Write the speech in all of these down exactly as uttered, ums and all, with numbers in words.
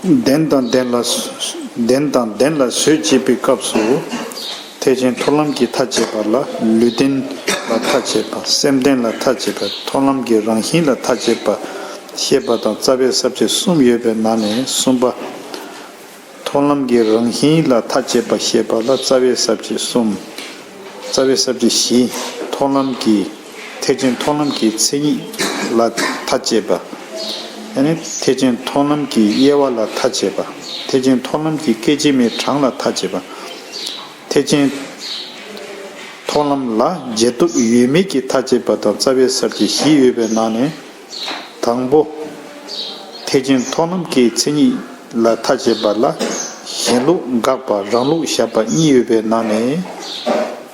བདེན་དང་ལྡན་ལ། བདེན་དང་ལྡན་ལ་བཟོད་ཅེས་པའི་སྐབས་སུ། ཐེག་ཆེན་མཐོང་ལམ་གྱི་མཐའ་དཔྱད་པ་ལ་ལུས་རྟེན་ལ་མཐའ་དཔྱད་པ། སེམས་རྟེན་ལ་མཐའ་དཔྱད་པ། མཐོང་ལམ་གྱི་རང་བཞིན་ལ་མཐའ་དཔྱད་པ་བཤད་པ་དང་རྩ་བའི་ས་བཅད་གསུམ་ཡོད་པའི་ནང་ནས་གསུམ་པ། མཐོང་ལམ་གྱི་རང་བཞིན་ལ་མཐའ་དཔྱད་པ་བཤད་པ་ལ་རྩ་བའི་ས་བཅད་གསུམ། རྩ་བའི་ས་བཅད་བཞི། མཐོང་ལམ་གྱི། ཐེག་ཆེན་མཐོང་ལམ་གྱི་མཚན་ཉིད་ལ་མཐའ་དཔྱད་པ། ཡང་ན་ཐེག་ཆེན་མཐོང་ལམ་གྱི་དབྱེ་བ་ལ་མཐའ་དཔྱད་པ། ཐེག་ཆེན་མཐོང་ལམ་གྱི་སྐད་ཅིག་མའི་གྲངས་ལ་མཐའ་དཔྱད་པ། ཐེག་ཆེན་མཐོང་ལམ་ལ་འབྱེད་སྟོབས་ཡོད་མེད་ཀྱི་མཐའ་དཔྱད་པ་དང་རྩ་བའི་ས་བཅད་བཞི་ཡོད་པའི་ནང་ནས། དང་པོ། ཐེག་ཆེན་མཐོང་ལམ་གྱི་མཚན་ཉིད་ལ་མཐའ་དཔྱད་པ་ལ་གཞན་ལུགས་དགག་པ་རང་ལུགས་བཞག་པ་གཉིས་ཡོད་པའི་ནང་ནས།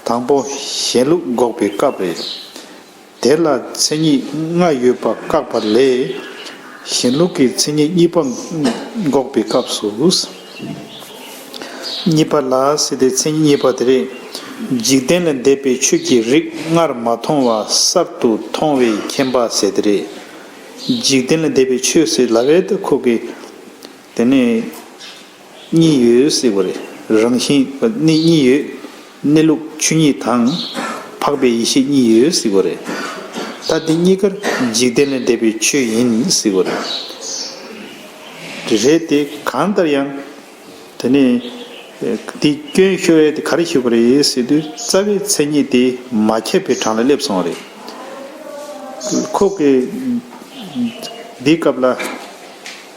དང་པོ་གཞན་ལུགས་འགོག་པའི་སྐབས་རེད། དེ་ལ་མཚན་ཉིད་ལྔ་ཡོད་པ་བཀག་པ་ལས། གཞན་ལུགས་ཀྱི་མཚན་ཉིད་གཉིས་པ་འགོག་པའི་སྐབས་སུ། གཉིས་པ་ལ་ཟེར་ཏེ་མཚན་ཉིད་གཉིས་པ་དེ་རེད། འཇིག་རྟེན་ལས་འདས་པའི་ཆོས་ཀྱི་རིགས་སྔར་མ་མཐོང་བ་གསར་དུ་མཐོང་བའི་མཁྱེན་པ་ཟེར་དེ་རེད། འཇིག་རྟེན་ལས་འདས་པའི་ཆོས་ཟེར་ལབ་པའི་ད་ཁོ་གི། དེ་ནས་གཉིས་ཡོད་ཟེར་བ་རེད། རང་བཞིན་གནས་གཉིས་ཡོད། གནས་ལུགས་ཆོས་ཉིད་དང་། འཕགས་པའི་ཡེ་ཤེས་གཉིས་ཡོད་ཟེར་བ་རེད། ད་དེ་གཉིས་ཀར་འཇིག་རྟེན་ལས་འདས་པའི་ཆོས་ཡིན་ཟེར་བ་རེད། རེད་དེ་གང་ལྟར་ཡང་། དེ་ནས་དེ་སྐྱོན་ཤོར་ཡས་དེ་ག་རེ་ཤོར་བ་རེད་ཟེར་དུས་རྩ་བའི་མཚན་ཉིད་དེ་མ་ཁྱབ་པའི་གྲངས་ལ་སླེབས་སོང་བ་རེད། ཁོ་གི་འདིའི་སྐབས་ལ་ལྟ་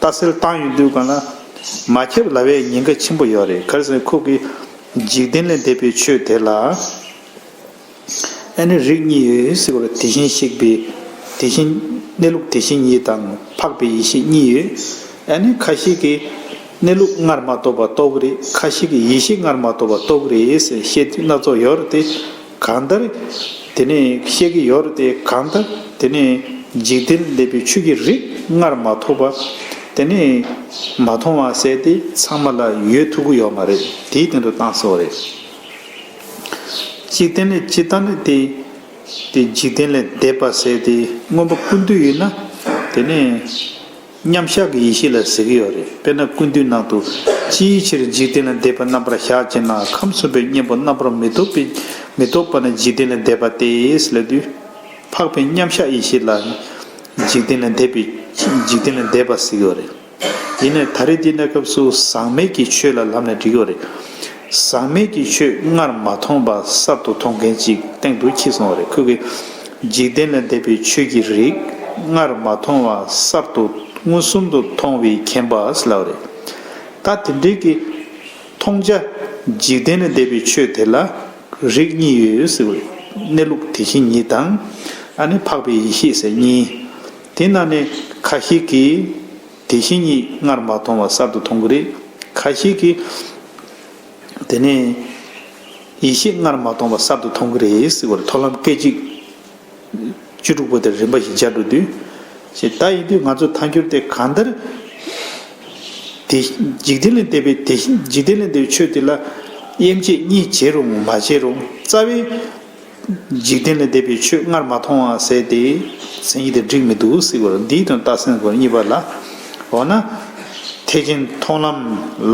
གསལ་བཏང་ཡོང་དུས་གང་ལ་མ་ཁྱབ་ལབ་པའི་ཉེན་ཁ་ཆེན་པོ་ཡོད་རེད། ག་རེ་ཟེར་ན་ཁོ་གི་འཇིག་རྟེན་ལས་འདས་པའི་ཆོས་དེ་ལ། ཨ་ནི་རིགས་གཉིས་ཡོད་ཟེར་བ་ལ་དེ་བཞིན་གཤེགས་པའི་དེ་བཞིན་གནས་ལུགས་དེ་བཞིན་ཉིད་དང་འཕགས་པའི་ཡེ་ཤེས་གཉིས་ཡོད། ཨ་ནི་ཁ་ཤས་ཀྱིས་གནས་ལུགས་སྔར་མ་རྟོགས་པ་རྟོགས་ཀྱི་རེད། ཁ་ཤས་ཀྱིས་ཡེ་ཤེས་སྔར་མ་རྟོགས་པ་རྟོགས་ཀྱི་རེད་ཟེར་བཤད་དུས་སྣ་ཚོགས་ཡོད་རེད་དེ། གང་ལྟར་དེ་ནས་བཤད་ཀྱི་ཡོད་རེད་དེ། གང་ལྟར་དེ་ནས་འཇིག་རྟེན་འདས་པའི་ཆོས་ཀྱི་རིགས་སྔར་མ་ཐོབ་པ། དེ་ནས་མ་མཐོང་བ་ཟེར་དེ་ཚང་མ་ལ་ཡོད་ཐུབ་ཀྱི་ཡོད་མ་རེད། དེའི་སྟེང་དུ་བཏང་སོང་བ་རེད། འཇིག་རྟེན་ལས་ཇི་ལྟར་ནི་དེ། དེ་འཇིག་རྟེན་ལས་འདས་པ་ཟེར་དེ་མངོན་པ་ཀུན་བཏུས་ཡིན་ན། དེ་ནས་མཉམ་གཞག་གི་ཡེ་ཤེས་ལ་ཟེར་གྱི་ཡོད་རེད། དཔེར་ན་ཀུན་བཏུས་ནང་དུ། ཅིའི་ཕྱིར་འཇིག་རྟེན་ལས་འདས་པ་རྣམ་པར་གཞག་ཅེ་ན། ཁམས་གསུམ་པའི་གཉེན་པོ་རྣམ་པར་མི་རྟོག་པའི་མི་རྟོག་པ་ནི་འཇིག་རྟེན་ལས་འདས་པ་སྟེ་ལབ་དུས། འཕགས་པའི་མཉམ་གཞག་ཡེ་ཤེས་ལ་འཇིག་རྟེན་ལས་འདས་པའི་འཇིག་རྟེན་ལས་འདས་པ་ཟེར་གྱི་ཡོད་རེད། ཡིན་ནའི་ད་རེས་འདི་གནས་སྐབས་སུ་ཟག་མེད་ཀྱི་ཆོས་ལ་ལབ་ནས་འགྲིག་གི་རེད། ཟག་མེད་ཀྱི་ཆོས་སྔར་མ་མཐོང་བ་གསར་དུ་མཐོང་མཁན་ཅིག་སྟེང་དུ་འཁྱེར་སོང་བ་རེད། ཁོས་ཀྱིས་འཇིག་རྟེན་ལས་འདས་པའི་ཆོས་ཀྱི་རིགས་སྔར་མ་མཐོང་བ་གསར་དུ་མངོན་སུམ་དུ་མཐོང་བའི་མཁྱེན་པ་ཟེར་ལབ་པ་རེད། ད་དེ་འདྲའི་གི་མཐོང་བྱ་འཇིག་རྟེན་ལས་འདས་པའི་ཆོས་དེ་ལ་རིགས་གཉིས་ཡོད་ཟེར་བ་རེད། གནས་ལུགས་དེ་བཞིན་ཉིད་དང་། ཨ་ནི་འཕགས་པའི་ཡེ་ཤེས་ཟེར་གཉིས། དེ་ནང་ནས་ཁ་ཤས་ཀྱིས། དེ་བཞིན་ཉིད་སྔར་མ་མཐོང་བ་གསར་དུ་མཐོང་གི་རེད། ཁ་ཤས་ཀྱིས་དེ་ནས་ཡེ་ཤེས་སྔར་མ་མཐོང་བ་གསར་དུ་མཐོང་གི་རེད་ཟེར་བར། མཐོང་ལམ་སྐད་ཅིག་བཅུ་དྲུག་པོ་དེ་རིམ་པ་བཞིན་སྦྱར་འགྲོ་དུས། ཞེས་ད་ཡིན་དུས་ང་ཚོ་ཐལ་འགྱུར་དེ་གང་ལྟར་དེ་འཇིག་རྟེན་ལས་འདས་པའི་དེ་བཞིན་འཇིག་རྟེན་ལས་འདས་པའི་ཆོས་དེ་ལ་དབྱེ་འབྱེད་གཉིས་བྱེད་རུང་མ་བྱེད་རུང་རྩ་བའི། འཇིག་རྟེན་ལས་འདས་པའི་ཆོས་སྔར་མ་མཐོང་བ་ཟེར་ཏེ། མཚན་ཉིད་དེ་འགྲིག་མི་འདུག་ཟེར་བར། འདིའི་དོན་རྟགས་མཚན་སྐོར་གཉིས་པ་ལ། འོ་ན། ཐེག་ཆེན་མཐོང་ལམ་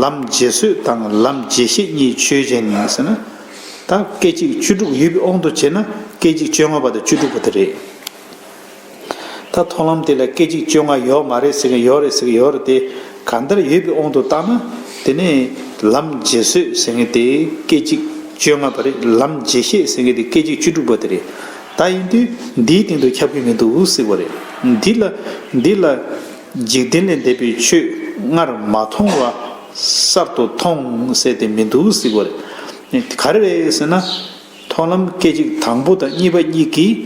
ལམ་རྗེས་བཟོད་དང་ལམ་རྗེས་ཤེས་གཉིས་ཆོས་ཅན་ཟེར་ན། ད་སྐད་ཅིག་བཅུ་དྲུག་ཡོད་པའི་དབང་དུ་བྱས་ན་སྐད་ཅིག་བཅོ་ལྔ་པ་དང་བཅུ་དྲུག་པ་དེ་རེད། ད་མཐོང་ལམ་དེ་ལ་སྐད་ཅིག་བཅོ་ལྔ་ཡོད་མ་རེད་ཟེར་གི་ཡོད་རེད་ཟེར་གི་ཡོད་རེད་དེ། གང་ལྟར་ཡོད་པའི་དབང་དུ་བཏང་ན། དེ་ནས་ལམ་རྗེས་བཟོད་ཟེར་མཁན་དེ་སྐད་ཅིག་བཅོ་ལྔ་པ་རེད། ལམ་རྗེས་ཤེས་ཟེར་མཁན་དེ་སྐད་ཅིག་བཅུ་དྲུག་པ་དེ་རེད། ད་ཡིན་དུས་འདིའི་སྟེང་དུ་ཁྱབ་ཀྱི་མི་འདུག་ཟེར་བ་རེད། འདི་ལ་འདི་ལ་འཇིག་རྟེན་ལས་འདས་པའི་ཆོས་སྔར་མ་མཐོང་བ་གསར་དུ་མཐོང་ཟེར་ཏེ་མི་འདུག་ཟེར་བ་རེད། ག་རེ་རེད་ཟེར་ན། མཐོང་ལམ་སྐད་ཅིག་དང་པོ་དང་གཉིས་པ་གཉིས་ཀྱིས།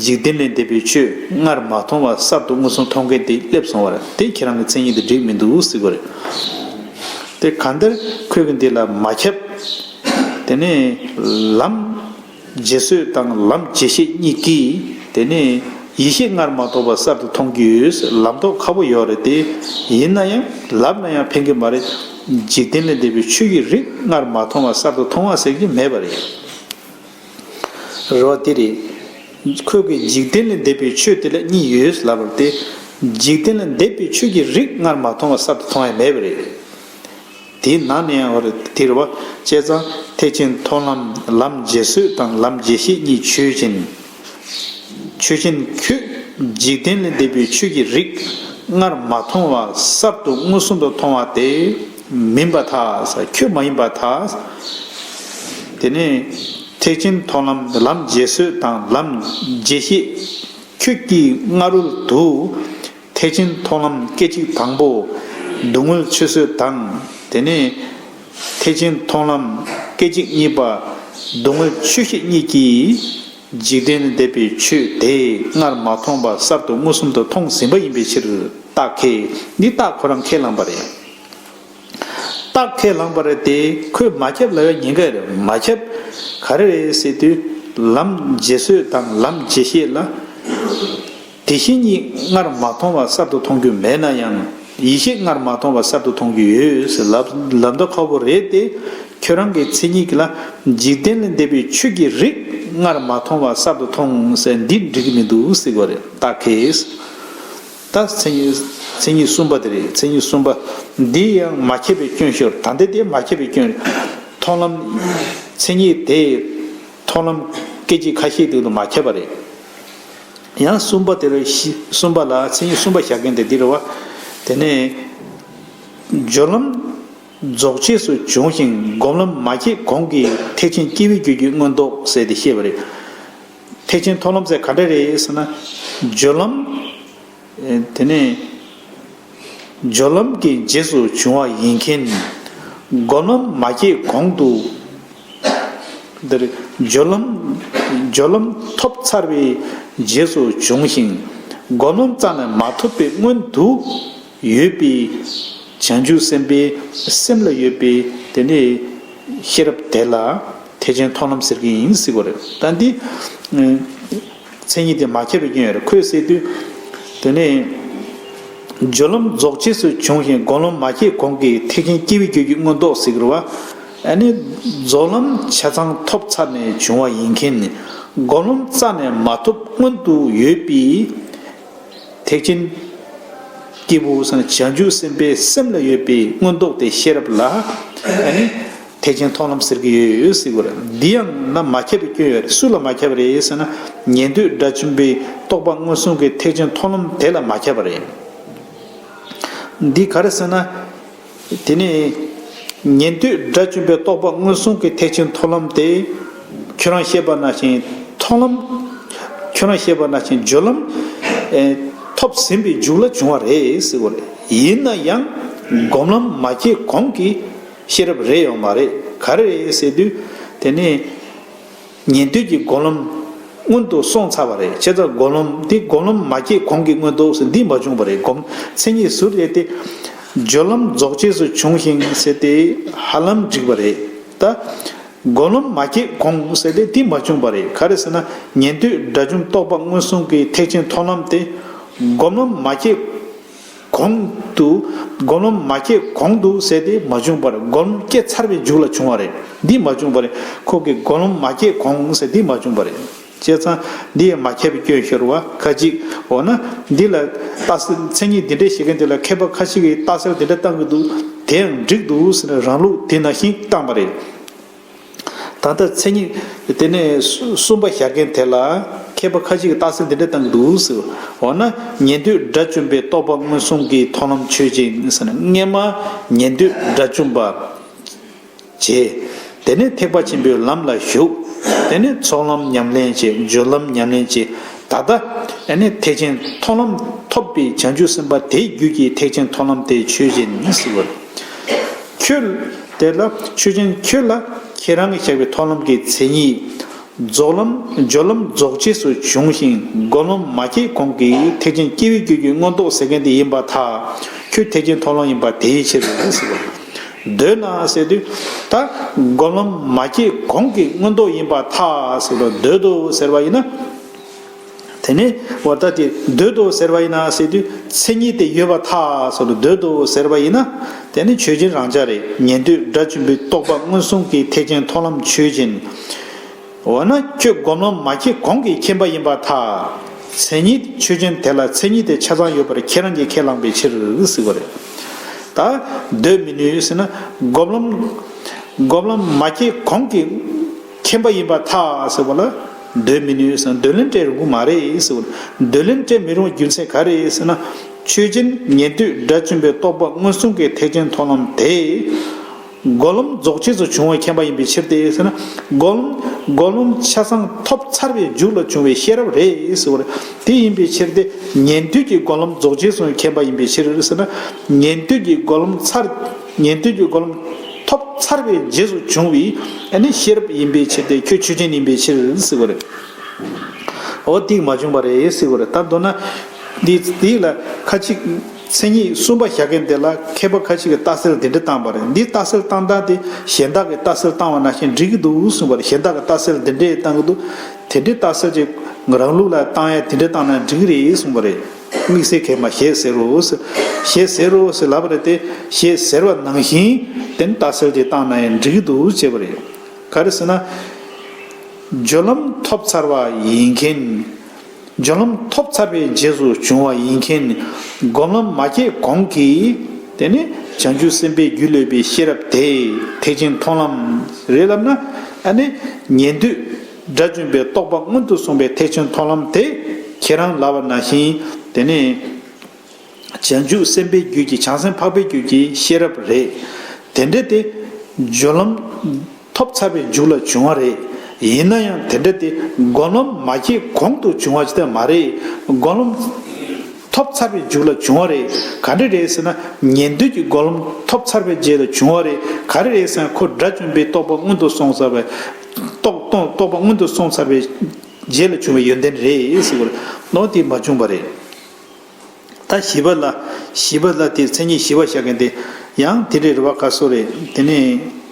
འཇིག་རྟེན་ལས་འདས་པའི་ཆོས་སྔར་མ་མཐོང་བ་གསར་དུ་མངོན་སུམ་མཐོང་མཁན་དེ་སླེབས་སོང་བར། དེ་ཁྱེད་རང་གི་མཚན་ཉིད་དེ་འགྲིག་མི་འདུག་ཟེར་བ་རེད། དེ་གང་ལྟར་ཁོས་ཀྱི་འདི་ལ་མ་ཁྱབ། དེ་ནས་ལམ་རྗེས་བཟོད་དང་ལམ་རྗེས་ཤེས་གཉིས་ཀྱིས་དེ་ནས་ཡེ་ཤེས་སྔར་མ་རྟོགས་པ་གསར་དུ་མཐོང་རྒྱུ་ཡོད་ལམ་རྟོགས་ཁག་པོ་ཡོད་རེད་དེ། ཡིན་ན་ཡང་ལབ་ན་ཡང་ཕན་གྱི་མ་རེད། འཇིག་རྟེན་ལས་འདས་པའི་ཆོས་ཀྱི་རིགས་སྔར་མ་མཐོང་བ་གསར་དུ་མཐོང་བ་ཟེར་གྱི་མེད་པ་རེད། རེད་བ། དེ་རེད། ཁོས་ཀྱི་འཇིག་རྟེན་ལས་འདས་པའི་ཆོས་དེ་ལ་གཉིས་ཡོད་ལབ་པ་དེ། འཇིག་རྟེན་ལ་འདས་པའི་ཆོས་ཀྱི་རིགས་སྔར་མ་མཐོང་བ་གསར་དུ་མཐོང་ཡ་མེད་པ་རེད། དེའི་ནང་ནས་ཡང་བར་དེ་རེད་བ། བྱས་ཙང་ཐེག་ཆེན་མཐོང་ལམ་ལམ་རྗེས་བཟོད་དང་ལམ་རྗེས་ཤེས་གཉིས་ཆོས་ཅན། ཆོས་ཅན། ཁྱོད་འཇིག་རྟེན་ལས་འདས་པའི་ཆོས་ཀྱི་རིགས་སྔར་མ་མཐོང་བ་གསར་དུ་མངོན་སུམ་དུ་མཐོང་བ་དེ་མིན་པར་ཐལ། ཁྱོད་མ་ཡིན་པར་ཐལ། དེ་ནས་ཐེག་ཆེན་མཐོང་ལམ་ལམ་རྗེས་བཟོད་དང་ལམ་རྗེས་ཤེས། ཁྱོད་ཀྱིས་སྔ་རོལ་དུ་ཐེག་ཆེན་མཐོང་ལམ་སྐད་ཅིག་དང་པོ་སྡུག་བསྔལ་ཆོས་བཟོད་དང་། དེ་ནས་ཐེག་ཆེན་མཐོང་ལམ་སྐད་ཅིག་གཉིས་པ་སྡུག་བསྔལ་ཆོས་ཤེས་གཉིས་ཀྱིས་འཇིག་རྟེན་ལས་འདས་པའི་ཆོས་དེ་སྔར་མ་མཐོང་བ་གསར་དུ་མངོན་སུམ་དུ་མཐོང་ཟིན་པ་ཡིན་པའི་ཕྱིར། རྟགས་ཁས། འདི་རྟགས་ཁོ་རང་ཁས་བླངས་པ་རེད། རྟགས་ཁས་བླངས་པ་རེད་དེ། ཁོས་མ་ཁྱབ་ལབ་ཡ་ཉེན་ཁ་རེད། མ་ཁྱབ། ག་རེ་རེད་ཟེར་དུས། ལམ་རྗེས་བཟོད་དང་ལམ་རྗེས་ཤེས་ལ། དེ་བཞིན་ཉིད་སྔར་མ་མཐོང་བ་གསར་དུ་མཐོང་རྒྱུ་མེད་ན་ཡང་། ཡེ་ཤེས་སྔར་མ་མཐོང་བ་གསར་དུ་མཐོང་རྒྱུ་ཡོད་ཟེར་ལབ་ལབ་མདོག་ཁ་པོ་རེད་དེ། ཁྱོད་རང་གི་མཚན་ཉིད་ཀྱི་ལ་འཇིག་རྟེན་ལས་འདས་པའི་ཆོས་ཀྱི་རིགས་སྔར་མ་མཐོང་བ་གསར་དུ་མཐོང་ཟེར་འདི་འགྲིག་གི་མི་འདུག་ཟེར་དགོས་རེད། རྟགས་ཁས། ད་མཚན་ཉིད་མཚན་ཉིད་གསུམ་པ་དེ་རེད། མཚན་ཉིད་གསུམ་པ་འདི་ཡང་མ་ཁྱབ་པའི་སྐྱོན་ཤོར། ད་འདི་དེ་མ་ཁྱབ་པའི་སྐྱོན་རེད། མཐོང་ལམ་མཚན་ཉིད་དེ་མཐོང་ལམ་སྐད་ཅིག་ཁ་ཤས་དེ་ལ་མ་ཁྱབ་པ་རེད། ཡང་གསུམ་པ་དེ་རེད། གསུམ་པ་ལ་མཚན་ཉིད་གསུམ་པ་བཞག་མཁན་དེ་འདི་རེད་བ། དེ་ནས་སྦྱོར་ལམ་རྫོགས་རྗེས་སུ་བྱུང་ཞིང་སྒོམ་ལམ་མ་སྐྱེས་གོང་གི་ཐེག་ཆེན་སྐྱེ་བའི་རྒྱུད་ཀྱི་མངོན་རྟོགས་ཟེར་ཏེ་བཤད་པ་རེད། ཐེག་ཆེན་མཐོང་ལམ་ཟེར་ག་འདྲ་རེད་ཟེར་ན། སྦྱོར་ལམ། དེ་ནས་སྦྱོར་ལམ་གྱི་རྗེས་སུ་བྱུང་བ་ཡིན་མཁན། སྒོམ་ལམ་མ་སྐྱེས་གོང་དུ། འདིར་སྦྱོར་ལམ། སྦྱོར་ལམ་ཐོབ་ཚར་བའི་རྗེས་སུ་བྱུང་ཞིང་། སྒོམ་ལམ་རྩ་ནས་མ་ཐོབ་པའི་སྔོན་དུ་ཡོད་པའི་བྱང་ཆུབ་སེམས་དཔའི་སེམས་ལ་ཡོད་པའི་དེ་ནས་ཤེས་རབ་དེ་ལ་ཐེག་ཆེན་མཐོང་ལམ་ཟེར་གྱི་ཡིན་ཟེར་བ་རེད། ད་འདི་མཚན་ཉིད་དེ་མ་ཁྱབ་པའི་སྐྱོན་ཡོད་རེད། ཁོས་ཟེར་དུས་དེ་ནས་སྦྱོར་ལམ་རྫོགས་རྗེས་སུ་བྱུང་ཞིང་སྒོམ་ལམ་མ་སྐྱེས་གོང་གི་ཐེག་ཆེན་སྐྱེ་བའི་རྒྱུད་ཀྱི་མངོན་རྟོགས་ཟེར་གྱི་རེད་བ། ཨ་ནི་རྫོགས་ལམ་ཆ་ཚང་ཐོབ་ཚར་ནས་བྱུང་བ་ཡིན་མཁན། སྒོམ་ལམ་རྩ་ནས་མ་ཐོབ་སྔོན་དུ་ཡོད་པའི་ཐེག་ཆེན་སྐྱེས་བུ་ཟེར་ན་བྱང་ཆུབ་སེམས་དཔའི་སེམས་ལ་ཡོད་པའི་མངོན་རྟོགས་དེ་ཤེས་རབ་ལ་ཨ་ནི་ཐེག་ཆེན་མཐོང་ལམ་ཟེར་གྱི་ཡོད་ཟེར་གྱི་རེད། འདི་ཡང་ན་མ་ཁྱབ་པའི་སྐྱོན་ཡོད་རེད། སུ་ལ་མ་ཁྱབ་པ་རེད་ཟེར་ན། ཉན་ཐོས་དགྲ་བཅོམ་པའི་རྟོགས་པ་མངོན་སུམ་གྱི་ཐེག་ཆེན་མཐོང་ལམ་དེ་ལ་མ་ཁྱབ་པ་རེད། འདི་ག་རེ་ཟེར་ན། དེ་ནས་ཉན་ཐོས་དགྲ་བཅོམ་པའི་རྟོགས་པ་མངོན་སུམ་གྱི་ཐེག་ཆེན་མཐོང་ལམ་དེ། ཁྱོད་རང་བཤད་པ་ནང་བཞིན་མཐོང་ལམ། ཁྱོད་རང་བཤད་པ་ནང་བཞིན་སྦྱོར་ལམ། ཨེ། ཐོབ་ཟིན་པའི་མཇུག་ལ་བྱུང་བ་རེད་ཟེར་བ་རེད། ཡིན་ན་ཡང་སྒོམ་ལམ་མ་སྐྱེས་གོང་གི་ཤེས་རབ་རེད་ཡོད་མ་རེད། ག་རེ་རེད་ཟེར་དུས། དེ་ནས་ཉན་ཐོས་ཀྱི་སྒོམ་ལམ་སྔོན་དུ་སོང་ཚར་བ་རེད། བྱས་ཙང་སྒོམ་ལམ་འདི་སྒོམ་ལམ་མ་སྐྱེས་གོང་གི་མངོན་རྟོགས་ཟེར་འདི་མ་བྱུང་བ་རེད། སྒོམ་མཚན་ཉིད་ཟུར་རེད་དེ། སྦྱོར་ལམ་རྫོགས་རྗེས་སུ་བྱུང་ཞིང་ཟེར་དེ་ཧ་ལམ་འགྲིག་པ་རེད། ད་སྒོམ་ལམ་མ་སྐྱེས་གོང་ཟེར་དེ་འདི་མ་བྱུང་བ་རེད། ག་རེ་ཟེར་ན་ཉན་ཐོས་དགྲ་བཅོམ་རྟོགས་པ་མངོན་སུམ་གྱི་ཐེག་ཆེན་མཐོང་ལམ་དེ་སྒོམ་ལམ་མ་སྐྱེས་གོང་དུ། སྒོམ་ལམ་མ་སྐྱེས་གོང་དུ་ཟེར་དེ་མ་བྱུང་བ་རེད། སྒོམ་ལམ་སྐྱེས་ཚར་བའི་མཇུག་ལ་བྱུང་བ་རེད། འདི་མ་བྱུང་བ་རེད། ཁོ་གི་སྒོམ་ལམ་མ་སྐྱེས་གོང་ཟེར་འདི་མ་བྱུང་བ་རེད། བྱས་ཙང་འདི་ཡང་མ་ཁྱབ་པའི་སྐྱོན་ཤོར་བ་ཁ་ཅིག་འོ་ན་འདི་ལ་རྟགས་གསལ་མཚན་ཉིད་འདི་འདྲ་བཤད་མཁན་དེ་ལ་མཁས་པ་ཁ་ཅིག་གིས་རྟགས་གསལ་འདི་འདྲ་བཏང་གི་འདུག་དེ་ཡང་འགྲིག་འདུག་ཟེར་ནས་རང་ལུགས་དེ་ནང་བཞིན་བཏང་བ་རེད། ད་ལྟ་མཚན་ཉིད་དེ་ནས་གསུམ་པ་བཞག་མཁན་དེ་ལ་མཁས་པ་ཁ་ཅིག་གིས་རྟགས་གསལ་འདི་འདྲ་བཏང་གི་འདུག་ཟེར། འོ་ན་ཉན་ཐོས་དགྲ་བཅོམ་པའི་རྟོགས་པ་མངོན་སུམ་གྱི་མཐོང་ལམ་ཆོས་ཅན་ཟེར་ན་སྔས་མ་ཉན་ཐོས་དགྲ་བཅོམ་པ་བྱས། དེ་ནས་ཐེག་པ་ཆེན་པོའི་ལམ་ལ་ཞུགས། དེ་ནས་ཚོགས་ལམ་ཉམས་ལེན་བྱས། སྦྱོར་ལམ་ཉམས་ལེན་བྱས། ད་ལྟ་ཨ་ནི་ཐེག་ཆེན་མཐོང་ལམ་ཐོབ་པའི་བྱང་ཆུབ་སེམས་དཔའ་དེའི་རྒྱུད་ཀྱི་ཐེག་ཆེན་མཐོང་ལམ་དེ་ཆོས་ཅན་ཟེར་བ། ཁྱོད་དེ་ལ་ཆོས་ཅན། ཁྱོད་ལ་ཁྱེད་རང་གིས་བཞག་པའི་མཐོང་ལམ་གྱི་མཚན་ཉིད། རྫོགས་ལམ། སྦྱོར་ལམ་རྫོགས་རྗེས་སུ་བྱུང་ཞིང་སྒོམ་ལམ་མ་སྐྱེས་གོང་གི་ཐེག་ཆེན་སྐྱེ་བའི་རྒྱུད་ཀྱི་མངོན་རྟོགས་ཟེར་མཁན་དེ་ཡིན་པར་ཐལ། ཁྱོད་ཐེག་ཆེན་མཐོང་ལམ་ཡིན་པ་དེའི་ཕྱིར་ཟེར་བ། འདོད་ན་ཟེར་དུས། ད་སྒོམ་ལམ་མ་སྐྱེས་གོང་གི་མངོན་རྟོགས་ཡིན་པར་ཐལ་ཟེར་བ། འདོད་དོ་ཟེར་བ་ཡིན་ན། དེ་ནས་འོ་ད་དེ་འདོད་དོ་ཟེར་བ་ཡིན་ན་ཟེར་དུས་མཚན་ཉིད་དེ་ཡོད་པར་ཐལ་ཟེར་བ། འདོད་དོ་ཟེར་བ་ཡིན་ན་དེ་ནི་ཆོས་ཅན་རང་འཇགས་རེད། ཉན་ཐོས་དགྲ་བཅོམ་པའི་རྟོགས་པ་མངོན་སུམ་གྱི་ཐེག་ཆེན་མཐོང་ལམ་ཆོས་ཅན། འོ་ན་ཁྱོད་སྒོམ་ལམ་མ་སྐྱེས་གོང་གི་མཁྱེན་པ་ཡིན་པར་ཐལ། མཚན་ཉིད་ཆོས་ཅན་དེ་ལ་མཚན་ཉིད་དེ་ཆ་ཚང་ཡོད་པར་ཁྱེད་རང་གིས་ཁས་བླངས་པའི་ཕྱིར་ཟེར་བ་རེད། ད་འདོད་མི་ནུས་ཟེར་ན། སྒོམ་ལམ་སྒོམ་ལམ་མ་སྐྱེས་གོང་གི་མཁྱེན་པ་ཡིན་པར་ཐལ་ཟེར་བ་ལ། འདོད་མི་ནུས་ཟེར་ན་འདོད་ལན་སྤྲད་རུང་གི་མ་རེད་ཟེར་བ་རེད། འདོད་ལན་སྤྲད་མི་རུང་རྒྱུ་མཚན་ག་རེ་ཟེར་ན། ཆོས་ཅན་ཉན་ཐོས་དགྲ་བཅོམ་པའི་རྟོགས་པ་མངོན་སུམ་གྱི་ཐེག་ཆེན་མཐོང་ལམ་དེ། སྒོམ་ལམ་རྫོགས་བྱེད་དུ་བྱུང་བ་མཁྱེན་པ་ཡིན་པའི་ཕྱིར་ཏེ་ཟེར་ན། སྒོམ་སྒོམ་ལམ་ཆ་ཚང་ཐོབ་ཚར་བའི་མཇུག་ལ་བྱུང་བའི་ཤེས་རབ་རེད་ཟེར་བ་རེད། དེ་ཡིན་པའི་ཕྱིར་ཏེ། ཉན་ཐོས་ཀྱི་སྒོམ་ལམ་རྫོགས་བྱེད་སུ་མཁྱེན་པ་ཡིན་པའི་ཕྱིར་ཟེར་ན། ཉན་ཐོས་ཀྱི་སྒོམ་ལམ་ཚར། ཉན་ཐོས་ཀྱི་སྒོམ་ལམ་ཐོབ་ཚར་བའི་རྗེས་སུ་བྱུང་བའི་ཨ་ནི་ཤེས་རབ་ཡིན་པའི་ཕྱིར་ཏེ། ཁྱོད་ཆོས་ཅན་ཡིན་པའི་ཕྱིར་ཟེར་བ་རེད། འོ་དེ་མ་བྱུང་བ་རེད་ཟེར་བ་རེད། ད་མདོར་ན། འདི་འདི་ལ་ཁ་ཅིག་མཚན་ཉིད་གསུམ་པ་བཞག་མཁན་དེ་ལ་མཁས་པ་ཁ་ཅིག་གིས་ལྟ་གསལ་འདི་འདྲ་བཏང་བ་རེད། འདི་ལྟ་གསལ་བཏང་སྟངས་དེ་གཞན་དག་གིས་ལྟ་གསལ་བཏང་བ་ནང་བཞིན་འགྲིག་གི་འདུག་གསུངས་པ་རེད། གཞན་དག་གིས་ལྟ་གསལ་འདི་འདྲས་བཏང་གི་འདུག་དེ་འདྲའི་ལྟ་གསལ་ཅིག་རང་ལུགས་ལ་བཏང་ཡ་དེ་འདྲ་བཏང་ན་འགྲིག་གི་རེད་གསུངས་པ་རེད། དམིགས་བསལ་གྱིས་མ་ཞེས་ཟེར་རོ་ཟེར། ཞེས་ཟེར་རོ་ཟེར་ལབ་པ་རེད་དེ། ཞེས་ཟེར་བ་ནང་བཞིན་དེ་ནི་ལྟ་གསལ་ཅིག་བཏང་ན་ཡང་འགྲིག་གི་འདུག་ཅེས་པ་རེད། ག་རེ་ཟེར་ན། སྦྱོར་ལམ་ཐོབ་ཚར་བ་ཡིན་མཁན། སྦྱོར་ལམ་ཐོབ་ཚར་བའི་རྗེས་སུ་བྱུང་བ་ཡིན་མཁན། སྒོམ་ལམ་མ་སྐྱེས་གོང་གི་དེ་ནི་བྱང་ཆུབ་སེམས་དཔའི་རྒྱུད་ལ་ཡོད་པའི་ཤེས་རབ་དེ་ཐེག་ཆེན་མཐོང་ལམ་རེད་ལབ་ན། ཨ་ནི་ཉན་ཐོས་དགྲ་བཅོམ་པའི་རྟོགས་པ་མངོན་དུ་སོང་བའི་ཐེག་ཆེན་མཐོང་ལམ་དེ་ཁྱེད་རང་ལབ་པ་ནང་བཞིན་དེ་ནི། བྱང་ཆུབ་སེམས་དཔའི་རྒྱུད་ཀྱི་བྱང་སེམས་འཕགས་པའི་རྒྱུད་ཀྱི་ཤེས་རབ་རེད། དེ་འདྲ་དེ་སྦྱོར་ལམ་ཐོབ་ཚར་བའི་མཇུག་ལ་བྱུང་བ་རེད། ཡིན་ན་ཡང་དེ་འདྲ་དེ་སྒོམ་ལམ་མ་སྐྱེས་གོང་དུ་བྱུང་བ་ཅིག་ད་མ་རེད། སྒོམ་ལམ་ཐོབ་ཚར་བའི་མཇུག་ལ་བྱུང་བ་རེད། ག་འདྲ་རེད་ཟེར་ན། ཉན་ཐོས་ཀྱི་སྒོམ་ལམ་ཐོབ་ཚར་བའི་རྗེས་ལ་བྱུང་བ་རེད། ག་རེ་རེད་ཟེར་ན། ཁོ་དགྲ་བཅོམ་པའི་རྟོགས་པ་མངོན་དུ་སོང་ཚར་བའི་རྟོགས་རྟོགས་རྟོགས་པ་མངོན་དུ་སོང་ཚར་བའི་རྗེས་ལ་བྱུང་བའི་ཡོན་ཏན་རེད་ཟེར་བ་རེད། ནོ་དེ་མ་བྱུང་བ་རེད། ད་བཞི་པ་ལ། བཞི་པ་ལ་དེ་མཚན་ཉིད་བཞི་པ་བཞག་མཁན་དེ་ཡང་དེ་འདྲའི་རེད་བ། ག་སོ་རེད། དེ་ནས་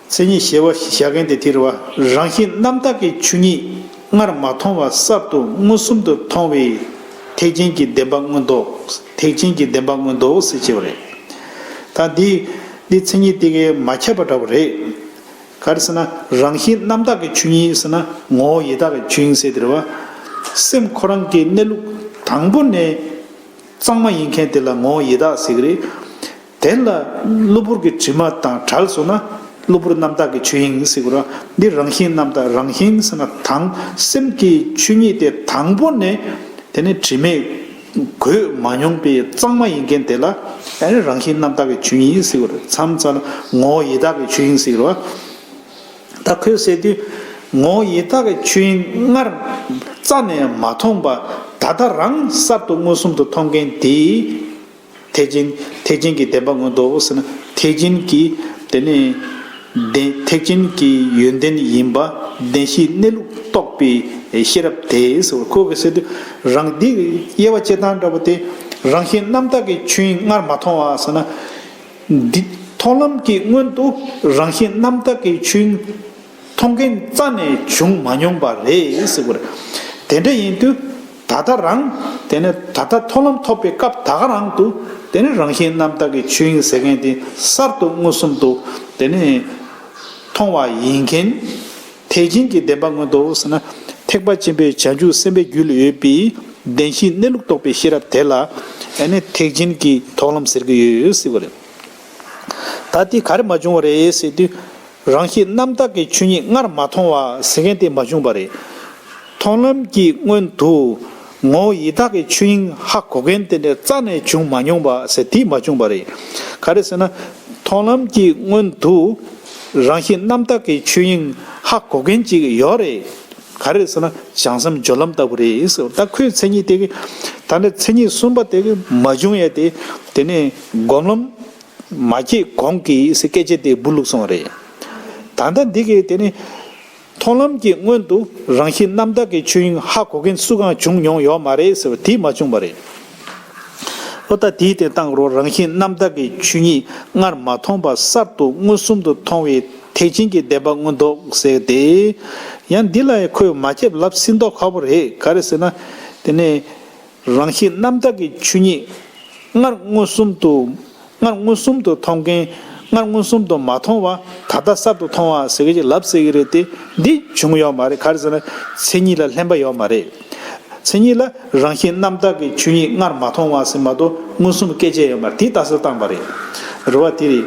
མཚན་ཉིད་བཞི་པ་བཞག་མཁན་དེ་དེ་རེད་བ། རང་བཞིན་རྣམ་དག་གི་ཆོས་ཉིད་སྔར་མ་མཐོང་བ་གསར་དུ་མངོན་སུམ་དུ་མཐོང་བའི་ཐེག་ཆེན་གྱི་བདེན་པ་མངོན་རྟོགས། ཐེག་ཆེན་གྱི་བདེན་པ་མངོན་རྟོགས་ཟེར་བྱས་པ་རེད། ད་འདི་འདི་མཚན་ཉིད་དེ་གས་མ་ཁྱབ་པ་འདྲ་བོ་རེད། ག་རེ་ཟེར་ན། རང་བཞིན་རྣམ་དག་གི་ཆོས་ཉིད་ཟེར་ན་ངོ་བོ་ཡི་དྭགས་ཀྱི་ཆོས་ཉིད་ཟེར་དེ་རེད་བ། སེམས་ཁོ་རང་གི་གནས་ལུགས་དང་པོ་ནས་གཙང་མ་ཡིན་མཁན་དེ་ལ་ངོ་བོ་ཡི་དྭགས་ཟེར་གི་རེད། དེ་ལ་གློ་བུར་གྱི་དྲི་མ་དང་བྲལ་སོང་ན་གློ་བུར་རྣམ་དག་གི་ཆོས་ཉིད་ཟེར་གི་རེད་བ། འདི་རང་བཞིན་རྣམ་དག། རང་བཞིན་ཟེར་ན་དང་སེམས་ཀྱི་ཆོས་ཉིད་དེ་དང་པོ་ནས་དེ་ནས་དྲི་མས་གོས་མ་མྱོང་པའི་གཙང་མ་ཡིན་མཁན་དེ་ལ་ཨ་ནི་རང་བཞིན་རྣམ་དག་གི་ཆོས་ཉིད་ཟེར་བ་རེད། མཚམས་མཚམས་ལ་ངོ་བོ་ཡི་དྭགས་ཀྱི་ཆོས་ཉིད་ཟེར་བ། ད་ཁོས་ཟེར་དུས་ངོ་བོ་ཡི་དྭགས་ཀྱི་ཆོས་ཉིད་སྔར་རྩ་ནས་མ་མཐོང་པ་ད་ལྟ་རང་གསར་དུ་མངོན་སུམ་དུ་མཐོང་མཁན་དེ། ཐེག་ཆེན་ཐེག་ཆེན་གྱི་བདེན་པ་མངོན་རྟོགས་ཟེར་ན། ཐེག་ཆེན་གྱི་དེ་ནས་བདེན། ཐེག་ཆེན་གྱི་ཡོན་ཏན་ཡིན་པ་བདེན་བཞིའི་གནས་ལུགས་རྟོགས་པའི་ཤེས་རབ་དེ་ཟེར་བ། ཁོ་གིས་ཟེར་དུས་རང་འདི་དབྱེ་བ་ཕྱེ་སྟངས་འདྲ་པོ་དེ། རང་བཞིན་རྣམ་དག་གི་ཆོས་ཉིད་སྔར་མ་མཐོང་བ་ཟེར་ན། འདི་མཐོང་ལམ་གྱི་སྔོན་དུ་རང་བཞིན་རྣམ་དག་གི་ཆོས་ཉིད་མཐོང་མཁན་རྩ་ནས་བྱུང་མ་མྱོང་པ་རེད་ཟེར་བ་རེད། དེ་འདྲ་ཡིན་དུས་ད་ལྟ་རང་དེ་ནས་ད་ལྟ་མཐོང་ལམ་ཐོབ་པའི་སྐབས་ད་ག་རང་དུ་དེ་ནས་རང་བཞིན་རྣམ་དག་གི་ཆོས་ཉིད་ཟེར་མཁན་དེ་གསར་དུ་མངོན་སུམ་དུ་དེ་ནས་མཐོང་བ་ཡིན་མཁན། ཐེག་ཆེན་གྱི་བདེན་པ་མངོན་རྟོགས་ཟེར་ན། ཐེག་པ་ཆེན་པོའི་བྱང་ཆུབ་སེམས་དཔའི་རྒྱུད་ལ་ཡོད་པའི་བདེན་བཞིའི་གནས་ལུགས་རྟོགས་པའི་ཤེས་རབ་དེ་ལ་ཨ་ནི་ཐེག་ཆེན་གྱི་མཐོང་ལམ་ཟེར་གྱི་ཡོད་ཟེར་བ་རེད། ད་དེ་ག་རེ་མ་བྱུང་བ་རེད་ཟེར་དུས། རང་བཞིན་རྣམ་དག་གི་ཆོས་ཉིད་སྔར་མ་མཐོང་བ་ཟེར་མཁན་དེ་མ་བྱུང་བ་རེད། མཐོང་ལམ་གྱི་སྔོན་དུ་ངོ་བོ་ཡི་དྭགས་ཀྱི་ཆོས་དབྱིངས་ཧ་གོ་མཁན་དེ་འདྲ་རྩ་ནས་བྱུང་མ་མྱོང་བ་ཟེར་དེ་མ་བྱུང་བ་རེད། ག་རེ་ཟེར་ན། མཐོང་ལམ་གྱི་སྔོན་དུ་རང་བཞིན་རྣམ་དག་གི་ཆོས་དབྱིངས་ཧ་གོ་མཁན་ཅིག་ཡོད་རེད། ག་རེ་ཟེར་ན་བྱང་སེམས་སྦྱོར་ལམ་ལྟ་བུ་རེད་ཟེར། ད་ཁོས་མཚན་ཉིད་དེ་གི་ད་ནི་མཚན་ཉིད་གསུམ་པ་དེ་གི་མ་བྱུང་ཡ་དེ་དེ་ནི་སྒོམ་ལམ་མ་སྐྱེས་གོང་གི་སྐད་ཆ་དེ་འབུ་བླུགས་སོང་བ་རེད། ད་ལྟ་འདི་གི་དེ་ནི་མཐོང་ལམ་གྱི་སྔོན་དུ་རང་བཞིན་རྣམ་དག་གི་ཆོས་དབྱིངས་ཧ་གོ་མཁན་སུ་གང་བྱུང་མྱོང་ཡོད་མ་རེད་ཟེར་བ་དེ་མ་བྱུང་བ་རེད། ཨོ་ད་དེའི་སྟེང་བཏང་རོགས། རང་བཞིན་རྣམ་དག་གི་ཆོས་ཉིད་སྔར་མ་མཐོང་བ་གསར་དུ་མངོན་སུམ་དུ་མཐོང་བའི་ཐེག་ཆེན་གྱི་བདེན་པ་མངོན་རྟོགས་ཟེར་ཏེ། ཡང་འདི་ལ་ཡང་ཁོས་མ་ཁྱབ་ལབ་སྲིད་མདོག་ཁ་པོ་རེད། ག་རེ་ཟེར་ན། དེ་ནས་རང་བཞིན་རྣམ་དག་གི་ཆོས་ཉིད་སྔར་མངོན་སུམ་དུ་སྔར་མངོན་སུམ་དུ་མཐོང་མཁན། སྔར་མངོན་སུམ་དུ་མ་མཐོང་བ་ད་ལྟ་གསར་དུ་མཐོང་བ་ཟེར་གྱི་ཅིག་ལབ་སྲིད་ཀྱི་རེད་དེ། འདི་བྱུང་ཡོད་མ་རེད། ག་རེ་ཟེར་ན་མཚན་ཉིད་ལ་ལྷན་པ་ཡོད་མ་རེད། མཚན་ཉིད་ལ་རང་བཞིན་རྣམ་དག་གི་ཆོས་ཉིད་སྔར་མ་མཐོང་བ་ཟེར་མ་གཏོགས་མངོན་སུམ་སྐད་ཆ་ཡོད་མ་རེད། དེ་ལྟ་ཚུལ་བཏང་པ་རེད། རེད་བ། དེ་རེད།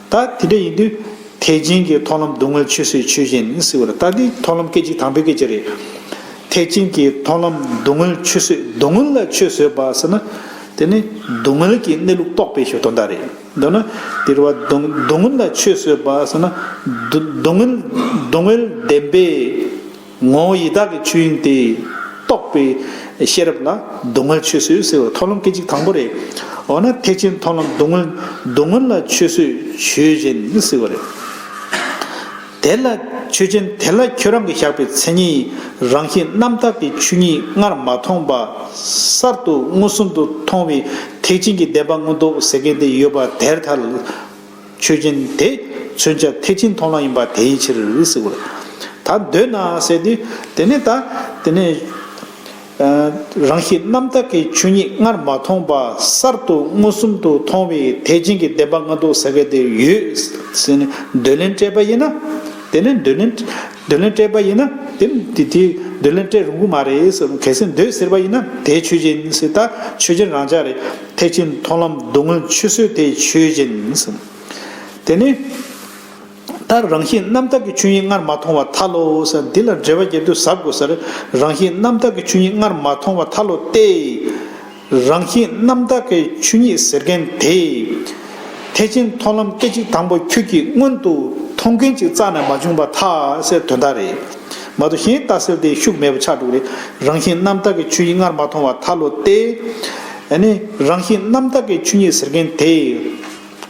ད་དེ་འདྲ་ཡིན་དུས་ཐེག་ཆེན་གྱི་མཐོང་ལམ་སྡུག་བསྔལ་ཆོས་བཟོད་ཆོས་ཅན་ཟེར་བ་རེད། ད་འདི་མཐོང་ལམ་སྐད་ཅིག་དང་པོའི་སྐད་ཆ་རེད། ཐེག་ཆེན་གྱི་མཐོང་ལམ་སྡུག་བསྔལ་ཆོས་བཟོད། སྡུག་བསྔལ་ལ་ཆོས་བཟོད་པ་ཟེར་ན། དེ་ནི་སྡུག་བསྔལ་གྱི་གནས་ལུགས་རྟོགས་པའི་ཞུ་དོན་དག་རེད། མདོར་ན་དེ་རེད་བ། སྡུག་སྡུག་བསྔལ་ལ་ཆོས་བཟོད་པ་ཟེར་ན། སྡུག་སྡུག་བསྔལ་སྡུག་བསྔལ་བདེན་པའི་ངོ་བོ་ཡི་དྭགས་ཀྱི་ཆོས་དབྱིངས་དེ་རྟོགས་པའི་ཤེས་རབ་ལ་སྡུག་བསྔལ་ཆོས་བཟོད་ཟེར་བ། མཐོང་ལམ་སྐད་ཅིག་དང་པོ་རེད། འོ་ན་ཐེག་ཆེན་མཐོང་ལམ་སྡུག་བསྔལ་སྡུག་བསྔལ་ལ་ཆོས་བཟོད་ཆོས་ཅན་ཟེར་བ་རེད། དེ་ལ་ཆོས་ཅན། དེ་ལ་ཁྱོད་རང་གིས་བཞག་པའི་མཚན་ཉིད་རང་བཞིན་རྣམ་དག་གི་ཆོས་ཉིད་སྔར་མ་མཐོང་བ་གསར་དུ་མངོན་སུམ་དུ་མཐོང་བའི་ཐེག་ཆེན་གྱི་བདེན་པ་མངོན་རྟོགས་ཟེར་མཁན་དེ་ཡོད་པ་དེར་ཐལ། ཆོས་ཅན་དེ་མཚོན་བྱ་ཐེག་ཆེན་མཐོང་ལམ་ཡིན་པ་དེའི་ཕྱིར་ཟེར་བ་རེད། ད་འདོད་ན་ཟེར་དུས་དེ་ནི་ད་དེ་ནི། རང་བཞིན་རྣམ་དག་གི་ཆོས་ཉིད་སྔར་མ་མཐོང་བ་གསར་དུ་མངོན་སུམ་དུ་མཐོང་བའི་ཐེག་ཆེན་གྱི་བདེན་པ་མངོན་རྟོགས་ཟེར་མཁན་དེ་ཡོད་ཟེར་ནས་འདོད་ལན་སྤྲད་པ་ཡིན་ན། དེ་ནས་འདོད་ལན་འདོད་ལན་སྤྲད་པ་ཡིན་ན་དེ་དེ་དེ་འདོད་ལན་སྤྲད་རུང་གི་མ་རེད་ཟེར། གལ་སྲིད་འདོད་ཟེར་བ་ཡིན་ན་དེ་ཆོས་ཅན་ཟེར། ད་ཆོས་ཅན་རང་འཇགས་རེད། ཐེག་ཆེན་མཐོང་ལམ་སྡུག་བསྔལ་ཆོས་བཟོད་དེ་ཆོས་ཅན་ཟེར། དེ་ནས། ད་རང་བཞིན་རྣམ་དག་གི་ཆོས་ཉིད་སྔར་མ་མཐོང་བ་ཐལ་ལོ་ཟེར། འདི་ལ་འགྲེལ་པ་རྒྱབ་དུས་ཟབ་དགོས་ཟེར། རང་བཞིན་རྣམ་དག་གི་ཆོས་ཉིད་སྔར་མ་མཐོང་བ་ཐལ་ལོ་སྟེ། རང་བཞིན་རྣམ་དག་གི་ཆོས་ཉིད་ཟེར་མཁན་དེ། ཐེག་ཆེན་མཐོང་ལམ་སྐད་ཅིག་དང་པོ་ཁྱོད་ཀྱིས་སྔོན་དུ་མཐོང་མཁན་ཅིག་རྩ་ནས་མ་བྱུང་བ་ཐལ་ཟེར་དོན་དག་རེད། མ་གཏོགས་གཞན་ལྟ་ཚུལ་དེ་ཤུགས་མེད་པ་ཆགས་འགྲོ་གི་རེད། རང་བཞིན་རྣམ་དག་གི་ཆོས་ཉིད་སྔར་མ་མཐོང་བ་ཐལ་ལོ་སྟེ། ཨ་ནི་རང་བཞིན་རྣམ་དག་གི་ཆོས་ཉིད་ཟེར་མཁན་དེ།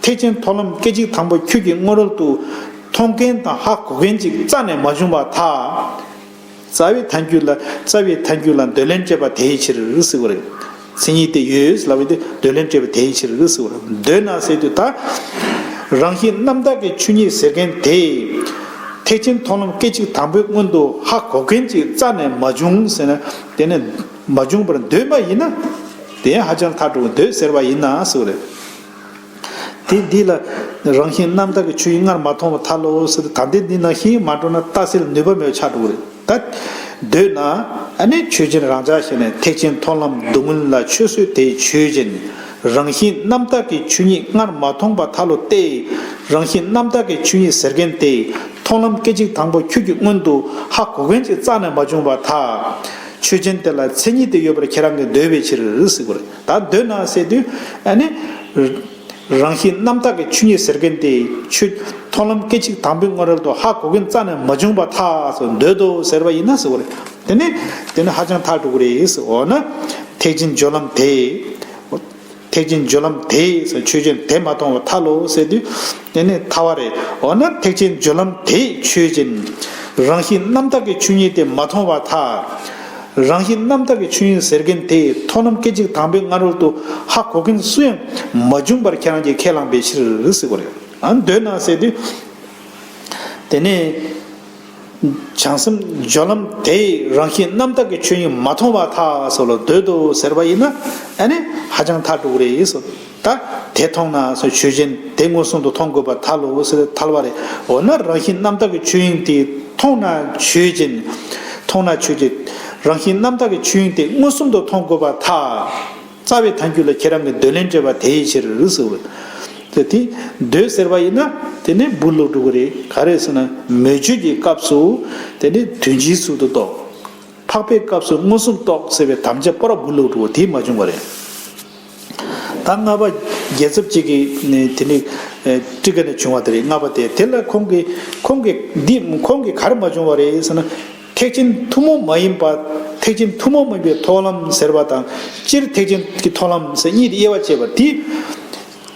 ཐེག་ཆེན་མཐོང་ལམ་སྐད་ཅིག་དང་པོ་ཁྱོད་ཀྱིས་སྔོན་རོལ་དུ་མཐོང་མཁན་དང་ཧ་གོ་མཁན་ཅིག་རྩ་ནས་མ་བྱུང་བ་ཐལ། རྩ་བའི་ཐལ་འགྱུར་ལ་རྩ་བའི་ཐལ་འགྱུར་ལ་འདོད་ལན་སྤྲད་པ་དེའི་ཕྱིར་ཟེར་བ་རེད། མཚན་ཉིད་དེ་ཡོད་ལབ་པ་དེ་འདོད་ལན་སྤྲད་པ་དེའི་ཕྱིར་ཟེར་བ་རེད། འདོད་ན་ཟེར་དུས་ད། རང་བཞིན་རྣམ་དག་གི་ཆོས་ཉིད་ཟེར་མཁན་དེ། ཐེག་ཆེན་མཐོང་ལམ་སྐད་ཅིག་དང་པོའི་སྔོན་དུ་ཧ་གོ་མཁན་ཅིག་རྩ་ནས་མ་བྱུང་ཟེར་ན། དེ་ནས་མ་བྱུང་བར་འདོད་པ་ཡིན་ན། དེ་ཧ་ཅང་ཐལ་འགྲོ་གི། འདོད་ཟེར་བ་ཡིན་ན་ཟེར་བ་རེད། དེ་འདི་ལ་རང་བཞིན་རྣམ་དག་གི་ཆོས་ཉིད་སྔར་མ་མཐོང་བ་ཐལ་ལོ་ཟེར་ཏེ། ད་ལྟའི་འདི་ནང་བཞིན་མ་འགྲོ་ན་ལྟ་ཚུལ་ནུས་པ་མེད་པ་ཆགས་འགྲོ་གི་རེད། ད་འདོད་ན་ཨ་ནི་ཆོས་ཅན་རང་འཇགས་ཞེས་ནས་ཐེག་ཆེན་མཐོང་ལམ་སྡུག་བསྔལ་ལ་ཆོས་བཟོད་དེ་ཆོས་ཅན། རང་བཞིན་རྣམ་དག་གི་ཆོས་ཉིད་སྔར་མ་མཐོང་བ་ཐལ་ལོ་སྟེ། རང་བཞིན་རྣམ་དག་གི་ཆོས་ཉིད་ཟེར་མཁན་དེ་མཐོང་ལམ་སྐད་ཅིག་དང་པོ་ཁྱོད་ཀྱིས་སྔོན་དུ་ཧ་གོ་མཁན་ཅིག་རྩ་ནས་མ་བྱུང་བ་ཐལ། ཆོས་ཅན་དེ་ལ་མཚན་ཉིད་དེ་ཡོད་པར་ཁྱེད་རང་གིས་འདོད་པའི་ཕྱིར་ཟེར་དགོས་རེད། ད་འདོད་ན་ཟེར་དུས་ཨ་ནི། རང་བཞིན་རྣམ་དག་གི་ཆོས་ཉིད་ཟེར་མཁན་དེ་ཆོས་མཐོང་ལམ་སྐད་ཅིག་དང་པོའི་སྔོན་རོལ་དུ་ཧ་གོ་མཁན་རྩ་ནས་མ་བྱུང་བ་ཐལ་ཟེར། འདོད་དོ་ཟེར་བ་ཡིན་ན་ཟེར་བ་རེད། དེ་ནི་དེ་ནི་ཧ་ཅང་ཐལ་འགྲོ་གི་རེད་ཟེར། འོ་ན་ཐེག་ཆེན་སྦྱོར་ལམ་དེ། ཐེག་ཆེན་སྦྱོར་ལམ་དེ་ཟེར། ཆོས་ཅན་དེ་མ་མཐོང་བ་ཐལ་ལོ་ཟེར་དུས་དེ་ནི་ཐལ་བ་རེད། འོ་ན་ཐེག་ཆེན་སྦྱོར་ལམ་དེ་ཆོས་ཅན། རང་བཞིན་རྣམ་དག་གི་ཆོས་ཉིད་དེ་མ་མཐོང་བ་ཐལ། རང་བཞིན་རྣམ་དག་གི་ཆོས་ཉིད་ཟེར་མཁན་དེ་མཐོང་ལམ་སྐད་ཅིག་དང་པོའི་སྔ་རོལ་དུ་ཧ་གོ་མཁན་སུ་ཡང་མ་བྱུང་བར་ཁྱེད་རང་གིས་ཁས་བླངས་པའི་ཕྱིར་ཟེར་དགོས་རེད། ཨ་འདོད་ན་ཟེར་དུས། དེ་ནས་བྱང་སེམས་སྦྱོར་ལམ་དེས་རང་བཞིན་རྣམ་དག་གི་ཆོས་ཉིད་མ་མཐོང་བ་ཐལ་ཟེར་ལ་འདོད་དོ་ཟེར་བ་ཡིན་ན་ཨ་ནི་ཧ་ཅང་ཐལ་འགྲོ་གི་རེད་ཟེར། ད་དེ་མཐོང་ན་ཟེར། ཆོས་ཅན་དེ་མངོན་སུམ་དུ་མཐོང་དགོས་པ་ཐལ་ལོ་ཟེར། ཐལ་བ་རེད། འོ་ན་རང་བཞིན་རྣམ་དག་གི་ཆོས་དབྱིངས་དེ་མཐོང་ན་ཆོས་ཅན། མཐོང་ན་ཆོས་ཅན། རང་བཞིན་རྣམ་དག་གི་ཆོས་དབྱིངས་དེ་མངོན་སུམ་དུ་མཐོང་དགོས་པ་ཐལ། རྩ་བའི་ཐལ་འགྱུར་ལ་ཁྱེད་རང་གིས་འདོད་ལན་སྤྲད་པ་དེའི་ཕྱིར་ཟེར་བ། དེ་དེ་འདོད་ཟེར་བ་ཡིན་ན་དེ་ནི་སྦུག་ལོག་འགྲོ་གི་རེད། ག་རེ་ཟེར་ན་མོས་སྤྱོད་ཀྱི་སྐབས་སུ་དེ་ནི་དོན་སྤྱིའི་ཚུལ་དུ་རྟོགས། འཕགས་པའི་སྐབས་སུ་མངོན་སུམ་རྟོགས་ཟེར་བའི་དམ་བཅའ་པོ་ར་སྦུག་ལོག་འགྲོ་བ་དེ་མ་བྱུང་བ་རེད། ད་ལྔ་པ་རྒྱལ་ཚབ་ཅིག་གིས་ནི་དེ་ནི་ཀྲི་ཀ་ནས་བྱུང་བ་དེ་རེད། ལྔ་པ་དེ་དེ་ལ་ཁོང་གིས་ཁོང་གིས་འདི་ཁོང་གིས་ག་རེ་མ་བྱུང་བ་རེད་ཟེར་ན། ཐེག་ཆེན་ཐུན་མོང་མ་ཡིན་པ། ཐེག་ཆེན་ཐུན་མོང་མ་ཡིན་པའི་མཐོང་ལམ་ཟེར་བ་དང་སྤྱིར་ཐེག་ཆེན་གྱི་མཐོང་ལམ་ཟེར་གཉིས་དེ་དབྱེ་བ་ཕྱེ་བ་དེ།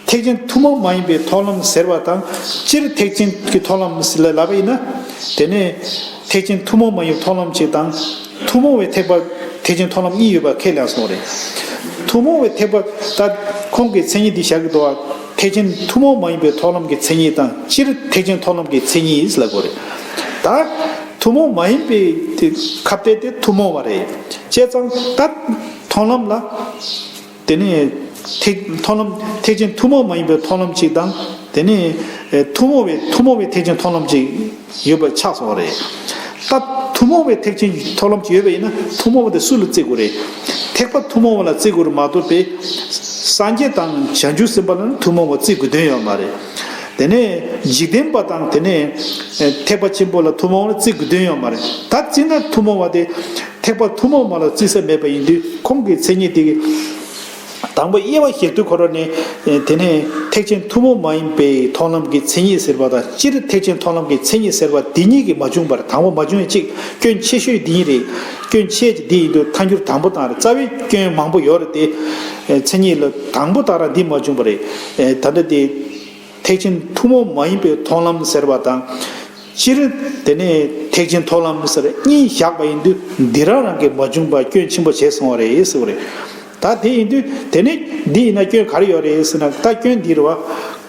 ཐེག་ཆེན་ཐུན་མོང་མ་ཡིན་པའི་མཐོང་ལམ་ཟེར་བ་དང་སྤྱིར་ཐེག་ཆེན་གྱི་མཐོང་ལམ་ཟེར་ལ་ལབ་པ་ཡིན་ན། དེ་ནས་ཐེག་ཆེན་ཐུན་མོང་མ་ཡིན་མཐོང་ལམ་གཅིག་དང་ཐུན་མོང་བའི་ཐེག་པ་ཐེག་ཆེན་མཐོང་ལམ་གཉིས་ཡོད་པ་ཁས་ལེན་སོང་རེད། ཐུན་མོང་བའི་ཐེག་པ་ད་ཁོང་གིས་མཚན་ཉིད་འདི་བཞག་གི་འདུག་བ། ཐེག་ཆེན་ཐུན་མོང་མ་ཡིན་པའི་མཐོང་ལམ་གྱི་མཚན་ཉིད་དང་སྤྱིར་ཐེག་ཆེན་མཐོང་ལམ་གྱི་མཚན་ཉིད་ལབ་དགོས་རེད། ད་ཐུན་མོང་མ་ཡིན་པའི་དེ་ཁ་གཏད་དེ་ཐུན་མོང་བ་རེད། བྱས་ཙང་ད་མཐོང་ལམ་ལ། དེ་ནས་ཐེག་མཐོང་ལམ་ཐེག་ཆེན་ཐུན་མོང་མ་ཡིན་པའི་མཐོང་ལམ་གཅིག་དང་། དེ་ནས་ཨེ་ཐུན་མོང་བའི་ཐུན་མོང་བའི་ཐེག་ཆེན་མཐོང་ལམ་གཅིག་ཡོད་པ་ཆགས་སོང་བ་རེད། ད་ ཐུན་མོང་བའི་ཐེག་ཆེན་གྱི་མཐོང་ལམ་ཅིག་ཡོད་པ་ཡིན་ན། ཐུན་མོང་བ་དེ་སུ་ལ་བརྩི་དགོས་རེད། ཐེག་པ་ཐུན་མོང་བ་ལ་བརྩི་དགོས་རེད་མ་གཏོགས་པའི། སངས་རྒྱས་དང་བྱང་ཆུབ་སེམས་དཔའ་ལ་ནི་ཐུན་མོང་བ་བརྩི་དགོས་དོན་ཡོད་མ་རེད། དེ་ནས་འཇིག་རྟེན་པ་དང་། དེ་ནས་ཐེག་པ་ཆེན་པོ་ལ་ཐུན་མོང་བ་ལ་བརྩི་དགོས་དོན་ཡོད་མ་རེད། ད་བརྩིས་ན་ཐུན་མོང་བ་དེ་ཐེག་པ་ཐུན་མོང་མ་ལ་བརྩི་ས་མེད་པ་ཡིན་དུས། ཁོང་གི་མཚན་ཉིད་དེ་གི། དང་པོ་དབྱེ་བ་ཞིབ་ཏུ་ཁོ་ར་ནས། དེ་ནས་ཐེག་ཆེན་ཐུན་མོང་མ་ཡིན་པའི་མཐོང་ལམ་གྱི་མཚན་ཉིད་ཟེར་བ་དང་། སྤྱིར་ཐེག་ཆེན་མཐོང་ལམ་གྱི་མཚན་ཉིད་ཟེར་བ་དེ་གཉིས་ཀྱིས་མ་བྱུང་བར། དང་པོ་མ་བྱུང་བའི་གཅིག་སྐྱོན་ཆེ་ཤོས་འདི་ཡིན་རེད། སྐྱོན་ཆེ་འདི་ཡིན་དུས་ཐལ་འགྱུར་དང་པོ་དང་རེད། རྩ་བའི་སྐྱོན་མང་པོ་ཡོད་རེད་དེ། མཚན་ཉིད་ལ་དང་པོ་དང་ར་འདི་མ་བྱུང་བ་རེད། ད་ལྟ་དེ། ཐེག་ཆེན་ཐུན་མོང་མ་ཡིན་པའི་མཐོང་ལམ་ཟེར་བ་དང་། སྤྱིར་དེ་ནས་ཐེག་ཆེན་མཐོང་ལམ་ཟེར་གཉིས་བཞག་པ་ཡིན་དུས། འདི་རང་རང་གིས་མ་བྱུང་བ་སྐྱོན་ཆེན་པོ་བྱས་སོང་བ་རེད་ཟེར་བ་རེད། ད་དེ་ཡིན་དུས་དེ་ནས་འདི་ཡིན་ན་སྐྱོན་ག་རེ་ཡོད་རེད་ཟེར་ན། ད་སྐྱོན་འདི་རེད་བ།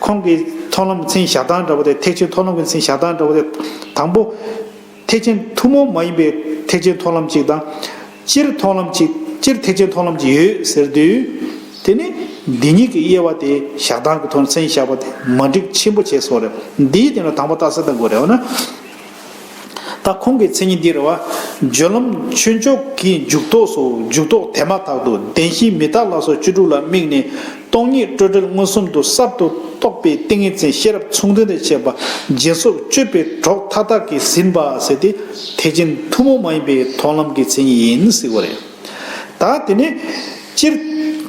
ཁོང་གི་མཐོང་ལམ་མཚན་བཞག་སྟངས་འདྲ་བོ་དེ། ཐེག་ཆེན་མཐོང་ལམ་གྱི་མཚན་བཞག་སྟངས་འདྲ་བོ་དེ། དང་པོ། ཐེག་ཆེན་ཐུན་མོང་མ་ཡིན་པའི་ཐེག་ཆེན་མཐོང་ལམ་གཅིག་དང་། སྤྱིར་མཐོང་ལམ་གཅིག་སྤྱིར་ཐེག་ཆེན་མཐོང་ལམ་གཅིག་ཡོད་ཟེར་དུས། དེ་ནི་འདི་གཉིས་ཀྱི་དབྱེ་བ་དེ། བཞག་སྟངས་ཀྱི་ཐོག་ནས་མཚན་བཞག་པ་དེ་མ་འགྲིག་ཆེན་པོ་བྱས་སོང་རེད། འདིའི་སྟེང་ལ་དང་པོ་ལྟ་ས་དང་དགོས་རེད་བ་ན། ད་ཁོང་གི་མཚན་ཉིད་འདི་རེད་བ། སྦྱོར་ལམ་ཆོས་མཆོག་གི་འཇུག་ལྡོག་སོགས། འཇུག་ལྡོག་དེ་མ་ཐག་ཏུ་བདེན་བཞི་མི་རྟག་ལ་སོགས་བཅུ་དྲུག་ལ་དམིགས་ནས། སྟོང་ཉིད་སྤྲོས་བྲལ་མངོན་སུམ་དུ་གསར་དུ་རྟོགས་པའི་ཏིང་ངེ་འཛིན་ཤེས་རབ་མཚུངས་ལྡན་དང་བཅས་པ་སྦྱིན་སོགས་སྤྱོད་པའི་གྲོགས་མཐའ་དག་གིས་ཟིན་པ་ཟེར་ཏེ། ཐེག་ཆེན་ཐུན་མོང་མ་ཡིན་པའི་མཐོང་ལམ་གྱི་མཚན་ཉིད་ཡིན་ཟེར་བ་རེད། ད་དེ་ནས་སྤྱིར་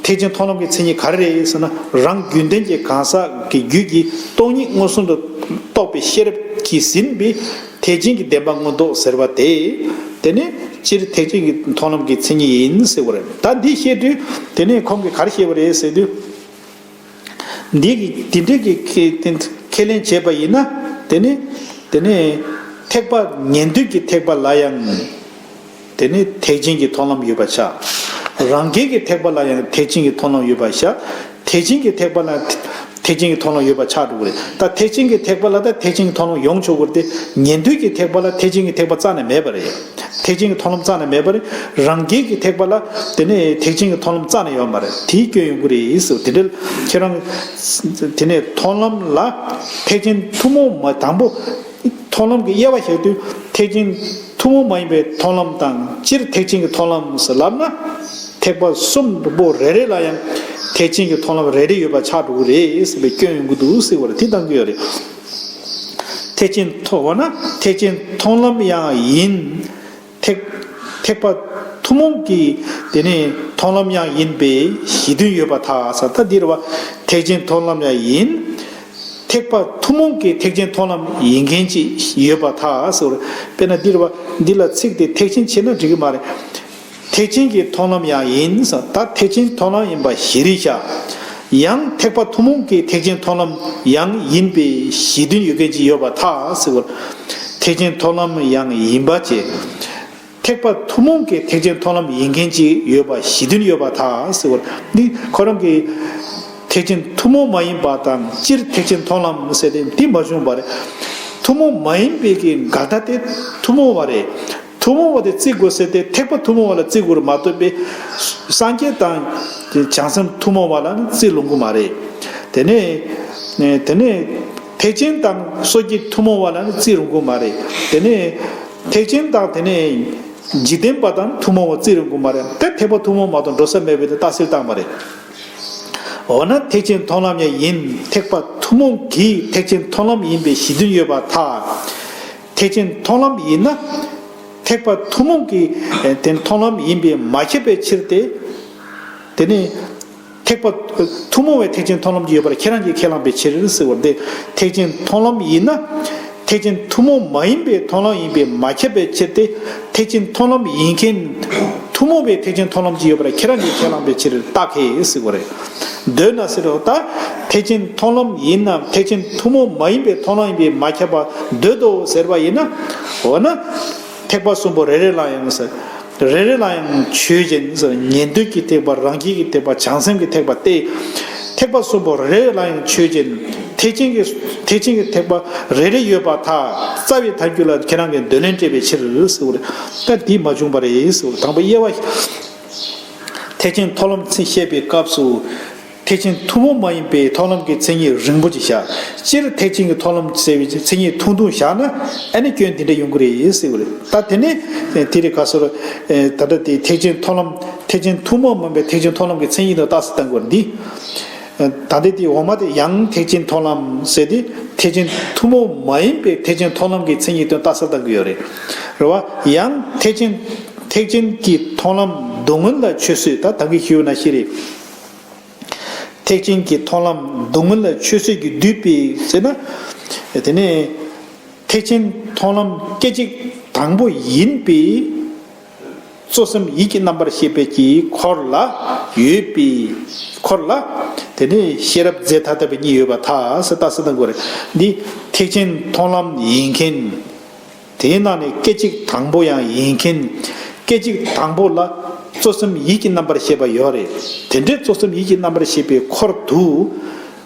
ཐེག་ཆེན་མཐོང་ལམ་གྱི་མཚན་ཉིད་ག་རེ་རེད་ཟེར་ན། རང་རྒྱུད་ལྡན་གྱི་གང་ཟག་གི་རྒྱུད་ཀྱི་སྟོང་ཉིད་མངོན་སུམ་དུ་རྟོགས་པའི་ཤེས་རབ་ཀྱིས་ཟིན་པའི་ཐེག་ཆེན་གྱི་བདེན་པ་མངོན་རྟོགས་ཟེར་བ་དེ། དེ་ནི་སྤྱིར་ཐེག་ཆེན་གྱི་མཐོང་ལམ་གྱི་མཚན་ཉིད་ཡིན་ཟེར་བ་རེད། ད་འདི་བཤད་དུས་དེ་ནས་ཁོང་གིས་ག་རེ་བཤད་པ་རེད་ཟེར་དུས། འདི་གི་དེ་འདྲའི་གི་ཁས་དེ་ཁས་ལེན་བྱས་པ་ཡིན་ན། དེ་ནི་དེ་ནི་ཐེག་པ་ཉན་ཐོས་ཀྱི་ཐེག་པ་ལ་ཡང་དེ་ནི་ཐེག་ཆེན་གྱི་མཐོང་ལམ་ཡོད་པ་ཆགས། རང་རྒྱལ་གྱི་ཐེག་པ་ལ་ཡང་ཐེག་ཆེན་གྱི་མཐོང་ལམ་ཡོད་པ་ཆགས། ཐེག་ཆེན་གྱི་ཐེག་པ་ལ་ཐེག་ཆེན་གྱི་མཐོང་ལམ་ཡོད་པ་ཆགས་འགྲོ་གི་རེད། ད་ཐེག་ཆེན་གྱི་ཐེག་པ་ལ་ད་ཐེག་ཆེན་གྱི་མཐོང་ལམ་ཡོང་ཆོག་གི་རེད་དེ། ཉན་ཐོས་ཀྱི་ཐེག་པ་ལ་ཐེག་ཆེན་གྱི་ཐེག་པ་རྩ་ནས་མེད་པ་རེད། ཐེག་ཆེན་གྱི་མཐོང་ལམ་རྩ་ནས་མེད་པ་རེད། རང་རྒྱལ་གྱི་ཐེག་པ་ལ་དེ་ནས་ཐེག་ཆེན་གྱི་མཐོང་ལམ་རྩ་ནས་ཡོད་མ་རེད། དེའི་སྐྱོན་ཡོང་གི་རེད་ཟེར། དེ་འདྲ་ཁྱེད་རང་དེ་ནས་མཐོང་ལམ་ལ་ཐེག་ཆེན་ཐུན་མོང་མ། དང་པོ་མཐོང་ལམ་གྱི་དབྱེ་བ་བཤད་དུས། ཐེག་ཆེན་ཐུན་མོང་མ་ཡིན་པའི་མཐོང་ལམ་དང་། སྤྱིར་ཐེག་ཆེན་གྱི་མཐོང་ལམ་ཟེར་ལབ་ན། ཐེག་པ་གསུམ་པོ་རེ་རེ་ལ་ཡང་ཐེག་ཆེན་གྱི་མཐོང་ལམ་རེ་རེ་ཡོད་པ་ཆགས་འགྲོ་གི་རེད་ཟེར་བའི་སྐྱོན་ཡོང་གི་འདུག་ཟེར་བ་རེད། དེ་གཏང་གི་ཡོད་རེད། ཐེག་ཆེན་མཐོང་བ་ན་ཐེག་ཆེན་མཐོང་ལམ་ཡང་ཡིན། ཐེག་ཐེག་པ་ཐུན་མོང་གི་དེ་ནས་མཐོང་ལམ་ཡང་ཡིན་པའི་གཞི་མཐུན་ཡོད་པར་ཐལ་ཟེར། ད་འདིར་བ་ཐེག་ཆེན་མཐོང་ལམ་ཡང་ཡིན། ཐེག་པ་ཐུན་མོང་གི་ཐེག་ཆེན་མཐོང་ལམ་ཡིན་མཁན་ཅིག་ཡོད་པར་ཐལ་ཟེར། དཔེར་ན་འདིར་བ་འདི་ལ་ཚིག་དེ་ཐེག་ཆེན་བྱས་ན་འགྲིག་གི་མ་རེད། ཐེག་ཆེན་གྱི་མཐོང་ལམ་ཡང་ཡིན་ཟེར། ད་ཐེག་ཆེན་མཐོང་ལམ་ཡིན་པ་གཞིར་བཞག། ཡང་ཐེག་པ་ཐུན་མོང་གི་ཐེག་ཆེན་མཐོང་ལམ་ཡང་ཡིན་པའི་གཞི་མཐུན་ཡོད་མཁན་ཅིག་ཡོད་པར་ཐལ་ཟེར། ཐེག་ཆེན་མཐོང་ལམ་ཡང་ཡིན་པ་བྱས། ཐེག་པ་ཐུན་མོང་གི་ཐེག་ཆེན་མཐོང་ལམ་ཡིན་མཁན་ཅིག་ཡོད་པ་གཞི་མཐུན་ཡོད་པར་ཐལ་ཟེར་བ། འདི་ཁོ་རང་གི་ཐེག་ཆེན་ཐུན་མོང་མ་ཡིན་པ་དང་སྤྱིར་ཐེག་ཆེན་མཐོང་ལམ་ཟེར་ཏེ་འདི་མ་བྱུང་བ་རེད། ཐུན་མོང་མ་ཡིན་པའི་གི་འགལ་ཟླ་དེ་ཐུན་མོང་བ་རེད། ཐུན་མོང་བ་དེ་བརྩི་དགོས་ཟེར་ཏེ་ཐེག་པ་ཐུན་མོང་བ་ལ་བརྩི་དགོས་རེད་མ་གཏོགས་པའི་སངས་རྒྱས་དང་བྱང་སེམས་ཐུན་མོང་བ་ལ་ནི་བརྩི་ལོང་གི་མ་རེད། དེ་ནས་དེ་ནས་ཐེག་ཆེན་དང་སོ་སྐྱེ་ཐུན་མོང་བ་ལ་ནི་བརྩི་རུང་གི་མ་རེད། དེ་ནས་ཐེག་ཆེན་དང་དེ་ནས་འཇིག་རྟེན་པ་དང་ཐུན་མོང་བ་བརྩི་རུང་གི་མ་རེད། དེ་ཐེག་པ་ཐུན་མོང་མ་གཏོགས་འགྲོ་ས་མེད་པའི་དེ་རྟགས་གསལ་བཏང་བ་རེད། འོ་ན་ཐེག་ཆེན་མཐོང་ལམ་ཡང་ཡིན། ཐེག་པ་ཐུན་མོང་གིས་ཐེག་ཆེན་མཐོང་ལམ་ཡིན་པའི་གཞི་མཐུན་ཡོད་པར་ཐལ། ཐེག་ཆེན་མཐོང་ལམ་ཡིན་ན་ཐེག་པ་ཐུན་མོང་གི་དེ་མཐོང་ལམ་ཡིན་པས་མ་ཁྱབ་པའི་ཕྱིར་ཏེ། དེ་ནི་ཐེག་པ་ཐུན་མོང་བའི་ཐེག་ཆེན་མཐོང་ལམ་གྱི་ཡོད་པར་ཁྱེད་རང་གིས་ཁས་བླངས་པའི་ཕྱིར་ཟེར་བ་འདི། ཐེག་ཆེན་མཐོང་ལམ་ཡིན་ན་ཐེག་ཆེན་ཐུན་མོང་མ་ཡིན་པའི་མཐོང་ལམ་ཡིན་པས་མ་ཁྱབ་པའི་ཕྱིར་ཏེ། ཐེག་ཆེན་མཐོང་ལམ་ཡིན་མཁན་ཐུན་མོང་བའི་ཐེག་ཆེན་མཐོང་ལམ་གྱི་ཡོད་པར་ཁྱེད་རང་གིས་ཁས་བླངས་པའི་ཕྱིར་རྟགས་ཁས་ཟེར་བ་རེད། འདོད་ན་ཟེར་རོ། ད་ཐེག་ཆེན་མཐོང་ལམ་ཡིན་ནམ་ཐེག་ཆེན་ཐུན་མོང་མ་ཡིན་པའི་མཐོང་ལམ་ཡིན་པས་མ་ཁྱབ་པ་འདོད་དོ་ཟེར་བ་ཡིན་ན། འོ་ན། ཐེག་པ་གསུམ་པོ་རེ་རེ་ལ་ཡང་ཟེར། རེ་རེ་ལ་ཡང་ཆོས་ཅན་ཟེར། ཉན་ཐོས་ཀྱི་ཐེག་པ། རང་རྒྱལ་གྱི་ཐེག་པ། བྱང་སེམས་ཀྱི་ཐེག་པ་སྟེ། ཐེག་པ་གསུམ་པོ་རེ་རེ་ལ་ཡང་ཆོས་ཅན། ཐེག་ཆེན་གྱི་ཐེག་ཆེན་གྱི་ཐེག་པ་རེ་རེ་ཡོད་པར་ཐལ། རྩ་བའི་ཐལ་འགྱུར་ལ་ཁྱེད་རང་གིས་འདོད་ལན་སྤྲད་པའི་ཕྱིར་ཟེར་བ་རེད། ད་འདི་མ་བྱུང་བ་རེད་ཟེར་བ་རེད། དང་པོ་དབྱེ་བ། ཐེག་ཆེན་མཐོང་ལམ་ཚིག་བཤད་པའི་སྐབས་སུ། ཐེག་ཆེན་ཐུན་མོང་མ་ཡིན་པའི་མཐོང་ལམ་གྱི་མཚན་ཉིད་རིང་པོ་ཅིག་བཞག། སྤྱིར་ཐེག་ཆེན་གྱི་མཐོང་ལམ་ཟེར་བའི་མཚན་ཉིད་ཐུང་ཐུང་བཞག་ན་ཨ་ནི་སྐྱོན་འདི་འདྲ་ཡོང་གི་རེད་ཟེར་བ་རེད། ད་དེ་ནས་དེ་རིང་ཁ་སོར་ད་ལྟ་དེ་ཐེག་ཆེན་མཐོང་ལམ་ཐེག་ཆེན་ཐུན་མོང་མ་ཡིན་པའི་ཐེག་ཆེན་མཐོང་ལམ་གྱི་མཚན་ཉིད་དུ་རྟགས་གསལ་བཏང་དགོས་འདི། ད་ལྟ་དེ་འོག་མ་དེ་ཡང་ཐེག་ཆེན་མཐོང་ལམ་ཟེར་ཏེ་ཐེག་ཆེན་ཐུན་མོང་མ་ཡིན་པའི་ཐེག་ཆེན་མཐོང་ལམ་གྱི་མཚན་ཉིད་དུ་རྟགས་གསལ་བཏང་གི་ཡོད་རེད། རེད་བ། ཡང་ཐེག་ཆེན་ཐེག་ཆེན་གྱི་མཐོང་ལམ་སྡུག་བསྔལ་ལ་ཆོས་བཟོད། ད་ད་གིན་ཞུས་པ་ནང་བཞིན་རེད། ཐེག་ཆེན་གྱི་མཐོང་ལམ་སྡུག་བསྔལ་ལ་ཆོས་བཟོད་ཀྱིས་བསྡུས་པའི་ཟེར་ན། དེ་ནས་ཐེག་ཆེན་མཐོང་ལམ་སྐད་ཅིག་དང་པོ་ཡིན་པའི་གཙོ་སེམས་ཡིད་ཀྱི་རྣམ་པར་ཤེས་པའི་གི་འཁོར་ལ་ཡོད་པའི་འཁོར་ལ། དེ་ནས་ཤེས་རབ་རྫས་ཐ་དད་པའི་གཉིས་ཡོད་པར་ཐལ་ཟེར་རྟགས་གསལ་བཏང་དགོས་རེད། འདི་ཐེག་ཆེན་མཐོང་ལམ་ཡིན་མཁན། དེའི་ནང་ནས་སྐད་ཅིག་དང་པོ་ཡང་ཡིན་མཁན། སྐད་ཅིག་དང་པོ་ལ་གཙོ་སེམས་ཡིད་ཀྱི་རྣམ་པར་ཤེས་པ་ཡོད་རེད། དེ་འདྲའི་གཙོ་སེམས་ཡིད་ཀྱི་རྣམ་པར་ཤེས་པའི་འཁོར་དུ་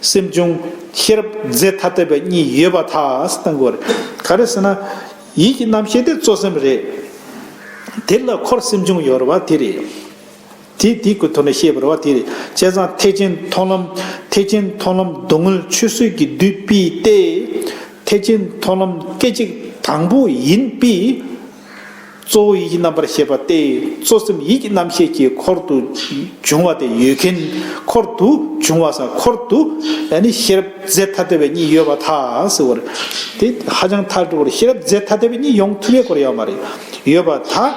སེམས་བྱུང་ཤེས་རབ་རྫས་ཐ་དད་པ་གཉིས་ཡོད་པར་ཐལ་ཟེར་བཏང་དགོས་རེད། ག་རེ་ཟེར་ན། ཡིད་ཀྱི་རྣམ་ཤེས་དེ་གཙོ་སེམས་རེད། དེ་ལ་འཁོར་སེམས་བྱུང་ཡོད་རེད་བ། དེ་རེད། དེ་དེའི་ཐོག་ནས་བཤད་པ་རེད་བ། དེ་རེད། བྱས་ཙང་ཐེག་ཆེན་མཐོང་ལམ་ཐེག་ཆེན་མཐོང་ལམ་སྡུག་བསྔལ་ཆོས་བཟོད་ཀྱིས་བསྡུས་པའི་སྟེ། ཐེག་ཆེན་མཐོང་ལམ་སྐད་ཅིག་དང་པོ་ཡིན་པའི་གཙོ་བོ་ཡིད་ཀྱི་རྣམ་པར་ཤེས་པ་སྟེ། གཙོ་སེམས་ཡིད་ཀྱི་རྣམ་ཤེས་ཀྱི་འཁོར་དུ་བྱུང་བ་དེ་ཡོད་མཁན། འཁོར་དུ་བྱུང་བ་ས་འཁོར་དུ་ཨ་ནི་ཤེས་རབ་རྫས་ཐ་དད་པའི་གཉིས་ཡོད་པར་ཐལ་ཟེར་བ་རེད། དེ་ཧ་ཅང་ཐལ་འགྲོ་བ་རེད། ཤེས་རབ་རྫས་ཐ་དད་པའི་གཉིས་ཡོང་ཐུབ་ཡས་སྐོར་ཡོད་མ་རེད། ཡོད་པར་ཐལ།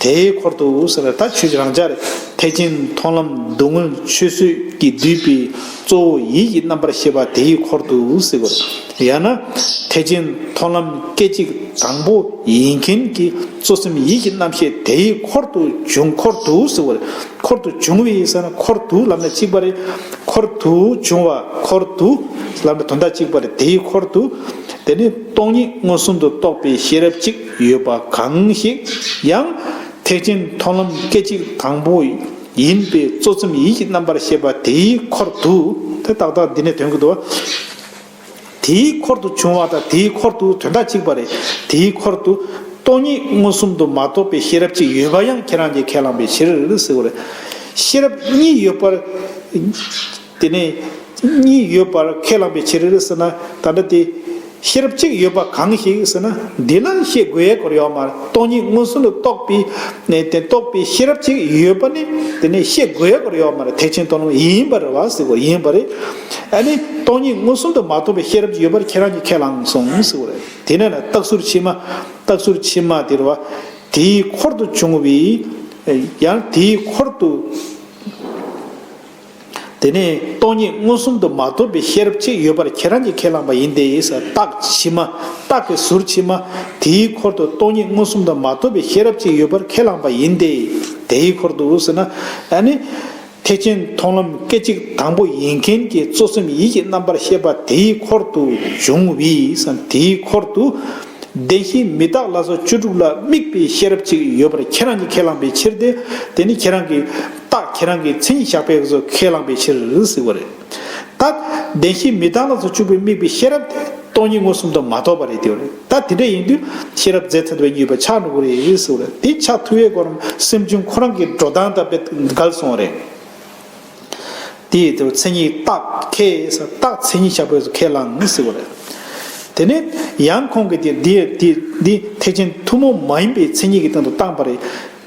དེའི་འཁོར་དུ་ཟེར་བ་ད་ཆོས་ཀྱི་རང་འཇགས་རེད། ཐེག་ཆེན་མཐོང་ལམ་སྡུག་བསྔལ་ཆོས་བཟོད་ཀྱིས་བསྡུས་པའི་གཙོ་བོ་ཡིད་ཀྱི་རྣམ་པར་ཤེས་པ་དེའི་འཁོར་དུ་ཟེར་བ་རེད། ཡང་ན་ཐེག་ཆེན་མཐོང་ལམ་སྐད་ཅིག་དང་པོ་ཡིན་མཁན་གྱི་གཙོ་སེམས་ཡིད་ཀྱི་རྣམ་ཤེས་དེའི་འཁོར་དུ་བྱུང་འཁོར་དུ་ཟེར་བ་རེད། འཁོར་དུ་བྱུང་བའི་ཟེར་ན་འཁོར་དུ་ལབ་ན་གཅིག་པ་རེད། འཁོར་དུ་བྱུང་བ་འཁོར་དུ་ལབ་ན་དོན་དག་གཅིག་པ་རེད། དེའི་འཁོར་དུ། དེ་ནི་སྟོང་ཉིད་མངོན་སུམ་དུ་རྟོགས་པའི་ཤེས་རབ་ཅིག་ཡོད་པ་གང་ཞིག་ཡང་ཐེག་ཆེན་མཐོང་ལམ་སྐད་ཅིག་དང་པོ་ཡིན་པའི་གཙོ་སེམས་ཡིད་ཀྱི་རྣམ་པར་ཤེས་པ་དེའི་འཁོར་དུ། དེ་ཏག་ཏག་འདི་ནས་དོན་གྱི་འདུག་དེའི་འཁོར་དུ་བྱུང་བ་དང་དེའི་འཁོར་དུ་དོན་དག་གཅིག་པ་རེད། དེའི་འཁོར་དུ་སྟོང་ཉིད་མངོན་སུམ་དུ་མ་རྟོགས་པའི་ཤེས་རབ་ཅིག་ཡོད་པ་ཡང་ཁྱེད་རང་གིས་ཁས་བླངས་པའི་ཕྱིར་ཟེར་བ་རེད། ཤེས་རབ་གཉིས་ཡོད་པར། དེ་ནས་གཉིས་ཡོད་པར་ཁས་བླངས་པའི་ཕྱིར་ཟེར་ན། ད་ལྟ་དེ་ཤེས་རབ་གཅིག་ཡོད་པ་གང་ཞིག་ཟེར་ན། འདི་ལ་བཤད་དགོས་ཡས་སྐོར་ཡོད་མ་རེད། སྟོང་ཉིད་མངོན་སུམ་དུ་རྟོགས་པའི་ནས་དེ་རྟོགས་པའི་ཤེས་རབ་ཅིག་ཡོད་པ་ནི་དེ་ནས་བཤད་དགོས་ཡས་སྐོར་ཡོད་མ་རེད། ཐེག་ཆེན་མཐོང་ལམ་ཡིན་པ་རེད་བ་ཟེར་བ་ཡིན་པ་རེད། ཨ་ནི་སྟོང་ཉིད་མངོན་སུམ་དུ་མ་རྟོགས་པའི་ཤེས་རབ་ཅིག་ཡོད་པར་ཁྱེད་རང་གིས་ཁས་བླངས་སོང་ཟེར་བ་རེད། དེ་ནས་ན་རྟགས་ཟུར་ཕྱི་མ་རྟགས་ཟུར་ཕྱི་མ་དེ་རེད་བ། དེའི་འཁོར་དུ་བྱུང་བའི་ཡང་དེའི་འཁོར་དུ། དེ་ནས་སྟོང་ཉིད་མངོན་སུམ་དུ་མ་རྟོགས་པའི་ཤེས་རབ་ཅིག་ཡོད་པར་ཁྱེད་རང་གིས་ཁས་བླངས་པ་ཡིན་ཏེ་ཟེར། རྟགས་ཕྱི་མ་རྟགས་ཀྱི་ཟུར་ཕྱི་མ། དེའི་འཁོར་དུ་སྟོང་ཉིད་མངོན་སུམ་དུ་མ་རྟོགས་པའི་ཤེས་རབ་ཅིག་ཡོད་པར་ཁས་བླངས་པ་ཡིན་ཏེ། དེའི་འཁོར་དུ་ཟེར་ན་ཨ་ནི། ཐེག་ཆེན་མཐོང་ལམ་སྐད་ཅིག་དང་པོ་ཡིན་མཁན་གྱི་གཙོ་སེམས་ཡིད་ཀྱི་རྣམ་པར་ཤེས་པ་དེའི་འཁོར་དུ་བྱུང་བའི་ཟེར། དེའི་འཁོར་དུ། བདེན་བཞི་མི་རྟག་ལ་སོགས་བཅུ་དྲུག་ལ་དམིགས་པའི་ཤེས་རབ་ཅིག་ཡོད་པར་ཁྱེད་རང་གིས་ཁས་བླངས་པའི་ཕྱིར་ཏེ། དེ་ནི་ཁྱེད་རང་གིས་རྟགས་ཁྱེད་རང་གིས་མཚན་ཉིད་བཞག་པའི་བཟོ་ཁས་བླངས་པའི་ཕྱིར་ཟེར་བ་རེད། ད་བདེན་བཞི་མི་རྟག་ལ་སོགས་བཅུ་དྲུག་དམིགས་པའི་ཤེས་རབ་དེ་སྟོང་ཉིད་མངོན་སུམ་དུ་མ་རྟོགས་པ་རེད་དེ་བ་རེད། ད་དེ་འདྲ་ཡིན་དུས་ཤེས་རབ་རྫས་ཐ་དད་པའི་གཉིས་ཡོད་པ་ཆགས་འགྲོ་གི་རེད་ཟེར་བ་རེད། དེ་ཆགས་ཐུབ་ཡས་སྐོར་སེམས་བྱུང་ཁོ་རང་གི་འགྲོ་སྟངས་དང་དཔེ་འགལ་སོང་བ་རེད། དེའི་དེ་མཚན་ཉིད་རྟགས་ཁས་ས་རྟགས་མཚན་ཉིད་བཞག་པའི་ཁས་བླངས་ཟེར་བ་རེད། དེ་ནས་ཡང་ཁོང་གིས་དེ་འདི་འདི་འདི་ཐེག་ཆེན་ཐུན་མོང་མ་ཡིན་པའི་མཚན་ཉིད་ཀྱི་སྟེང་དུ་བཏང་པ་རེད།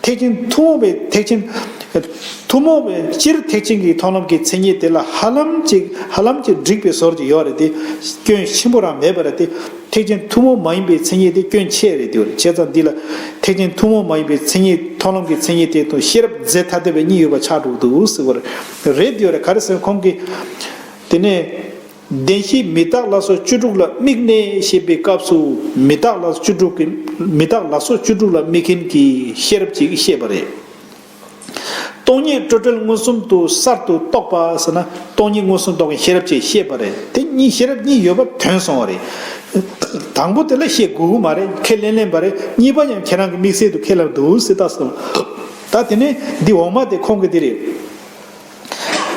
ཐེག་ཆེན་ཐུན་མོང་བའི་ཐེག་ཆེན་ཐུན་མོང་བའི་སྤྱིར་ཐེག་ཆེན་གྱི་མཐོང་ལམ་གྱི་མཚན་ཉིད་དེ་ལ་ཧ་ལམ་ཅིག་ཧ་ལམ་ཅིག་འགྲིག་པའི་བཟོ་འདྲ་ཅིག་ཡོད་རེད་དེ། སྐྱོན་ཆེན་པོ་རང་མེད་པ་རེད་དེ། ཐེག་ཆེན་ཐུན་མོང་མ་ཡིན་པའི་མཚན་ཉིད་དེ་སྐྱོན་ཆེ་རེད་དེ་བ་རེད། བྱས་ཙང་འདི་ལ་ཐེག་ཆེན་ཐུན་མོང་མ་ཡིན་པའི་མཚན་ཉིད་མཐོང་ལམ་གྱི་མཚན་ཉིད་དེ་དང་ཤེས་རབ་རྫས་ཐ་དད་པའི་གཉིས་ཡོད་པ་ཆགས་འགྲོ་གི་འདུག་ཟེར་བ་རེད། རེད་དེ་བ་རེད། ག་རེ་ཟེར་ན་ཁོང་གིས་དེ་ནས་བདེན་བཞི་མི་རྟག་ལ་སོགས་བཅུ་དྲུག་ལ་དམིགས་ནས་ཞེས་པའི་སྐབས་སུ་མི་རྟག་ལ་བཅུ་དྲུག་གི་མི་རྟག་ལ་སོགས་བཅུ་དྲུག་ལ་དམིགས་མཁན་གྱི་ཤེས་རབ་ཅིག་བཤད་པ་རེད། སྟོང་ཉིད་སྤྲོས་བྲལ་མངོན་སུམ་དུ་གསར་དུ་རྟོགས་པ་ཟེར་ན་སྟོང་ཉིད་མངོན་སུམ་རྟོགས་པའི་ཤེས་རབ་ཅེས་བཤད་པ་རེད། དེ་གཉིས་ཤེས་རབ་གཉིས་ཡོད་པ་ཐོན་སོང་བ་རེད། དང་པོ་དེ་ལ་བཤད་དགོས་ཀྱི་མ་རེད། ཁས་ལེན་ལེན་པ་རེད། གཉིས་པ་ཡང་ཁྱེད་རང་གི་དམིགས་བསལ་དུ་ཁས་ལེན་འདུག་ཟེར་ལྟ་སོང་། ད་དེ་ནས་འདི་འོག་མ་དེ་ཁོང་གི་དེ་རེད།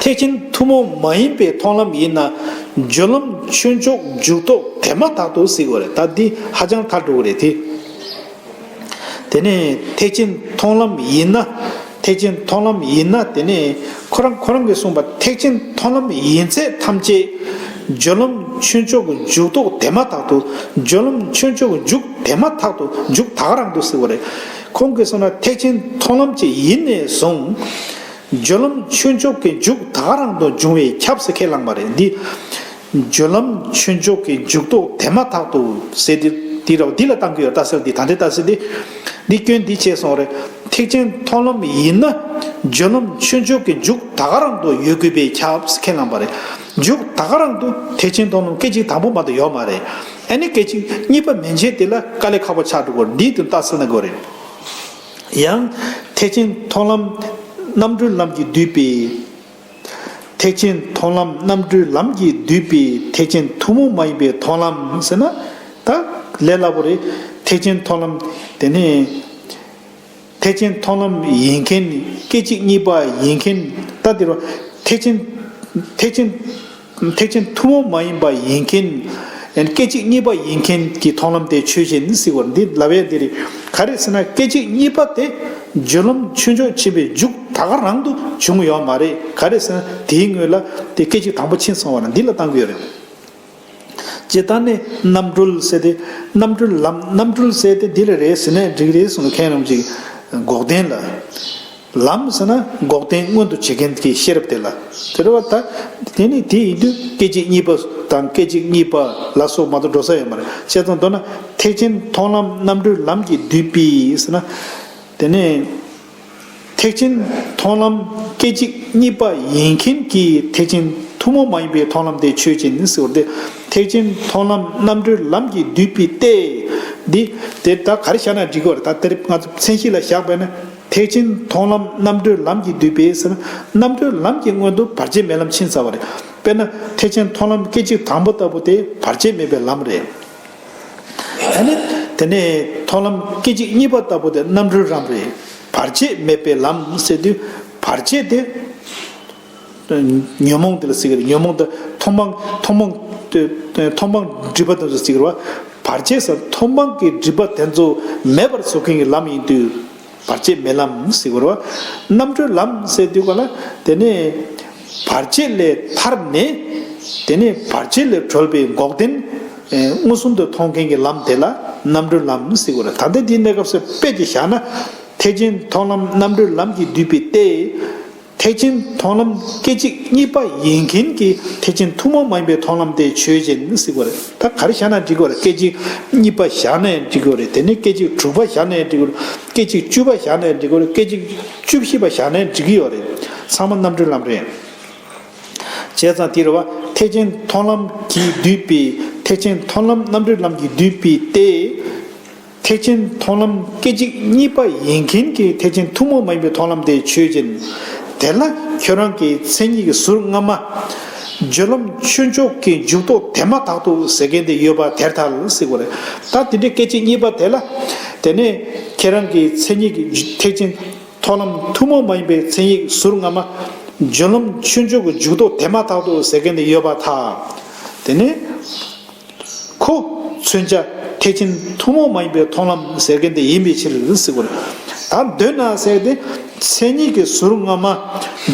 ཐེག་ཆེན་ཐུན་མོང་མ་ཡིན་པའི་མཐོང་ལམ་ཡིན་ན། སྦྱོར་ལམ་ཆོས་མཆོག་འཇུག་ལྡོག་དེ་མ་ཐག་ཏུ་ཟེར་བ་རེད། ད་འདི་ཧ་ཅང་ཐལ་འགྲོ་གི་རེད་དེ། དེ་ནས་ཐེག་ཆེན་མཐོང་ལམ་ཡིན་ན། ཐེག་ཆེན་མཐོང་ལམ་ཡིན་ན། དེ་ནས་ཁོ་རང་ཁོ་རང་གིས་གསུངས་པ། ཐེག་ཆེན་མཐོང་ལམ་ཡིན་ཚད་ཐམས་ཅད་སྦྱོར་ལམ་ཆོས་མཆོག་གི་འཇུག་ལྡོག་དེ་མ་ཐག་ཏུ། སྦྱོར་ལམ་ཆོས་མཆོག་གི་འཇུག་དེ་མ་ཐག་ཏུ། འཇུག་ད་ག་རང་དུ་ཟེར་བ་རེད། ཁོང་གིས་གསུངས་ན། ཐེག་ཆེན་མཐོང་ལམ་ཅིག་ཡིན་ནས་བཟུང་། སྦྱོར་ལམ་ཆོས་མཆོག་གི་འཇུག་ད་ག་རང་དུ་འབྱུང་བས་ཁྱབ་ཟེར་ཁས་བླངས་པ་རེད། འདི་སྦྱོར་ལམ་ཆོས་མཆོག་གི་འཇུག་ལྡོག་དེ་མ་ཐག་ཏུ་ཟེར་དེ་འདི་ར་བ་འདི་ལ་བཏང་གི་ཡོད། ལྟ་ཚུལ་འདི། ད་ལྟའི་ལྟ་ཚུལ་འདི། འདི་སྐྱོན་འདི་བྱས་སོང་རེད། ཐེག་ཆེན་མཐོང་ལམ་ཡིན་ན། སྦྱོར་ལམ་ཆོས་མཆོག་གི་འཇུག་ད་ག་རང་དུ་ཡོད་དགོས་པས་ཁྱབ་ཟེར་ཁས་བླངས་པ་རེད། འཇུག་ད་ག་རང་དུ་ཐེག་ཆེན་མཐོང་ལམ་སྐད་ཅིག་དང་པོ་མ་གཏོགས་ཡོད་མ་རེད། ཨ་ནི་སྐད་ཅིག་གཉིས་པ་མན་ཆད་དེ་ལ་དཀའ་ལས་ཁག་པོ་ཆགས་འགྲོ་གི་རེད། འདིའི་དོན་ལྟ་ཚུལ་ན་དགོས་རེད། ཡང་ཐེག་ཆེན་མཐོང་ལམ་རྣམ་གྲོལ་ལམ་གྱིས་བསྡུས་པའི། ཐེག་ཆེན་མཐོང་ལམ་རྣམ་གྲོལ་ལམ་གྱིས་བསྡུས་པའི་ཐེག་ཆེན་ཐུན་མོང་མ་ཡིན་པའི་མཐོང་ལམ་ཟེར་ན། ད་ལས་སླ་པོ་རེད། ཐེག་ཆེན་མཐོང་ལམ། དེ་ནས་ཐེག་ཆེན་མཐོང་ལམ་ཡིན་མཁན། སྐད་ཅིག་གཉིས་པ་ཡིན་མཁན། ད་དེ་རུ་ཐེག་ཆེན་ཐེག་ཆེན་ཐེག་ཆེན་ཐུན་མོང་མ་ཡིན་པ་ཡིན་མཁན། ཡང་སྐད་ཅིག་གཉིས་པ་ཡིན་མཁན་གྱི་མཐོང་ལམ་དེ་ཆོས་ཅན་ཟེར་བ་འདི་ལབ་ཡས་འདི་རེད། ག་རེ་ཟེར་ན། སྐད་ཅིག་གཉིས་པ་དེ་སྦྱོར་ལམ་ཆོས་མཆོག་ཕྱིན་པའི་འཇུག་ད་ག་རང་དུ་བྱུང་ཡོད་མ་རེད། ག་རེ་ཟེར་ན། དེའི་སྔོན་ལ་དེ་སྐད་ཅིག་དང་པོ་ཕྱིན་སོང་བ་ན་འདི་ལ་བཏང་གི་ཡོད་རེད། ཇི་ལྟར་ནི་རྣམ་གྲོལ་ཟེར་ཏེ། རྣམ་གྲོལ་ལམ། རྣམ་གྲོལ་ཟེར་ཏེ་འདི་ལ་རེད་ཟེར་ནས་འགྲིག་རེད་གསུངས། མཁན་རིན་པོ་ཆེས་འགོག་བདེན་ལ། ལམ་ཟེར་ན་འགོག་བདེན་མངོན་དུ་བྱེད་མཁན་གྱི་ཤེས་རབ་དེ་ལ། དེ་རེད་བ། ད་དེ་ནི་དེ་ཡིན་དུས་སྐད་ཅིག་གཉིས་པ་དང་སྐད་ཅིག་གཉིས་པ་ལ་སོགས་མ་གཏོགས་འགྲོ་ས་ཡོད་མ་རེད། བྱས་ཙང་མདོར་ན་ཐེག་ཆེན་མཐོང་ལམ་རྣམ་གྲོལ་ལམ་གྱིས་བསྡུས་པའི་ཟེར་ན། དེ་ནས་ཐེག་ཆེན་མཐོང་ལམ་སྐད་ཅིག་གཉིས་པ་ཡིན་མཁན་གྱི་ཐེག་ཆེན་ཐུན་མོང་མ་ཡིན་པའི་མཐོང་ལམ་དེ་ཆོས་ཅན་ཟེར་བ་སྟེ། ཐེག་ཆེན་མཐོང་ལམ་རྣམ་གྲོལ་ལམ་གྱིས་བསྡུས་པའི་སྟེ། འདི་དེ་ད་ག་རེ་བཞག་ན་འགྲིག་གི་རེད། ད་དེར་ང་ཚོ་མཚན་གཞི་ལ་བཞག་པས་ན། ཐེག་ཆེན་མཐོང་ལམ་རྣམ་གྲོལ་ལམ་གྱིས་བསྡུས་པའི་ཟེར་ན། རྣམ་གྲོལ་ལམ་གྱི་སྔོན་དུ་བར་ཆད་མེད་ལམ་ཕྱིན་ཚར་བ་རེད། དཔེར་ན་ཐེག་ཆེན་མཐོང་ལམ་སྐད་ཅིག་དང་པོ་ལྟ་བུ་དེ་བར་ཆད་མེད་པའི་ལམ་རེད། ཨ་ནི་དེ་ནས་མཐོང་ལམ་སྐད་ཅིག་གཉིས་པ་ལྟ་བུ་དེ་རྣམ་གྲོལ་ལམ་རེད། བར་ཆད་མེད་པའི་ལམ་ཟེར་དུས། བར་ཆད་དེ་ཉོན་མོངས་དེ་ལ་ཟེར་གི་རེད། ཉོན་མོངས་དེ་མཐོང་སྤང་མཐོང་སྤང་མཐོང་སྤང་སྒྲིབ་པ་དེ་ཚོ་ཟེར་གི་རེད་བ། བར་ཆད་ཟེར་མཐོང་སྤང་གི་སྒྲིབ་པ་དེ་ཚོ་མེད་པར་བཟོ་མཁན་གྱི་ལམ་ཡིན་དུས། བར་ཆད་མེད་ལམ་ཟེར་གི་རེད་བ། རྣམ་གྲོལ་ལམ་ཟེར་དུས་ག་ལ། དེ་ནས་བར་ཆད་ལས་ཐར་ནས། དེ་ནས་བར་ཆད་ལས་གྲོལ་བའི་འགོག་བདེན་མངོན་སུམ་དུ་མཐོང་མཁན་གྱི་ལམ་དེ་ལ་རྣམ་གྲོལ་ལམ་ཟེར་གི་རེད། ད་ལྟ་འདིའི་གནས་སྐབས་སུ་དཔེ་ཅིག་བཞག་ན། ཐེག་ཆེན་མཐོང་ལམ་རྣམ་གྲོལ་ལམ་གྱིས་བསྡུས་པའི་སྟེ། ཐེག་ཆེན་མཐོང་ལམ་སྐད་ཅིག་གཉིས་པ་ཡིན་མཁན་གྱི་ཐེག་ཆེན་ཐུན་མོང་མ་ཡིན་པའི་མཐོང་ལམ་དེ་ཆོས་ཅན་ཟེར་གི་རེད། ད་ག་རེ་བཞག་ན་འགྲིག་གི་རེད། སྐད་ཅིག་གཉིས་པ་བཞག་ནའི་འགྲིག་གི་རེད། དེ་ནས་སྐད་ཅིག་དྲུག་པ་བཞག་ནའི་འགྲིག་གི་རེད། སྐད་ཅིག་བཅུ་པ་བཞག་ནའི་འགྲིག་གི་རེད། སྐད་ཅིག་བཅུ་བཞི་པ་བཞག་ནའི་འགྲིག་གི་ཡོད་རེད། ཚང་མ་རྣམ་གྲོལ་ལམ་རེད། བྱས་ཙང་དེ་རེད་བ། ཐེག་ཆེན་མཐོང་ལམ་གྱིས་བསྡུས་པའི། ཐེག་ཆེན་མཐོང་ལམ་རྣམ་གྲོལ་ལམ་གྱིས་བསྡུས་པའི་སྟེ། ཐེག་ཆེན་མཐོང་ལམ་སྐད་ཅིག་གཉིས་པ་ཡིན་མཁན་གྱི་ཐེག་ཆེན་ཐུན་མོང་མ་ཡིན་པའི་མཐོང་ལམ་དེ་ཆོས་ཅན། དེ་ལ་ཁྱོད་རང་གི་མཚན་ཉིད་ཀྱི་ཟུར་སྔ་མ། སྦྱོར་ལམ་ཆོས་མཆོག་གི་འཇུག་ལྡོག་དེ་མ་ཐག་ཏུ་ཟེར་མཁན་དེ་ཡོད་པ་དེར་ཐལ་ཟེར་གི་རེད། ད་དེ་འདྲའི་སྐད་ཅིག་གཉིས་པ་དེ་ལ། དེ་ནས་ཁྱེད་རང་གི་མཚན་ཉིད་ཀྱི་ཐེག་ཆེན་མཐོང་ལམ་ཐུན་མོང་མ་ཡིན་པའི་མཚན་ཉིད་ཟུར་སྔ་མ། སྦྱོར་ལམ་ཆོས་མཆོག་གི་འཇུག་ལྡོག་དེ་མ་ཐག་ཏུ་ཟེར་མཁན་དེ་ཡོད་པར་ཐལ། དེ་ནས་ཁོ་མཚོན་བྱ་ཐེག་ཆེན་ཐུན་མོང་མ་ཡིན་པའི་མཐོང་ལམ་ཟེར་མཁན་དེ་ཡིན་པའི་ཕྱིར་ཟེར་གི་རེད། ད་འདོད་ན་ཟེར་ཏེ། མཚན་ཉིད་ཀྱི་ཟུར་སྔ་མ།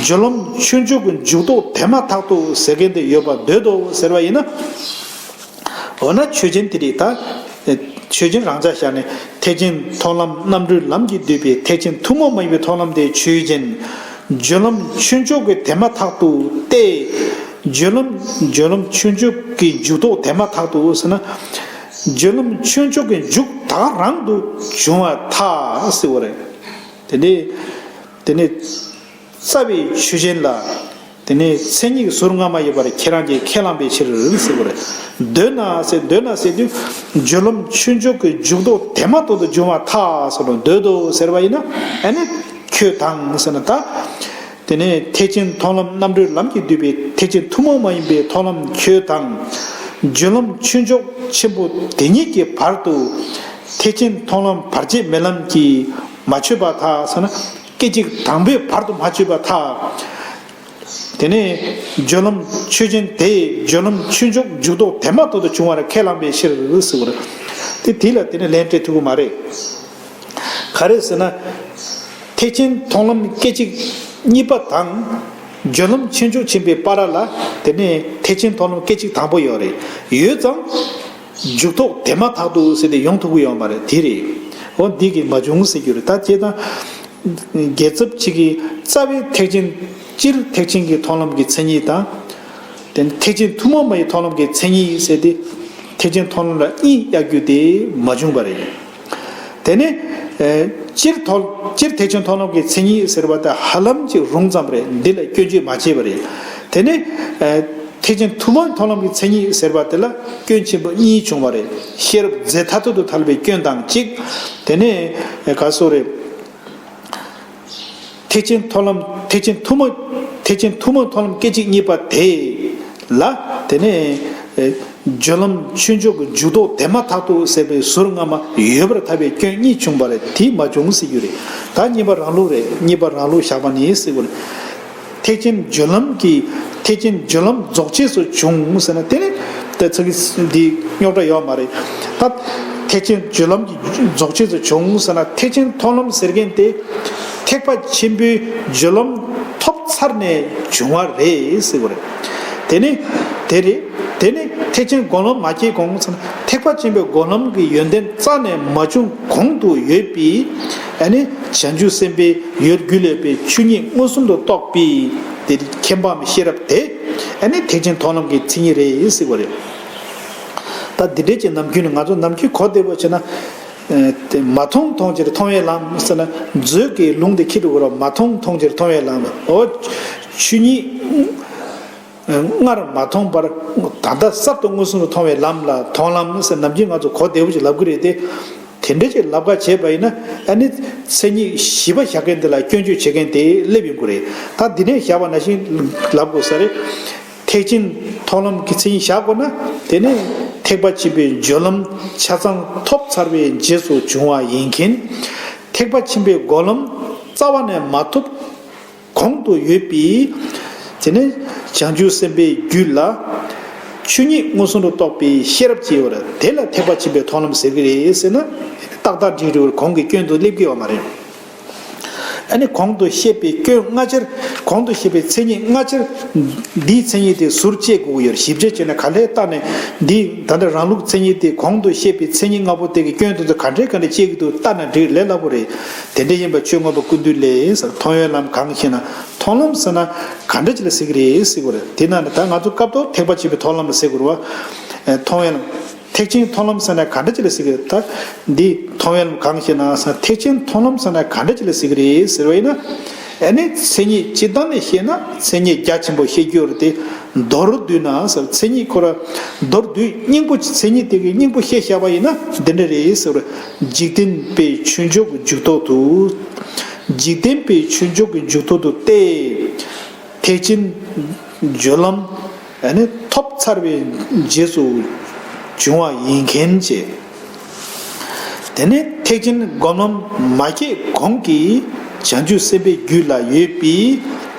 སྦྱོར་ལམ་ཆོས་མཆོག་གི་འཇུག་ལྡོག་དེ་མ་ཐག་ཏུ་ཟེར་མཁན་དེ་ཡོད་པར་འདོད་དོ་ཟེར་བ་ཡིན་ན། འོ་ན་ཆོས་ཅན་དེ་རེད་ད། ཆོས་ཅན་རང་འཇགས་བཞག་ནས་ཐེག་ཆེན་མཐོང་ལམ་རྣམ་གྲོལ་ལམ་གྱིས་བསྡུས་པའི་ཐེག་ཆེན་ཐུན་མོང་མ་ཡིན་པའི་མཐོང་ལམ་དེ་ཆོས་ཅན། སྦྱོར་ལམ་ཆོས་མཆོག་གི་དེ་མ་ཐག་ཏུ་སྟེ། སྦྱོར་ལམ་སྦྱོར་ལམ་ཆོས་མཆོག་གི་འཇུག་ལྡོག་དེ་མ་ཐག་ཏུ་ཟེར་ན། སྦྱོར་ལམ་ཆོས་མཆོག་གི་འཇུག་ད་ག་རང་དུ་བྱུང་བར་ཐལ་ཟེར་བ་རེད། དེ་ནས་དེ་ནས། རྩ་བའི་ཆོས་ཅན་ལ། དེ་ནས་མཚན་ཉིད་ཀྱི་ཟུར་སྔ་མ་ཡོད་པར་ཁྱེད་རང་གིས་ཁས་བླངས་པའི་ཕྱིར་ཟེར་བ་རེད། འདོད་ན་ཟེར། འདོད་ན་ཟེར་དུས། སྦྱོར་ལམ་ཆོས་མཆོག་གི་འཇུག་ལྡོག་དེ་མ་ཐག་ཏུ་འབྱུང་བར་ཐལ་ཟེར་ནས་འདོད་དོ་ཟེར་བ་ཡིན་ན། ཨ་ནི་ཁྱོད་དང་ཟེར་ན་ད། དེ་ནས་ཐེག་ཆེན་མཐོང་ལམ་རྣམ་གྲོལ་ལམ་གྱིས་བསྡུས་པའི་ཐེག་ཆེན་ཐུན་མོང་མ་ཡིན་པའི་མཐོང་ལམ་ཁྱོད་དང་། སྦྱོར་ལམ་ཆོས་མཆོག་ཆེན་པོ་དེ་ཉིད་ཀྱི་བར་དུ། ཐེག་ཆེན་མཐོང་ལམ་བར་ཆད་མེད་ལམ་གྱིས་མ་ཆོད་པར་ཐལ་ཟེར་ན། སྐད་ཅིག་དང་པོའི་བར་དུ་མ་ཆོད་པར་ཐལ། དེ་ནས་སྦྱོར་ལམ་ཆོས་ཅན་དེས་སྦྱོར་ལམ་ཆོས་མཆོག་འཇུག་ལྡོག་དེ་མ་ཐག་ཏུ་བྱུང་བར་ཁས་བླངས་པའི་ཕྱིར་ཟེར་བ་རེད། དེ་དེ་ལ་དེ་ནས་ལན་སྤྲད་ཐུབ་ཀྱི་མ་རེད། ག་རེ་ཟེར་ན། ཐེག་ཆེན་མཐོང་ལམ་སྐད་ཅིག་གཉིས་པ་དང་། སྦྱོར་ལམ་ཆོས་མཆོག་ཆེན་པོའི་བར་ལ་དེ་ནས་ཐེག་ཆེན་མཐོང་ལམ་སྐད་ཅིག་དང་པོ་ཡོད་རེད། ཡོད་ཙང་། འཇུག་ཐོག་དེ་མ་ཐག་ཏུ་ཟེར་ཏེ་ཡོང་ཐུབ་ཀྱི་ཡོད་མ་རེད། དེ་རེད། འོ་འདི་གིས་མ་བྱུང་ཟེར་རྒྱུ་རེད། ད་དེ་དང་། རྒྱལ་ཚབ་ཅིག་གིས་རྩ་བའི་ཐེག་ཆེན། སྤྱིར་ཐེག་ཆེན་གྱི་མཐོང་ལམ་གྱི་མཚན་ཉིད་དང་། དེ་ནི་ཐེག་ཆེན་ཐུན་མོང་མ་ཡི་མཐོང་ལམ་གྱི་མཚན་ཉིད་ཟེར་ཏེ། ཐེག་ཆེན་མཐོང་ལམ་ལ་གཉིས་དབྱེ་རྒྱུ་དེ་མ་བྱུང་བ་རེད། དེ་ནས། ཨེ། སྤྱིར་མཐོ། སྤྱིར་ཐེག་ཆེན་མཐོང་ལམ་གྱི་མཚན་ཉིད་ཟེར་བ་དེ་ཧ་ལམ་གྱི་རུང་ཙམ་རེད། འདི་ལ་སྐྱོན་བརྗོད་མ་བྱས་པ་རེད། དེ་ནས། ཨེ། ཐེག་ཆེན་ཐུན་མོང་མཐོང་ལམ་གྱི་མཚན་ཉིད་ཟེར་བ་དེ་ལ་སྐྱོན་ཆེན་པོ་གཉིས་བྱུང་བ་རེད། ཤེས་རབ་རྫས་ཐ་དད་དུ་ཐལ་བའི་སྐྱོན་དང་གཅིག་དེ་ནས། ཨེ། ག་སོ་རེད། ཐེག་ཆེན་མཐོང་ལམ། ཐེག་ཆེན་ཐུན་མོང་། ཐེག་ཆེན་ཐུན་མོང་མཐོང་ལམ་སྐད་ཅིག་གཉིས་པ་དེ་ལ། དེ་ནས། ཨེ། སྦྱོར་ལམ་ཆོས་མཆོག་གི་འཇུག་ལྡོག་དེ་མ་ཐག་ཏུ་ཟེར་བའི་ཟུར་སྔ་མ་ཡོད་པར་ཐལ་བའི་སྐྱོན་གཉིས་བྱུང་བ་རེད། དེ་མ་བྱུང་ཟེར་རྒྱུ་རེད། ད་གཉིས་པ་རང་ལུགས་རེད། གཉིས་པ་རང་ལུགས་བཞག་པ་ནི་ཟེར་དགོས་རེད། ཐེག་ཆེན་སྦྱོར་ལམ་གྱི། ཐེག་ཆེན་སྦྱོར་ལམ་རྫོགས་བྱེད་སུ་བྱུང་ཟེར་ན་དེ་ནི་ད་ཚིག་འདི་རྙོག་དྲ་ཡོད་མ་རེད། ད་ཐེག་ཆེན་སྦྱོར་ལམ་གྱི་རྫོགས་བྱེད་སུ་བྱུང་ཟེར་ན། ཐེག་ཆེན་མཐོང་ལམ་ཟེར་མཁན་དེ་ཐེག་པ་ཆེན་པོའི་སྦྱོར་ལམ་ཐོབ་ཚར་ནས་བྱུང་བ་རེད་ཟེར་བ་རེད། དེ་ནི་དེ་རེད། དེ་ནི་ཐེག་ཆེན་སྒོམ་ལམ་མ་སྐྱེས་གོང་ཟེར་ན། ཐེག་པ་ཆེན་པོའི་སྒོམ་ལམ་གྱི་ཡོན་ཏན་རྩ་ནས་མ་བྱུང་གོང་དུ་ཡོད་པའི། ཨ་ནི་བྱང་ཆུབ་སེམས་དཔའི་ཡུལ་རྒྱུད་ལས་པའི་ཆོས་ཉིད་མངོན་སུམ་དུ་རྟོགས་པའི་དེ་མཁྱེན་པའམ་ཤེས་རབ་དེ། ཨ་ནི་ཐེག་ཆེན་མཐོང་ལམ་གྱི་མཚན་ཉིད་རེད་ཟེར་བ་རེད། ད་འདི་འདྲའི་ཅིག་ནམ་རྒྱུན་ནས་ང་ཚོ་ནམ་རྒྱུན་གོ་བདེ་པོ་བྱས་ན། ཨ། དེ་མ་མཐོང་མཐོང་ཕྱིར་མཐོང་བའི་ལམ་ཟེར་ན། མཛོད་ཀྱི་ལུང་དེ་ཁྱེར་འགྲོ་དགོས་ར། མ་མཐོང་མཐོང་ཕྱིར་མཐོང་བའི་ལམ། འོ། ཆོས་ཉིད། སྔར་མ་མཐོང་བར་ད་ལྟ་གསར་དུ་མངོན་སུམ་དུ་མཐོང་བའི་ལམ་ལ་མཐོང་ལམ་ཟེར། ནམ་རྒྱུན་ང་ཚོ་གོ་བདེ་པོ་ཞིག་ལབ་ཀྱི་རེད་དེ། དེ་འདྲ་ཞིག་ལབ་ཁ་བྱས་པ་ཡིན་ན། ཨ་ནི་མཚན་ཉིད་བཞི་པ་བཞག་མཁན་དེ་ལ་སྐྱོན་བརྗོད་བྱེད་མཁན་དེ་སླེབས་ཡོང་གི་རེད། ད་འདི་ནས་བཞག་པ་ནང་བཞིན་ལབ་དགོས་ས་རེད། ཐེག་ཆེན་མཐོང་ལམ་གྱི་མཚན་ཉིད་བཞག་དགོས་ན། དེ་ནི་ཐེག་པ་ཆེན་པོའི་སྦྱོར་ལམ་ཆ་ཚང་ཐོབ་ཚར་བའི་རྗེས་སུ་བྱུང་བ་ཡིན་མཁན། ཐེག་པ་ཆེན་པོའི་སྒོམ་ལམ་རྩ་བ་ནས་མ་ཐོབ་གོང་དུ་ཡོད་པའི། དེ་ནས་བྱང་ཆུབ་སེམས་དཔའི་རྒྱུད་ལ་ཆོས་ཉིད་མངོན་སུམ་དུ་རྟོགས་པའི་ཤེས་རབ་ཅིག་ཡོད་རེད། དེ་ལ་ཐེག་པ་ཆེན་པོའི་མཐོང་ལམ་ཟེར་གྱི་རེད་ཟེར་ན། ཏག་ཏག་འགྲིག་འགྲིག་གོང་གི་སྐྱོན་དུ་སླེབས་ཀྱི་ཡོད་མ་རེད། ཨ་ནི་གོང་དུ་བཤད་པའི་སྐྱོན་སྔ་ཕྱིར། གོང་དུ་བཤད་པའི་མཚན་ཉིད་སྔ་ཕྱིར། འདིའི་མཚན་ཉིད་དེ་ཟུར་བཅད་དགོས་ཀྱི་ཡོད་རེད། ཞིབ་དཔྱད་བྱས་ནས་ག་ལེར་བལྟས་ནས། འདི་ད་ལྟ་རང་ལུགས་མཚན་ཉིད་དེ། གོང་དུ་བཤད་པའི་མཚན་ཉིད་ལྔ་པོ་དེ་གི་སྐྱོན་དེ་ཚོ་ག་འདྲས་ག་འདྲས་བཅད་ཀྱི་འདུག་བལྟས་ན་འགྲིག་ལས་སླ་པོ་རེད། དེ་འདྲ་ཡིན་པ་ཆོས་མངོན་པ་ཀུན་བཏུས་ལས་ཟེར། མཐོང་བའི་ལམ་གང་ཞེ་ན། མཐོང་ལམ་ཟེར་ན་ག་འདྲ་ཅིག་ལ་ཟེར་གྱི་རེད་ཟེར་གྱི་རེད། དེ་ན་ནི་ད་ང་ཚོ་སྐབས་ཐོག་ཐེག་པ་ཆེན་པོའི་མཐོང་ལམ་ལ་ཟེར་གྱི་རེད་བ། ཨེ། མཐོང་བའི་ལམ། ཐེག་ཆེན་མཐོང་ལམ་ཟེར་ན་ག་འདྲ་ཅིག་ལ་ཟེར་གྱི་རེད། ད་འདི་མཐོང་བའི་ལམ་གང་ཞེ་ན་ཟེར། ཐེག་ཆེན་མཐོང་ལམ་ཟེར་ན་ག་འདྲ་ཅིག་ལ་ཟེར་གྱི་རེད་ཟེར་བ་ཡིན་ན། ཨ་ནི་མཚན་ཉིད་སྤྱིར་བཏང་ནས་བཤད་ན་མཚན་ཉིད་རྒྱ་ཆེན་པོ་བཤད་རྒྱུ་རེད་དེ། མདོར་བསྡུས་ན་ཟེར། མཚན་ཉིད་ཁོ་ར་མདོར་བསྡུས་སྙིང་པོ། མཚན་ཉིད་དེ་གི་སྙིང་པོ་བཤད་བཞག་པ་ཡིན་ན་འདི་འདྲ་རེད་ཟེར། འཇིག་རྟེན་པའི་ཆོས་མཆོག་གི་འཇུག་ལྡོག་ཏུ། འཇིག་རྟེན་པའི་ཆོས་མཆོག་གི་འཇུག་ལྡོག་ཏུ་སྟེ། ཐེག་ཆེན་སྦྱོར་ལམ་ཨ་ནི་ཐོབ་ཚར་བའི་རྗེས་སུ་བྱུང་བ་ཡིན་མཁན་བྱས། དེ་ནས་ཐེག་ཆེན་སྒོམ་ལམ་མ་སྐྱེས་གོང་གི་བྱང་ཆུབ་སེམས་དཔའི་རྒྱུད་ལ་ཡོད་པའི་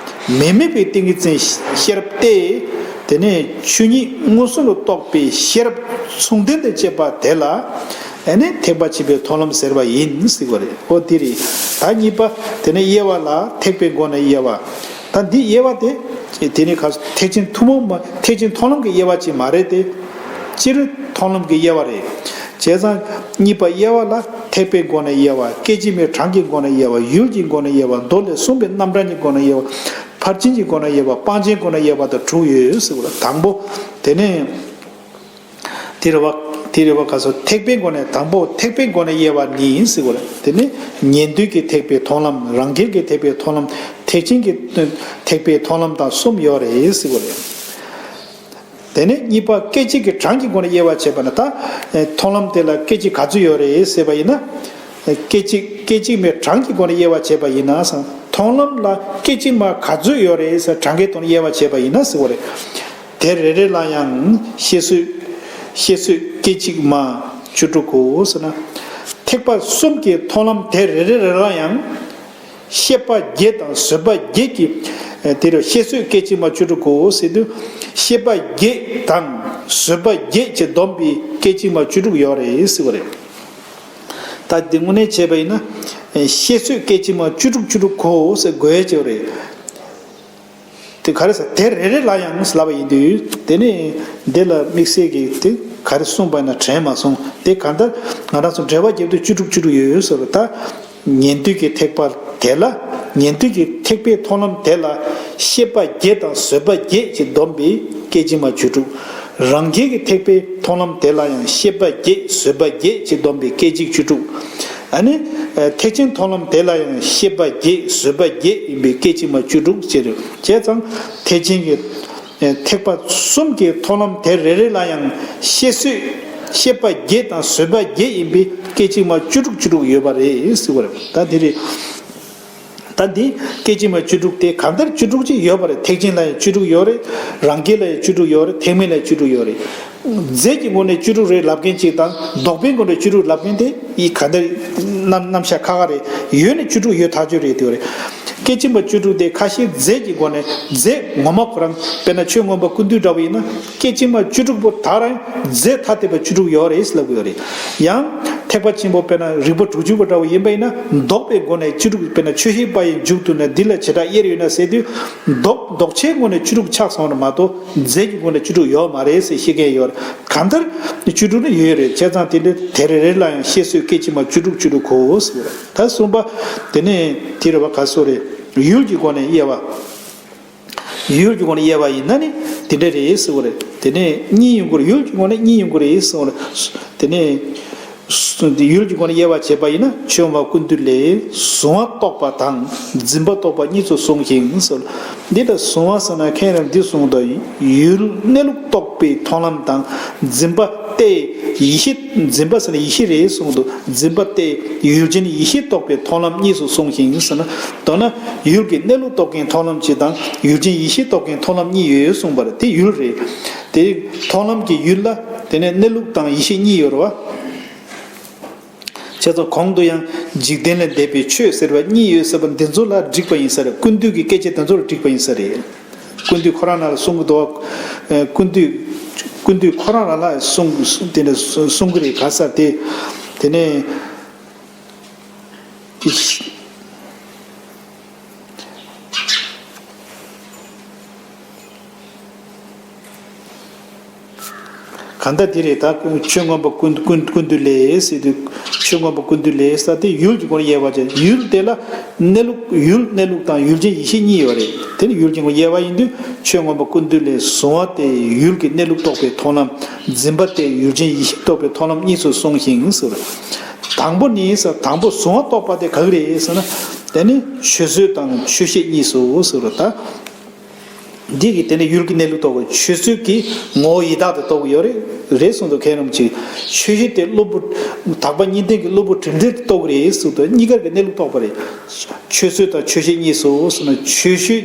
མི་དམིགས་པའི་ཏིང་ངེ་འཛིན་ཤེས་རབ་སྟེ། དེ་ནས་ཆོས་ཉིད་མངོན་སུམ་དུ་རྟོགས་པའི་ཤེས་རབ་མཚུངས་ལྡན་དུ་བྱེད་པ་དེ་ལ་ཨ་ནི་ཐེག་པ་ཆེན་པོའི་མཐོང་ལམ་ཟེར་བ་ཡིན་ཟེར་བ་རེད། འོ་དེ་རེད། ད་གཉིས་པ། དེ་ནས་དབྱེ་བ་ལ་ཐེག་པའི་སྒོ་ནས་དབྱེ་བ། ད་འདི་དབྱེ་བ་དེ། དེ་ནི་ག་ཐེག་ཆེན་ཐུན་མོང་མ། ཐེག་ཆེན་མཐོང་ལམ་གྱི་དབྱེ་བ་ཅིག་མ་རེད་དེ། སྤྱིར་མཐོང་ལམ་གྱི་དབྱེ་བ་རེད། བྱས་ཙང་གཉིས་པ་དབྱེ་བ་ལ་ཐེག་པའི་སྒོ་ནས་དབྱེ་བ། སྐད་ཅིག་མའི་གྲངས་ཀྱི་སྒོ་ནས་དབྱེ་བ། ཡུལ་གྱི་སྒོ་ནས་དབྱེ་བ། མདོ་ལས་གསུངས་པའི་རྣམ་གྲངས་ཀྱི་སྒོ་ནས་དབྱེ་བ། ཕར་ཕྱིན་གྱི་སྒོ་ནས་དབྱེ་བ། སྤང་བྱའི་སྒོ་ནས་དབྱེ་བ་དང་དྲུག་ཡོད་ཟེར་བ་ལ། དང་པོ། དེ་ནས། དེ་རེད་བ། དེ་རེད་བ། ག་སོ། ཐེག་པའི་སྒོ་ནས། དང་པོ་ཐེག་པའི་སྒོ་ནས་དབྱེ་བ་གཉིས་ཟེར་བ་རེད། དེ་ནི་ཉན་ཐོས་ཀྱི་ཐེག་པའི་མཐོང་ལམ། རང་རྒྱལ་གྱི་ཐེག་པའི་མཐོང་ལམ། ཐེག་ཆེན་གྱི་ཐེག་པའི་མཐོང་ལམ་དང་གསུམ་ཡོད་རེད་ཟེར་བ་རེད། དེ་ནས་གཉིས་པ་སྐད་ཅིག་གི་གྲངས་ཀྱི་སྒོ་ནས་དབྱེ་བ་བྱས་པ་ན། ད་མཐོང་ལམ་དེ་ལ་སྐད་ཅིག་ག་ཚོད་ཡོད་རེད་ཟེར་བ་ཡིན་ན། སྐད་ཅིག་སྐད་ཅིག་མའི་གྲངས་ཀྱི་སྒོ་ནས་དབྱེ་བ་བྱས་པ་ཡིན་ན་ཟེར། མཐོང་ལམ་ལ་སྐད་ཅིག་མ་ག་ཚོད་ཡོད་རེད་ཟེར་གྲངས་ཀའི་ཐོག་ནས་དབྱེ་བ་བྱས་པ་ཡིན་ན་ཟེར་བ་རེད། དེ་རེ་རེ་ལ་ཡང་ཤེས་བཟོད། ཤེས་བཟོད་སྐད་ཅིག་མ་བཅུ་དྲུག་གོ་ཟེར་ན། ཐེག་པ་གསུམ་གྱི་མཐོང་ལམ་དེ་རེ་རེ་རེ་ལ་ཡང་། ཤེས་པ་བརྒྱད་དང་བཟོད་པ་བརྒྱད་ཀྱི། དེ་རུ་ཤེས་བཟོད་སྐད་ཅིག་མ་བཅུ་དྲུག་གོ་ཟེར་དུས། ཤེས་པ་བརྒྱད་དང་བཟོད་པ་བརྒྱད་ཀྱིས་བསྡོམས་པའི་སྐད་ཅིག་མ་བཅུ་དྲུག་ཡོད་རེད་ཟེར་བ་རེད། ད་འདི་དངོས་གནས་བྱས་པ་ཡིན་ན། ཤེས་བཟོད་སྐད་ཅིག་མ་བཅུ་དྲུག་བཅུ་དྲུག་གོ་ཟེར་དགོས་ཀྱི་རེད། དེ་ག་རེ་ཟེར་དེ་རེ་རེ་ལ་ཡང་ལབ་པ་ཡིན་དུས་དེ་ནི་འདི་ལ་དམིགས་བསལ་གྱི་དེ་ག་རེ་གསུངས་པ་ཡིན་ན་དྲན་མ་སོང་། དེ་གང་ལྟར་ང་རང་ཚོ་འགྲེལ་པ་རྒྱབ་དུས་བཅུ་དྲུག་བཅུ་དྲུག་ཡོད་ཡོད་ཟེར་བ་ད། ཉན་ཐོས་ཀྱི་ཐེག་པ་དེ་ལ། ཉན་ཐོས་ཀྱི་ཐེག་པའི་མཐོང་ལམ་དེ་ལ་ཤེས་པ་བརྒྱད་དང་བཟོད་པ་བརྒྱད་ཀྱིས་བསྡོམས་པའི་སྐད་ཅིག་མ་བཅུ་དྲུག་རང་རྒྱལ་གྱི་ཐེག་པའི་མཐོང་ལམ་དེ་ལ་ཡང་ཤེས་པ་བརྒྱད་བཟོད་པ་བརྒྱད་ཀྱིས་བསྡོམས་པའི་སྐད་ཅིག་བཅུ་དྲུག་ཨ་ནི། ཐེག་ཆེན་མཐོང་ལམ་དེ་ལ་ཡང་ཤེས་པ་བརྒྱད་བཟོད་པ་བརྒྱད་ཡིན་པའི་སྐད་ཅིག་མ་བཅུ་དྲུག་ཅེས་རེད། བྱས་ཙང་ཐེག་ཆེན་གྱི་ཐེག་པ་གསུམ་གྱི་མཐོང་ལམ་དེ་རེ་རེ་ལ་ཡང་ཤེས་བཟོད་ཤེས་པ་བརྒྱད་དང་བཟོད་པ་བརྒྱད་ཡིན་པའི་སྐད་ཅིག་མ་བཅུ་དྲུག་བཅུ་དྲུག་ཡོད་པ་རེད་ཟེར་བ་རེད། ད་དེ་རེད། ད་འདི་སྐད་ཅིག་མ་བཅུ་དྲུག་དེ་གང་ལྟར་བཅུ་དྲུག་ཅིག་ཡོད་པ་རེད། ཐེག་ཆེན་ལ་ཡང་བཅུ་དྲུག་ཡོད་རེད། རང་རྒྱལ་ལ་ཡང་བཅུ་དྲུག་ཡོད་རེད། ཐེག་དམན་ལ་ཡང་བཅུ་དྲུག་ཡོད་རེད། རྫས་ཀྱི་སྒོ་ནས་བཅུ་དྲུག་རེད་ལབ་མཁན་གཅིག་དང་ལྡོག་པའི་སྒོ་ནས་བཅུ་དྲུག་ལབ་མཁན་དེ་ཡི་ག་འདྲ་རྣམ་རྣམ་གཞག་ཁ་ཁ་རེད། ཡོད་ནི་བཅུ་དྲུག་ཡོད་ཐག་ཆོད་རེད་དེ་རེད། སྐད་ཅིག་མ་བཅུ་དྲུག་དེ་ཁ་ཤས་རྫས་ཀྱི་སྒོ་ནས་རྫས་ངོ་མ་ཁོ་རང་དཔེར་ན་ཆོས་མངོན་པ་ཀུན་བཏུས་འདྲ་བོ་ཡིན་ན་སྐད་ཅིག་མ་བཅུ་དྲུག་པོ་དག་རང་རྫས་ཐ་དད་པ་བཅུ་དྲུག་ཡོད་རེད་ལབ་དགོས་རེད། ཡང་ཐེག་པ་ཆེན་པོ་དཔེར་ན་རིགས་པ་དྲུག་ཅུ་པ་འདྲ་བོ་ཡིན་པ་ཡིན་ན་ལྡོག་པའི་སྒོ་ནས་བཅུ་དྲུག་དཔེར་ན་ཆོས་ཤེས་པ་ཡི་མཇུག་ཏུ་ནི་འདི་ལ་བྱེ་བྲག་དབྱེར་ཡོད་ན་ཟེར་དུས་ལྡོག་ལྡོག་ཆའི་སྒོ་ནས་བཅུ་དྲུག་ཆགས་སོང་བ་མ་གཏོགས་རྫས་ཀྱི་སྒོ་ནས་བཅུ་དྲུག་ཡོད་མ་རེད་ཟེར་བཤད་མཁན་ཡོད་རེད། གང་ལྟར་བཅུ་དྲུག་ནི་ཡོད་རེད། བྱས་ཙང་དེ་འདྲའི་དེ་རེ་རེ་ལ་ཡང་ཤེས་བཟོད་སྐད་ཅིག་མ་བཅུ་དྲུག་བཅུ་དྲུག་གོ་ཟེར། ད་གསུམ་པ་དེ་ནས་དེ་རེད་བ་ག་སོ་རེད། ཡུལ་གྱི་སྒོ་ནས་དབྱེ་བ། ཡུལ་གྱི་སྒོ་ནས་དབྱེ་བ་ཡིན་ན་ནི་དེ་འདྲ་རེད་ཟེར་བ་རེད། དེ་ནས་གཉིས་ཡོང་གི་རེད། ཡུལ་གྱི་སྒོ་ནས་གཉིས་ཡོང་གི་རེད་ཟེར་བ་རེད། དེ་ནས་ཡུལ་གྱི་སྒོ་ནས་དབྱེ་བ་བྱས་པ་ཡིན་ན་ཆོས་མངོན་པ་ཀུན་བཏུས་ལས་གཟུང་བ་རྟོག་པ་དང་འཛིན་པ་རྟོག་པ་གཉིས་སུ་གསུངས་ཤིང་ཟེར། འདི་ལྟར་གཟུང་བ་ཟེར་ན་མཁན་རྣམས་འདི་གསུངས་དོ། ཡུལ་གནས་ལུགས་རྟོགས་པའི་མཐོང་ལམ་དང་འཛིན་པ་སྟེ་ཡེ་ཤེས། འཛིན་པ་ཟེར་ན་ཡེ་ཤེས་རེད་གསུངས་འདུག་འཛིན་པ་སྟེ་ཡུལ་ཅན་ཡེ་ཤེས་རྟོགས་པའི་མཐོང་ལམ་གཉིས་སུ་གསུངས་ཤིང་ཟེར་ན། མདོར་ན་ཡུལ་གྱི་གནས་ལུགས་རྟོགས་མཁན་མཐོང་ལམ་གཅིག་དང་ཡུལ་ཅན་ཡེ་ཤེས་རྟོགས་མཁན་མཐོང་ལམ་གཉིས་ཡོད་གསུངས་པ་རེད། དེ་ཡུལ་རེད། དེ་མཐོང་ལམ་གྱི་ཡུལ་ལ་དེ་ནས་གནས་ལུགས་དང་ཡེ་ཤེས་གཉིས་ཡོད་རེད་བ། བྱས་ཙང་གོང་དུ་ཡང་འཇིག་རྟེན་ལས་འདས་པའི་ཆོས་ཟེར་བ་གཉིས་ཡོད་ཟེར་བ་འདི་ཚོ་ལ་བསྒྲིགས་པ་ཡིན་ས་རེད། ཀུན་བཏུས་ཀྱི་སྐད་ཆ་དེ་ཚོ་ལ་བསྒྲིགས་པ་ཡིན་ས་རེད། ཀུན་བཏུས་ཁོ་རང་རང་ལ་གསུང་གི་འདུག་ཀུན་བཏུས་ཀུན་བཏུས་ཁོ་རང་རང་ལ་གསུང་དེ་ནས་གསུང་གི་རེད། ག་ས་དེ་དེ་ནས། གང་ལྟར་འདི་རེད། ད་ཆོས་མངོན་པ་ཀུན་ཀུན་ཀུན་བཏུས་ལས་ཟེར་དུས་ཆོས་མངོན་པ་ཀུན་བཏུས་ལས་ཟེར་དེ་ཡུལ་གྱི་སྒོ་ནས་དབྱེ་བ་བྱས། ཡུལ་དེ་ལ་གནས་ལུགས་ཡུལ་གནས་ལུགས་དང་ཡུལ་ཅན་ཡེ་ཤེས་གཉིས་ཡོད་རེད། དེ་ནི་ཡུལ་གྱི་སྒོ་ནས་དབྱེ་བ་ཡིན་དུས་ཆོས་མངོན་པ་ཀུན་བཏུས་ལས་གཟུང་བ་སྟེ་ཡུལ་གྱི་གནས་ལུགས་རྟོགས་པའི་མཐོང་ལམ། འཛིན་པ་སྟེ་ཡུལ་ཅན་ཡེ་ཤེས་རྟོགས་པའི་མཐོང་ལམ་གཉིས་སུ་གསུངས་ཤིང་ཟེར། དང་པོ་ནི་ཟེར་དང་པོ་གཟུང་བ་རྟོགས་པ་དེ་ག་གི་རེད་ཟེར་ན། དེ་ནི་ཆོས་བཟོད་དང་ཆོས་ཤེས་གཉིས་སུ་ཟེར་བ་ད། འདི་གི་དེ་ནི་ཡུལ་གྱི་གནས་ལུགས་རྟོགས་པའི་ཆོས་བཟོད་ཀྱི་ངོ་བོ་ཡི་དྭགས་དེ་རྟོགས་ཀྱི་ཡོད་རེད། རེད་གསུངས་འདུག་མཁན་རིན་པོ་ཆེ། ཆོས་ཤེས་དེ་གློ་བུར་དག་པ་གཉིས་ལྡན་གྱི་གློ་བུར་དྲིན་འབྲེལ་དེ་རྟོགས་ཀྱི་རེད་གསུངས་འདུག་གཉིས་ཀར་གྱི་གནས་ལུགས་རྟོགས་པ་རེད། ཆོས་བཟོད་དང་ཆོས་ཤེས་གཉིས་སུ་ཟེར་ན་ཆོས་ཤེས་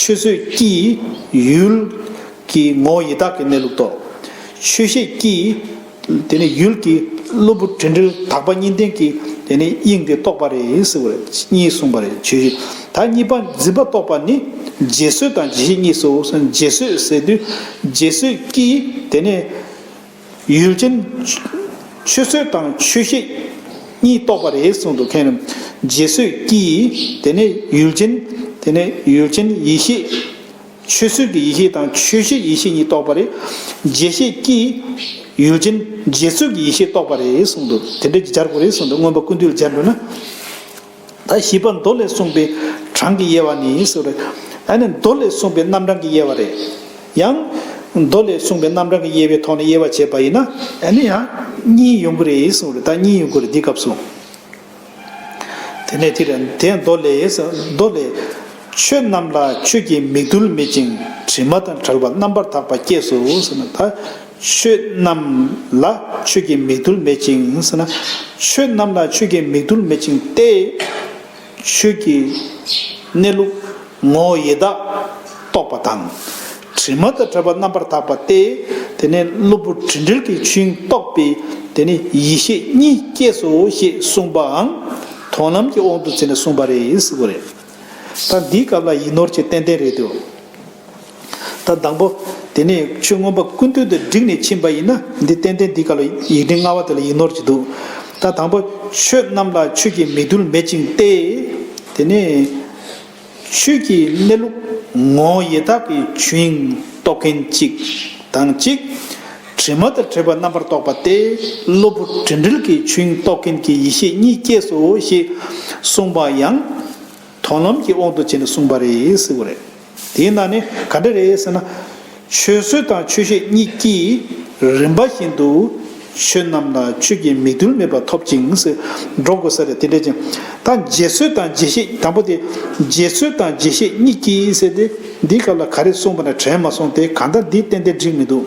ཆོས་བཟོད་ཀྱིས་ཡུལ་གྱི་ངོ་བོ་ཡི་དྭགས་ཀྱི་གནས་ལུགས་རྟོགས། ཆོས་ཤེས་ཀྱིས་དེ་ནི་ཡུལ་གྱི་གློ་བུར་དྲིན་འབྲེལ་དག་པ་གཉིས་ལྡན་གྱི་དེ་ནི་དབྱིངས་དེ་རྟོགས་པ་རེད་ཟེར་བ་རེད། གཉིས་གསུངས་པ་རེད། ཆོས་ཤེས་ད་གཉིས་པ་འཛིན་པ་རྟོགས་པ་ནི་རྗེས་བཟོད་དང་རྗེས་ཤེས་གཉིས་སུ། རྗེས་བཟོད་ཟེར་དུས་རྗེས་བཟོད་ཀྱིས་དེ་ནི་ཡུལ་ཅན་ཆོས་བཟོད་དང་ཆོས་ཤེས་གཉིས་རྟོགས་པ་རེད་གསུངས་འདུག་མཁན་རིན། རྗེས་བཟོད་ཀྱིས་དེ་ནི་ཡུལ་ཅན་དེ་ནི་ཡུལ་ཅན་ཡེ་ཤེས། ཆོས་བཟོད་ཀྱི་ཡེ་ཤེས་དང་ཆོས་ཤེས་ཡེ་ཤེས་གཉིས་རྟོགས་པ་རེད། རྗེས་ཤེས་ཀྱིས་ཡུལ་ཅན་རྗེས་བཟོད་ཀྱི་ཡེ་ཤེས་རྟོགས་པ་རེད་གསུངས་འདུག་དེ་འདྲ་ཅིག་སྦྱར་དགོས་རེད་གསུངས་འདུག་མངོན་པ་ཀུན་བཏུས་ལ་སྦྱར་འགྲོ་ན། ད་བཞི་པ་མདོ་ལས་གསུངས་པའི་གྲངས་ཀྱི་དབྱེ་བ་ནི་ཟེར་བ་རེད། ཨ་ནི་མདོ་ལས་གསུངས་པའི་རྣམ་གྲངས་ཀྱི་དབྱེ་བ་རེད། ཡང་མདོ་ལས་གསུངས་པའི་རྣམ་གྲངས་ཀྱི་དབྱེ་བའི་ཐོག་ནས་དབྱེ་བ་བྱས་པ་ཡིན་ན་ཨ་ནི་ཡང་གཉིས་ཡོང་གི་རེད་གསུངས་རེད། ད་གཉིས་ཡོང་གི་རེད་འདི་སྐབས་སུ། དེ་ནས་དེ་རེད། དེ་མདོ་ལས་མདོ་ལས། ཆོས་རྣམས་ལ་ཆོས་ཀྱི་མིག་རྡུལ་མེད་ཅིང་དྲི་མ་དང་བྲལ་བ་རྣམ་པར་དག་པ་སྐྱེས་སོ་ཟེར་ན། ད་ཆོས་རྣམས་ལ་ཆོས་ཀྱི་མིག་རྡུལ་མེད་ཅིང་ཟེར་ན། ཆོས་རྣམས་ལ་ཆོས་ཀྱི་མིག་རྡུལ་མེད་ཅིང་སྟེ། ཆོས་ཀྱི་གནས་ལུགས་ངོ་བོ་ཡི་དྭགས་རྟོགས་པ་དང་། དྲི་མ་དང་བྲལ་བ་རྣམ་པར་དག་པ་སྟེ། དེ་ནས་གློ་བུར་དྲིན་འབྲེལ་གྱི་ཆོས་དབྱིངས་རྟོགས་པའི་དེ་ནས་ཡེ་ཤེས་གཉིས་སྐྱེས་སོ་ཞེས་གསུངས་པའང་མཐོང་ལམ་གྱི་དབང་དུ་བྱས་ནས་གསུངས་པ་རེད་ཟེར་བ་རེད། ད་འདིའི་སྐབས་ལ་ཡིག་ནོར་གྱི་ཏན་ཏན་རེད་འདུག་ད་དང་པོ་དེ་ནས་ཆོས་མངོན་པ་ཀུན་བཏུས་དེ་བསྒྲིགས་ནས་ཕྱིན་པ་ཡིན་ན་འདི་ཏན་ཏན་འདི་ག་ལ་ཡིག་ཕྲེང་ལྔ་པ་དེ་ལ་ཡིག་ནོར་གྱི་འདུག་ད་དང་པོ་ཆོས་རྣམས་ལ་ཆོས་ཀྱི་མིག་རྡུལ་མེད་ཅིང་སྟེ། དེ་ནས་ཆོས་ཀྱི་གནས་ལུགས་ངོ་བོ་ཡི་དྭགས་ཀྱི་ཆོས་དབྱིངས་རྟོགས་མཁན་གཅིག་དང་གཅིག་དྲི་མ་དང་བྲལ་བ་རྣམ་པར་རྟོག་པ་སྟེ། གློ་བུར་དྲི་འབྲལ་གྱི་ཆོས་དབྱིངས་རྟོགས་མཁན་གྱི་ཡེ་ཤེས་གཉིས་སྐྱེས་སོ་ཞེས་གསུངས་པ་ཡང་མཐོང་ལམ་གྱི་དབང་དུ་བྱས་ནས་གསུངས་པ་རེད་ཟེར་བ་རེད། དེའི་ནང་ནས་ག་འདྲ་རེད་ཟེར་ན། ཆོས་བཟོད་དང་ཆོས་ཤེས་གཉིས་ཀྱིས་རིམ་པ་བཞིན་དུ་ཆོས་རྣམས་ལ་ཆོས་ཀྱི་མིག་རྡུལ་མེད་པ་ཐོབ་ཅིང་ཟེར་འགྲོ་དགོས་ས་རེད། དེ་འདྲ་ཅིང་། ད་རྗེས་བཟོད་དང་རྗེས་ཤེས། དང་པོ་དེ་རྗེས་བཟོད་དང་རྗེས་ཤེས་གཉིས་ཀྱིས་ཟེར་ཏེ། འདིའི་སྐབས་ལ་ག་རེ་གསུངས་པ་ན་དྲན་མ་སོང་སྟེ། གང་ལྟར་འདི་ཏན་ཏན་འགྲིག་མི་འདུག་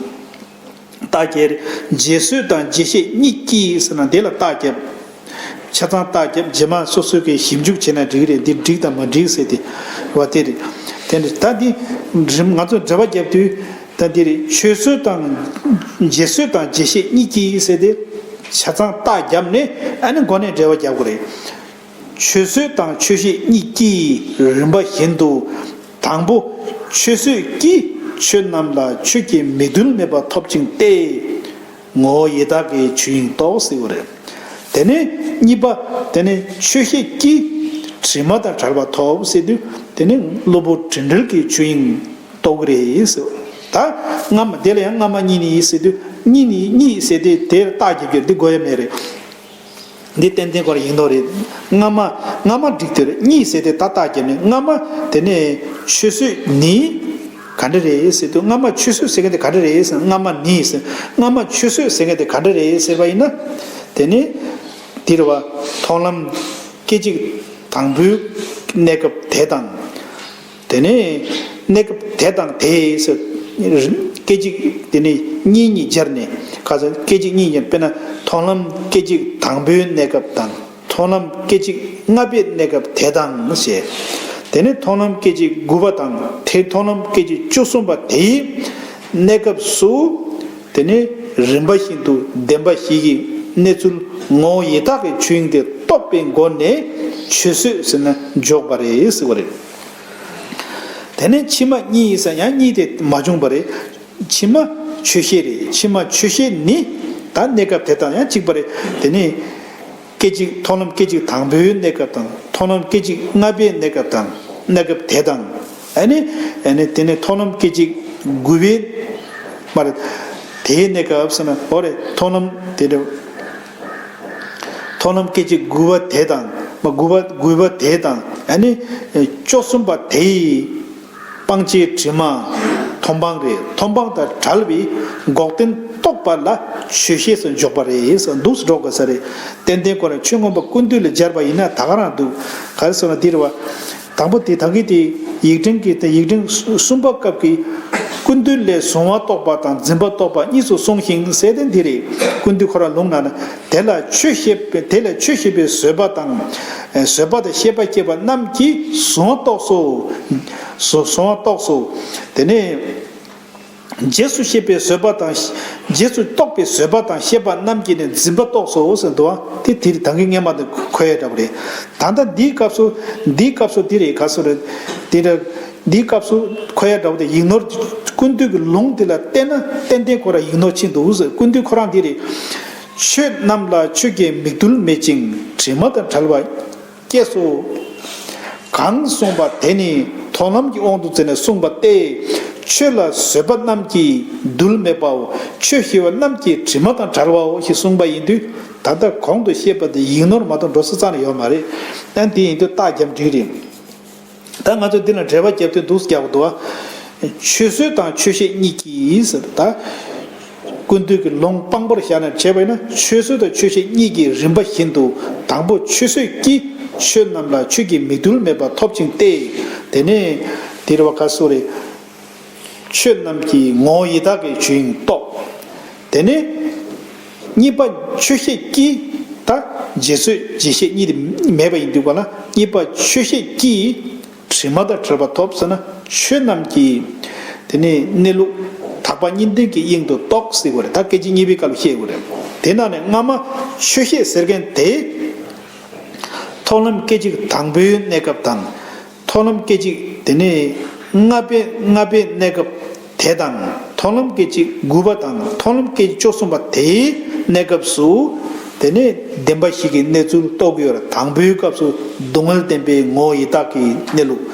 རྟགས་བརྒྱབ། རྗེས་བཟོད་དང་རྗེས་ཤེས་གཉིས་ཀྱིས་ཟེར་ན་འདི་ལ་རྟགས་བརྒྱབ། ཆ་ཚང་རྟགས་བརྒྱབ། རྗེས་མ་སོ་སོ་གིས་ཞིབ་འཇུག་བྱས་ན་འགྲིག་རེད། འདི་འགྲིག་དང་མ་འགྲིག་ཟེར་ཏེ་བ་དེ་རེད། དེ་ནི་ད་འདི་རིམ་ང་ཚོ་འགྲེལ་པ་བརྒྱབ་དུས། ད་འདི་རེད། ཆོས་བཟོད་དང་རྗེས་བཟོད་དང་རྗེས་ཤེས་གཉིས་ཀྱིས་ཟེར་ཏེ། ཆ་ཚང་རྟགས་བརྒྱབ་ནས་ཨ་ནི་མགོ་ནས་འགྲེལ་པ་རྒྱབ་དགོས་རེད། ཆོས་བཟོད་དང་ཆོས་ཤེས་གཉིས་ཀྱིས་རིམ་པ་བཞིན་དུ། དང་པོ་ཆོས་བཟོད་ཀྱིས་ཆོས་རྣམས་ལ་ཆོས་ཀྱི་མིག་རྡུལ་མེད་པ་ཐོབ་ཅིང་སྟེ། ངོ་བོ་ཡི་དྭགས་ཀྱི་ཆོས་དབྱིངས་རྟོགས་ཟེར་བ་རེད། དེ་ནས་གཉིས་པ། དེ་ནས་ཆོས་ཤེས་ཀྱིས་དྲི་མ་དང་བྲལ་བ་ཐོབ་ཟེར་དུས། དེ་ནས་གློ་བུར་དྲི་འབྲལ་གྱི་ཆོས་དབྱིངས་རྟོགས་ཀྱི་རེད་ཟེར། ད་སྔ་མ་དེ་ལ་ཡང་སྔ་མ་གཉིས་ནི་ཡིན་ཟེར་དུས། གཉིས་ནི་གཉིས་ཟེར་དུས་དེར་རྟགས་རྒྱབ་རྒྱབ་འདི་དགོས་ཡ་མེད་རེད། འདི་ཏན་ཏན་ཁོ་རང་ཡིན་མདོག་རེད། སྔ་མ་སྔ་མ་འགྲིག་དེ་རེད། གཉིས་ཟེར་དེ་ད་རྟགས་རྒྱབ་ནས། སྔ་མ་དེ་ནས་ཆོས་བཟོད་ནི་ག་འདྲ་རེད་ཟེར་དུས། སྔ་མ་ཆོས་བཟོད་ཟེར་མཁན་དེ་ག་འདྲ་རེད་ཟེར། སྔ་མ་ནི་ཟེར། སྔ་མ་ཆོས་བཟོད་ཟེར་མཁན་དེ་ག་འདྲ་རེད་ཟེར་བ་ཡིན་ན། དེ་ནི་འདི་རེད་བ། མཐོང་ལམ་སྐད་ཅིག་དང་པོའི་གནས་སྐབས་དེ་དང་། དེ་ནས་གནས་སྐབས་དེ་དང་དེ་ཟེར། སྐད་ཅིག་དེ་ནས་གཉིས་གཉིས་སྦྱར་ནས། ཁ་སང་སྐད་ཅིག་གཉིས་སྦྱར། དཔེར་ན་མཐོང་ལམ་སྐད་ཅིག་དང་པོའི་གནས་སྐབས་དང་། མཐོང་ལམ་སྐད་ཅིག་ལྔ་པའི་གནས་སྐབས་དེ་དང་ཞེས། དེ་ནས་མཐོང་ལམ་སྐད་ཅིག་དགུ་པ་དང་། དེ་མཐོང་ལམ་སྐད་ཅིག་བཅུ་གསུམ་པ་དེའི་གནས་སྐབས་སུ། དེ་ནས་རིམ་པ་བཞིན་དུ་བདེན་པ་བཞི་ཡི་གནས་ཚུལ་ངོ་བོ་ཡི་དྭགས་ཀྱི་ཆོས་དབྱིངས་དེ་རྟོགས་པའི་སྒོ་ནས་ཆོས་བཟོད་ཟེར་ན་འཇོག་པ་རེད་ཟེར་བ་རེད། དེ་ནས་ཕྱི་མ་གཉིས་ཡིན་ས་ཡང་གཉིས་དེ་མ་བྱུང་བ་རེད། ཕྱི་མ་ཆོས་ཤེས་རེད། ཕྱི་མ་ཆོས་ཤེས་ནི་ད་གནས་སྐབས་དེ་དང་ཡང་གཅིག་པ་རེད། དེ་ནས་སྐད་ཅིག་མཐོང་ལམ་སྐད་ཅིག་དང་པོའི་གནས་སྐབས་དང་། མཐོང་ལམ་སྐད་ཅིག་ལྔ་པའི་གནས་སྐབས་དང་། གནས་སྐབས་དེ་དང་། ཨ་ནི་ཨ་ནི་དེ་ནས་མཐོང་ལམ་སྐད་ཅིག་དགུ་པའི་མ་རེད། དེའི་གནས་སྐབས་ཟེར་ན་འོ་རེད། མཐོང་ལམ་དེ་རེད། མཐོང་ལམ་སྐད་ཅིག་དགུ་པ་དེ་དང་། མ་དགུ་པ་དགུ་པ་དེ་དང་། ཨ་ནི་བཅུ་གསུམ་པ་དེའི་སྤང་བྱའི་དྲི་མ་མཐོང་སྤང་རེད། མཐོང་སྤང་དང་བྲལ་བའི་འགོག་བདེན་རྟོགས་པ་ལ་ཆོས་ཤེས་སུ་འཇོག་པ་རེད་ཟེར། འདུག་སེ་འགྲོ་དགོས་ས་རེད། ཏན་ཏན་ཁོ་རང་ཆོས་མངོན་པ་ཀུན་བཏུས་ལ་སྦྱར་བ་ཡིན་ན་ད་ག་རང་འདུག་ག་རེ་ཟེར་ན་འདི་རེད་བ། དང་པོ་དེ་ད་གིན་དེ་ཡིག་ཕྲེང་གི་དེ་ཡིག་ཕྲེང་གསུམ་པ་སྐབས་ཀྱི་ཀུན་བཏུས་ལས་གཟུང་བ་རྟོགས་པ་དང་འཛིན་པ་རྟོགས་པ་གཉིས་སུ་གསུངས་ཤིང་ཟེར་དེ་འདི་རེད། ཀུན་བཏུས་ཁོ་རང་ལུང་ན་ན། དེ་ལ་ཆོས་ཤེས་པའི་དེ་ལ་ཆོས་ཤེས་པའི་བཟོད་པ་དང་། བཟོད་པ་དང་ཤེས་པ་སྐྱེས་པ་རྣམས་ཀྱིས་གཟུང་བ་རྟོགས་སོ། གཟུ་གཟུང་བ་རྟོགས་སོ། དེ་ནས་རྗེས་སུ་ཤེས་པའི་བཟོད་པ་དང་། རྗེས་སུ་རྟོགས་པའི་བཟོད་པ་དང་ཤེས་པ་རྣམས་ཀྱིས་ནི་འཛིན་པ་རྟོགས་སོ་ཟེར་འདུག་ཨ། དེ་དེ་ད་གིན་སྔས་མ་དེ་འཁོད་ཡ་འདྲ་པོ་རེད། ད་ལྟ་འདིའི་སྐབས་སུ་འདིའི་སྐབས་སུ་འདི་རེད། ག་སུ་རེད། དེ་འདྲ་འདིའི་སྐབས་སུ་འཁོད་ཡ་འདྲ་པོ་དེ་ཡིག་ནོར་ཀུན་བཏུས་ཀྱི་ལུང་དེ་ལ་བལྟས་ན་ཏན་ཏན་ཁོ་རང་ཡིག་ནོར་ཕྱིན་འདུག་ཟེར། ཀུན་བཏུས་ཁོ་རང་འདི་རེད། ཆོས་རྣམས་ལ་ཆོས་ཀྱི་མིག་རྡུལ་མེད་ཅིང་དྲི་མ་དང་བྲལ་བ་སྐྱེས་སོ། གང་གསུངས་པ་དེ་ནི་མཐོང་ལམ་གྱི་དབང་དུ་བྱས་ནས་གསུངས་པ་སྟེ། ཆོས་ལ་བཟོད་པ་རྣམས་ཀྱིས་རྡུལ་མེད་པའོ། ཆོས་ཤེས་པ་རྣམས་ཀྱིས་དྲི་མ་དང་བྲལ་བའོ་ཞེས་གསུངས་པ་ཡིན་དུས། ད་ལྟ་གོང་དུ་བཤད་པ་དེ་ཡིག་ནོར་མ་གཏོགས་འགྲོ་ས་རྩ་ནས་ཡོད་མ་རེད། ཨ་འདི་ཡིན་དུས་རྟགས་རྒྱབ་འགྲིག་རེད། ད་ང་ཚོས་འདི་ལ་འགྲེལ་པ་རྒྱབ་དུས་འདུག་རྒྱག་གི་འདུག་བ། ཆོས་བཟོད་དང་ཆོས་ཤེས་གཉིས་ཀྱིས་ཟེར་ད། ཀུན་བཏུས་ཀྱི་ལུང་དཔང་པོར་བཞག་ནས་བྱས་པ་ཡིན་ན། ཆོས་བཟོད་དང་ཆོས་ཤེས་གཉིས་ཀྱིས་རིམ་པ་བཞིན་དུ། དང་པོ་ཆོས་བཟོད་ཀྱིས་ཆོས་རྣམས་ལ་ཆོས་ཀྱི་མིག་རྡུལ་མེད་པ་ཐོབ་ཅིང་སྟེ། དེ་ནས་དེ་རེད་བ། ག་སུ་རེད། ཆོས་རྣམས་ཀྱི་ངོ་བོ་ཡི་དྭགས་ཀྱི་ཆོས་དབྱིངས་རྟོགས། དེ་ནས་གཉིས་པ་ཆོས་ཤེས་ཀྱིས། ད་རྗེས་བཟོད་རྗེས་ཤེས་གཉིས་དེ་མེད་པ་ཡིན་དུས་ག་ལ། གཉིས་པ་ཆོས་ཤེས་ཀྱིས་དྲི་མ་དང་བྲལ་བ་ཐོབ་ཟེར་ན། ཆོས་རྣམས་ཀྱི་དེ་ནས་གནས་ལུགས་དག་པ་གཉིས་ལྡན་གྱི་དབྱིངས་སུ་རྟོགས་ཟེར་དགོས་རེད། ད་སྐད་ཅིག་གཉིས་པའི་སྐབས་ལ་བཤད་དགོས་རེད། དེ་ནང་ནས་སྔ་མ་ཆོས་ཤེས་ཟེར་མཁན་དེ། མཐོང་ལམ་སྐད་ཅིག་དང་པོའི་གནས་སྐབས་དང་། མཐོང་ལམ་སྐད་ཅིག་དེ་ནས་ལྔ་པའི་ལྔ་པའི་གནས་སྐབས་དེ་དང་། མཐོང་ལམ་སྐད་ཅིག་དགུ་པ་དང་མཐོང་ལམ་སྐད་ཅིག་བཅུ་གསུམ་པ་དེའི་གནས་སྐབས་སུ། དེ་ནས་བདེན་པ་བཞི་གི་གནས་ཚུལ་རྟོགས་ཀྱི་ཡོད་རེད། དང་པོའི་སྐབས་སུ་སྡུག་བསྔལ་བདེན་པའི་ངོ་བོ་ཡི་དྭགས་ཀྱི་གནས་ལུགས།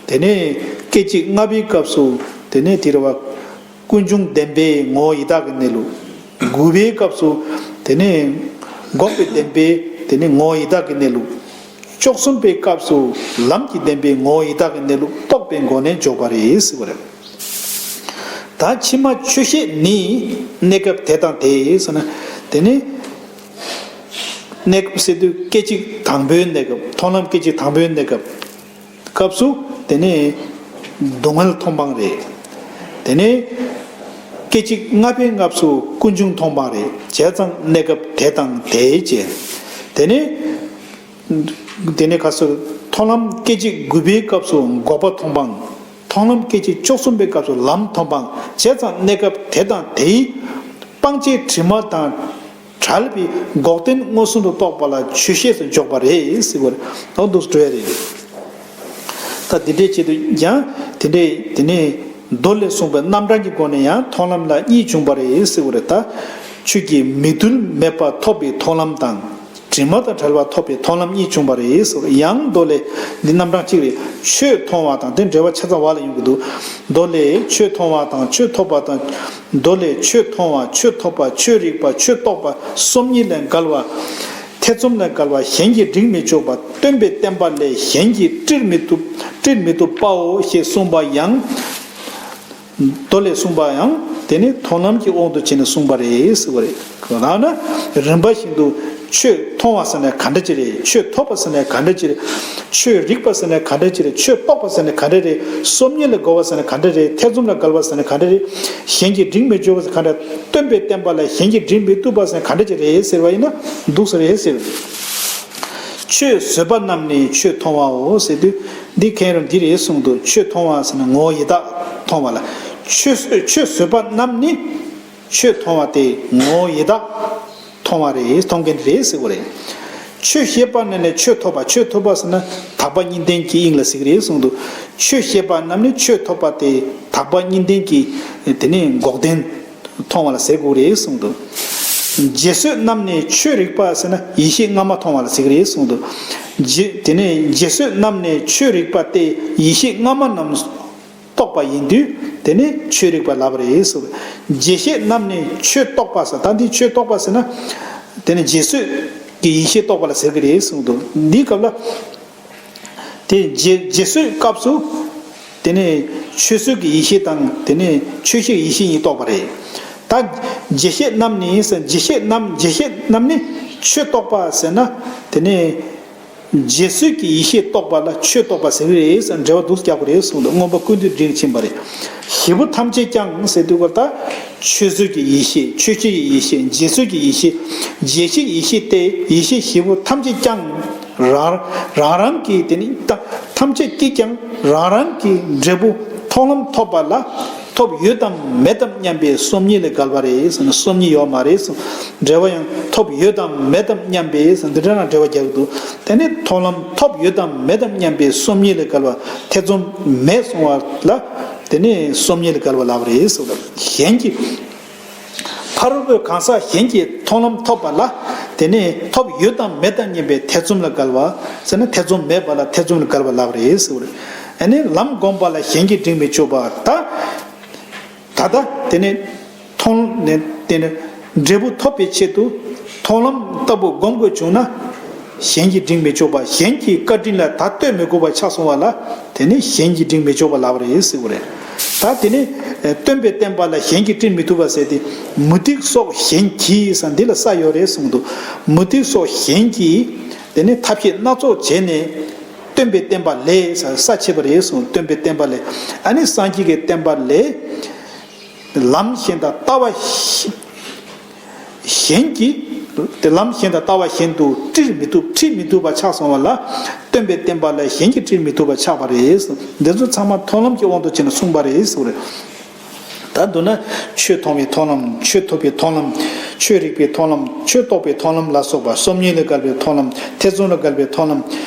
དེ་ནས་སྐད་ཅིག་ལྔ་པའི་སྐབས་སུ་དེ་ནས་དེ་རེད་བ། ཀུན་འབྱུང་བདེན་པའི་ངོ་བོ་ཡི་དྭགས་ཀྱི་གནས་ལུགས། དགུ་པའི་སྐབས་སུ་དེ་ནས་འགོག་པའི་བདེན་པའི་དེ་ནས་ངོ་བོ་ཡི་དྭགས་ཀྱི་གནས་ལུགས། བཅུ་གསུམ་པའི་སྐབས་སུ་ལམ་གྱི་བདེན་པའི་ངོ་བོ་ཡི་དྭགས་ཀྱི་གནས་ལུགས་རྟོགས་པའི་སྒོ་ནས་འཇོག་པ་རེད་ཟེར་བ་རེད། ད་ཕྱི་མ་ཆོས་བཤད་ནི་གནས་སྐབས་དེ་དང་དེ་ཟེར་ན། དེ་ནི་གནས་སྐབས་ཟེར་དུས་སྐད་ཅིག་དང་པོའི་གནས་སྐབས། མཐོང་ལམ་སྐད་ཅིག་དང་པོའི་གནས་སྐབས། སྐབས་སུ་དེ་ནས་སྡུག་བསྔལ་མཐོང་སྤང་རེད། དེ་ནས་སྐད་ཅིག་ལྔ་པའི་སྐབས་སུ་ཀུན་འབྱུང་མཐོང་སྤང་རེད། བྱས་ཙང་གནས་སྐབས་དེ་དང་དེའི་རྗེས། དེ་ནས་དེ་ནས་ག་སོ། མཐོང་ལམ་སྐད་ཅིག་དགུ་པའི་སྐབས་སུ་འགོག་པ་མཐོང་སྤང་། མཐོང་ལམ་སྐད་ཅིག་བཅུ་གསུམ་པའི་སྐབས་སུ་ལམ་མཐོང་སྤང་། བྱས་ཙང་གནས་སྐབས་དེ་དང་དེའི་སྤང་བྱའི་དྲི་མ་དང་བྲལ་བའི་འགོག་བདེན་མངོན་སུམ་དུ་རྟོགས་པ་ལ་ཆོས་བཤད་སུ་འཇོག་པ་རེད་ཟེར་བ་རེད། འོ་འདུག་སེ་འགྲོ་ཡ་རེད། ད་དེ་འདྲའི་ཆེད་དུ་ཀྱང་དེ་འདྲའི་དེ་ནས་མདོ་ལས་གསུངས་པའི་རྣམ་གྲངས་ཀྱི་སྒོ་ནས་ཡང་མཐོང་ལམ་ལ་གཉིས་བྱུང་བ་རེད་ཟེར་བ་རེད། ད་ཆོས་ཀྱི་མིག་རྡུལ་མེད་པ་ཐོབ་པའི་མཐོང་ལམ་དང་། དྲི་མ་དང་བྲལ་བ་ཐོབ་པའི་མཐོང་ལམ་གཉིས་བྱུང་བ་རེད་ཟེར་བ་རེད། ཡང་མདོ་ལས་འདི་རྣམ་གྲངས་གཅིག་རེད། ཆོས་མཐོང་བ་དང་། དེ་འགྲེལ་པ་ཆ་ཚང་བ་ལ་ཡོང་གི་འདུག་མདོ་ལས་ཆོས་མཐོང་བ་དང་ཆོས་ཐོབ་པ་དང་། མདོ་ལས་ཆོས་མཐོང་བ། ཆོས་ཐོབ་པ། ཆོས་རིག་པ། ཆོས་རྟོགས་པ་སོམ་ཉི་ལས་འགལ་བ། ཐེ་ཚོམ་ལས་འགལ་བ། གཞན་གྱིས་འདྲེན་མི་ཆོག་པ། སྟོན་པའི་བསྟན་པ་ལས་གཞན་གྱིས་སྤྲད་མི་ཐུབ། སྤྲད་མི་ཐུབ་པའོ་ཞེས་གསུངས་པ་ཡང་། མདོ་ལས་གསུངས་པ་ཡང་དེ་ནི་མཐོང་ལམ་གྱི་དབང་དུ་བྱས་ནས་གསུངས་པ་རེད་ཟེར་བ་རེད། ལགས་ན་རིམ་པ་བཞིན་དུ་ཆོས་མཐོང་བ་ཟེར་ན་ག་འདྲ་ཅིག་རེད། ཆོས་ཐོབ་པ་ཟེར་ན་ག་འདྲ་ཅིག་རེད། ཆོས་རིག་པ་ཟེར་ན་ག་འདྲ་ཅིག་རེད། ཆོས་རྟོགས་པ་ཟེར་ན་ག་འདྲ་རེད། སོམ་ཉི་ལས་འགལ་བ་ཟེར་ན་ག་འདྲ་རེད། ཐེ་ཚོམ་ལས་འགལ་བ་ཟེར་ན་ག་འདྲ་རེད། གཞན་གྱིས་འདྲེན་མི་ཆོག་པ་ཟེར་ན་ག་འདྲ། སྟོན་པའི་བསྟན་པ་ལ་གཞན་གྱིས་འདྲེན་མི་ཐུབ་པ་ཟེར་ན་ག་འདྲ་ཅིག་རེད་ཟེར་བ་ཡིན་ན་འདུག་སེ་རེད་ཟེར། ཆོས་བཟོད་པ་རྣམས་ནི་ཆོས་མཐོང་བའོ་ཟེར་དུས། འདི་མཁན་རབས་འདི་རེད་གསུངས་འདུག་ཆོས་མཐོང་བ་ཟེར་ན་ངོ་བོ་ཡི་དྭགས་མཐོང་བ་ལ། ཆོས་ཆོས་བཟོད་པ་རྣམས་ནི་ཆོས་མཐོང་བ་སྟེ་ངོ་བོ་ཡི་དྭགས་མཐོང་བ་རེད། མཐོང་མཁན་རེད་ཟེར་བ་རེད། ཆོས་བཤད་པ་རྣམས་ནི་ཆོས་ཐོབ་པ། ཆོས་ཐོབ་པ་ཟེར་ན་དག་པ་གཉིས་ལྡན་གྱི་དབྱིངས་ལ་ཟེར་གི་རེད་གསུངས་འདུག་ཆོས་བཤད་པ་རྣམས་ནི་ཆོས་ཐོབ་པ་སྟེ་དག་པ་གཉིས་ལྡན་གྱི་དེ་ནི་འགོག་བདེན་མཐོང་བ་ལ་ཟེར་དགོས་རེད་གསུངས་འདུག་རྗེས་བཟོད་རྣམས་ནི་ཆོས་རིག་པ་ཟེར་ན་ཡེ་ཤེས་སྔ་མ་མཐོང་བ་ལ་ཟེར་གི་རེད་གསུངས་འདུག་རྗེ་དེ་ནས་རྗེས་བཟོད་རྣམས་ནི་ཆོས་རིག་པ་སྟེ་ཡེ་ཤེས་སྔ་མ་རྣམས་རྟོགས་པ་ཡིན་དུས་དེ་ནི་ཆོས་རིག་པ་ལབ་པ་རེད་གསུངས་འདུག་རྗེས་བཟོད་རྣམས་ནི་ཆོས་རྟོགས་པ་ཟེར། ད་འདི་ཆོས་རྟོགས་པ་ཟེར་ན་དེ་ནི་རྗེས་བཟོད་ཀྱི་ཡེ་ཤེས་རྟོགས་པ་ལ་ཟེར་གི་རེད་གསུངས་འདུག་འདིའི་སྐབས་ལ། དེ་རྗེས་རྗེས་བཟོད་སྐབས་སུ་དེ་ནས་ཆོས་བཟོད་ཀྱི་ཡེ་ཤེས་དང་དེ་ནས་ཆོས་ཤེས་ཀྱི་ཡེ་ཤེས་གཉིས་རྟོགས་པ་རེད། ད་རྗེས་བཟོད་རྣམས་ནི་ཟེར། རྗེས་བཟོད་རྣམས་རྗེས་བཟོད་རྣམས་ནི་ཆོས་རྟོགས་པ་ཟེར་ན་དེ་ནས་རྗེས་བཟོད་ཀྱི་ཡེ་ཤེས་རྟོགས་པ་ལ་ཆོས་རྟོགས་པ་ཟེར་གྱི་རེད་ཟེར། འགྲེལ་པ་འདུག་སེ་རྒྱག་དགོས་རེད་གསུངས་འདུག་མངོན་པ་ཀུན་བཏུས་འགྲེལ་ཕྱིན་པ་རེད། བཞི་པོ་ཐམས་ཅད་ཀྱང་ཟེར་དུས་སྐབས་ད་ཆོས་བཟོད་ཀྱི་ཡེ་ཤེས། ཆོས་ཤེས་ཀྱི་ཡེ་ཤེས། རྗེས་བཟོད་ཀྱི་ཡེ་ཤེས། རྗེས་ཤེས་ཡེ་ཤེས་ཏེ་ཡེ་ཤེས་བཞི་པོ་ཐམས་ཅད་ཀྱང་། རང་རང་རང་གི་དེ་ནི་ད་ཐམས་ཅད་ཀྱིས་ཀྱང་རང་རང་གི་འབྲས་བུ་མཐོང་ལམ་ཐོབ་པ་ལ་ཐོབ་ཡོད་དམ་མེད་དམ་སྙམ་པའི་སོམ་ཉི་ལས་འགལ་བ་རེད་ཟེར་ན། སོམ་ཉི་ཡོད་མ་རེད་ཟེར། འབྲས་བུ་ཡང་ཐོབ་ཡོད་དམ་མེད་དམ་སྙམ་པའི་ཟེར། འདི་འདྲ་རང་འགྲེལ་པ་རྒྱག་གི་འདུག་དེ་ནི་མཐོང་ལམ་ཐོབ་ཡོད་དམ་མེད་དམ་སྙམ་པའི་སོམ་ཉི་ལས་འགལ་བ། ཐེ་ཚོམ་མེད་གསུང་བ་ལ་དེ་ནི་སོམ་ཉི་ལས་འགལ་བ་ལབ་པ་རེད་ཟེར། གཞན་གྱི་ཕ་རོལ་པོའི་གང་ཟག་གཞན་གྱིས་མཐོང་ལམ་ཐོབ་པ་ལ་དེ་ནི་ཐོབ་ཡོད་དམ་མེད་དམ་སྙམ་པའི་ཐེ་ཚོམ་ལ་འགལ་བ་ཟེར་ན། ཐེ་ཚོམ་མེད་པ་ལ་ཐེ་ཚོམ་ལ་འགལ་བ་ལབ་རེད་ཟེར་བ་རེད། ཨ་ནི་ལམ་བསྒོམ་པ་ལ་གཞན་གྱིས་འདྲེན་མི་ཆོག་པ། ད་ད་ལྟ་དེ་ནི་མཐོང་ནས་དེ་ནི་འབྲས་བུ་ཐོབ་པའི་ཆེད་དུ་མཐོང་ལམ་ལྟ་བུ་བསྒོམ་དགོས་བྱུང་ན། གཞན་གྱིས་འདྲེན་མི་ཆོག་པ། གཞན་གྱི་བཀའ་དྲིན་ལ་ད་ལྟོས་མི་དགོས་པ་ཆགས་སོང་བ་ལ་དེ་ནི་གཞན་གྱིས་འདྲེན་མི་ཆོག་པ་ལབ་པ་རེད་ཟེར་བ་རེད། ད་དེ་ནི་སྟོན་པའི་བསྟན་པ་ལ་གཞན་གྱིས་སྤྲད་མི་ཐུབ་པ་ཟེར་ཏེ། མུ་སྟེགས་སོགས་གཞན་གྱིས་ཟེར་འདི་ལ་ས་ཡོད་རེད་གསུངས་འདུག་མུ་སྟེགས་སོགས་གཞན་གྱིས་དེ་ནི་ཐབས་ཤེས་སྣ་ཚོགས་བྱས་ནས་སྟོན་པའི་བསྟན་པ་ལས་ཟེར་ས་བྱས་པ་རེད་གསུངས། སྟོན་པའི་བསྟན་པ་ལས། ཨ་ནི་སངས་རྒྱས་ཀྱི་བསྟན་པ་ལས། ལམ་གཞན་དང་ལྟ་བ་གཞན་གྱིས། དེ་ལམ་གཞན་དང་ལྟ་བ་གཞན་དུ་སྤྲད་མི་ཐུབ། ཁྲིད་མི་ཐུབ་པ་ཆགས་སོང་བ་ལ། སྟོན་པའི་བསྟན་པ་ལ་གཞན་གྱིས་ཁྲིད་མི་ཐུབ་པ་ཆགས་པ་རེད། འདི་ཚོ་ཚང་མ་མཐོང་ལམ་གྱི་དབང་དུ་བྱས་ནས་གསུངས་པ་རེད་ཟེར་བ་རེད། ད་མདོར་ན་ཆོས་མཐོང་བའི་མཐོང་ལམ། ཆོས་ཐོབ་པའི་མཐོང་ལམ། ཆོས་རིག་པའི་མཐོང་ལམ། ཆོས་རྟོགས་པའི་མཐོང་ལམ་ལ་སོགས་པ། སོམ་ཉི་ལས་འགལ་བའི་མཐོང་ལམ། ཐེ་ཚོམ་ལས་འགལ་བའི་མཐོང་ལམ།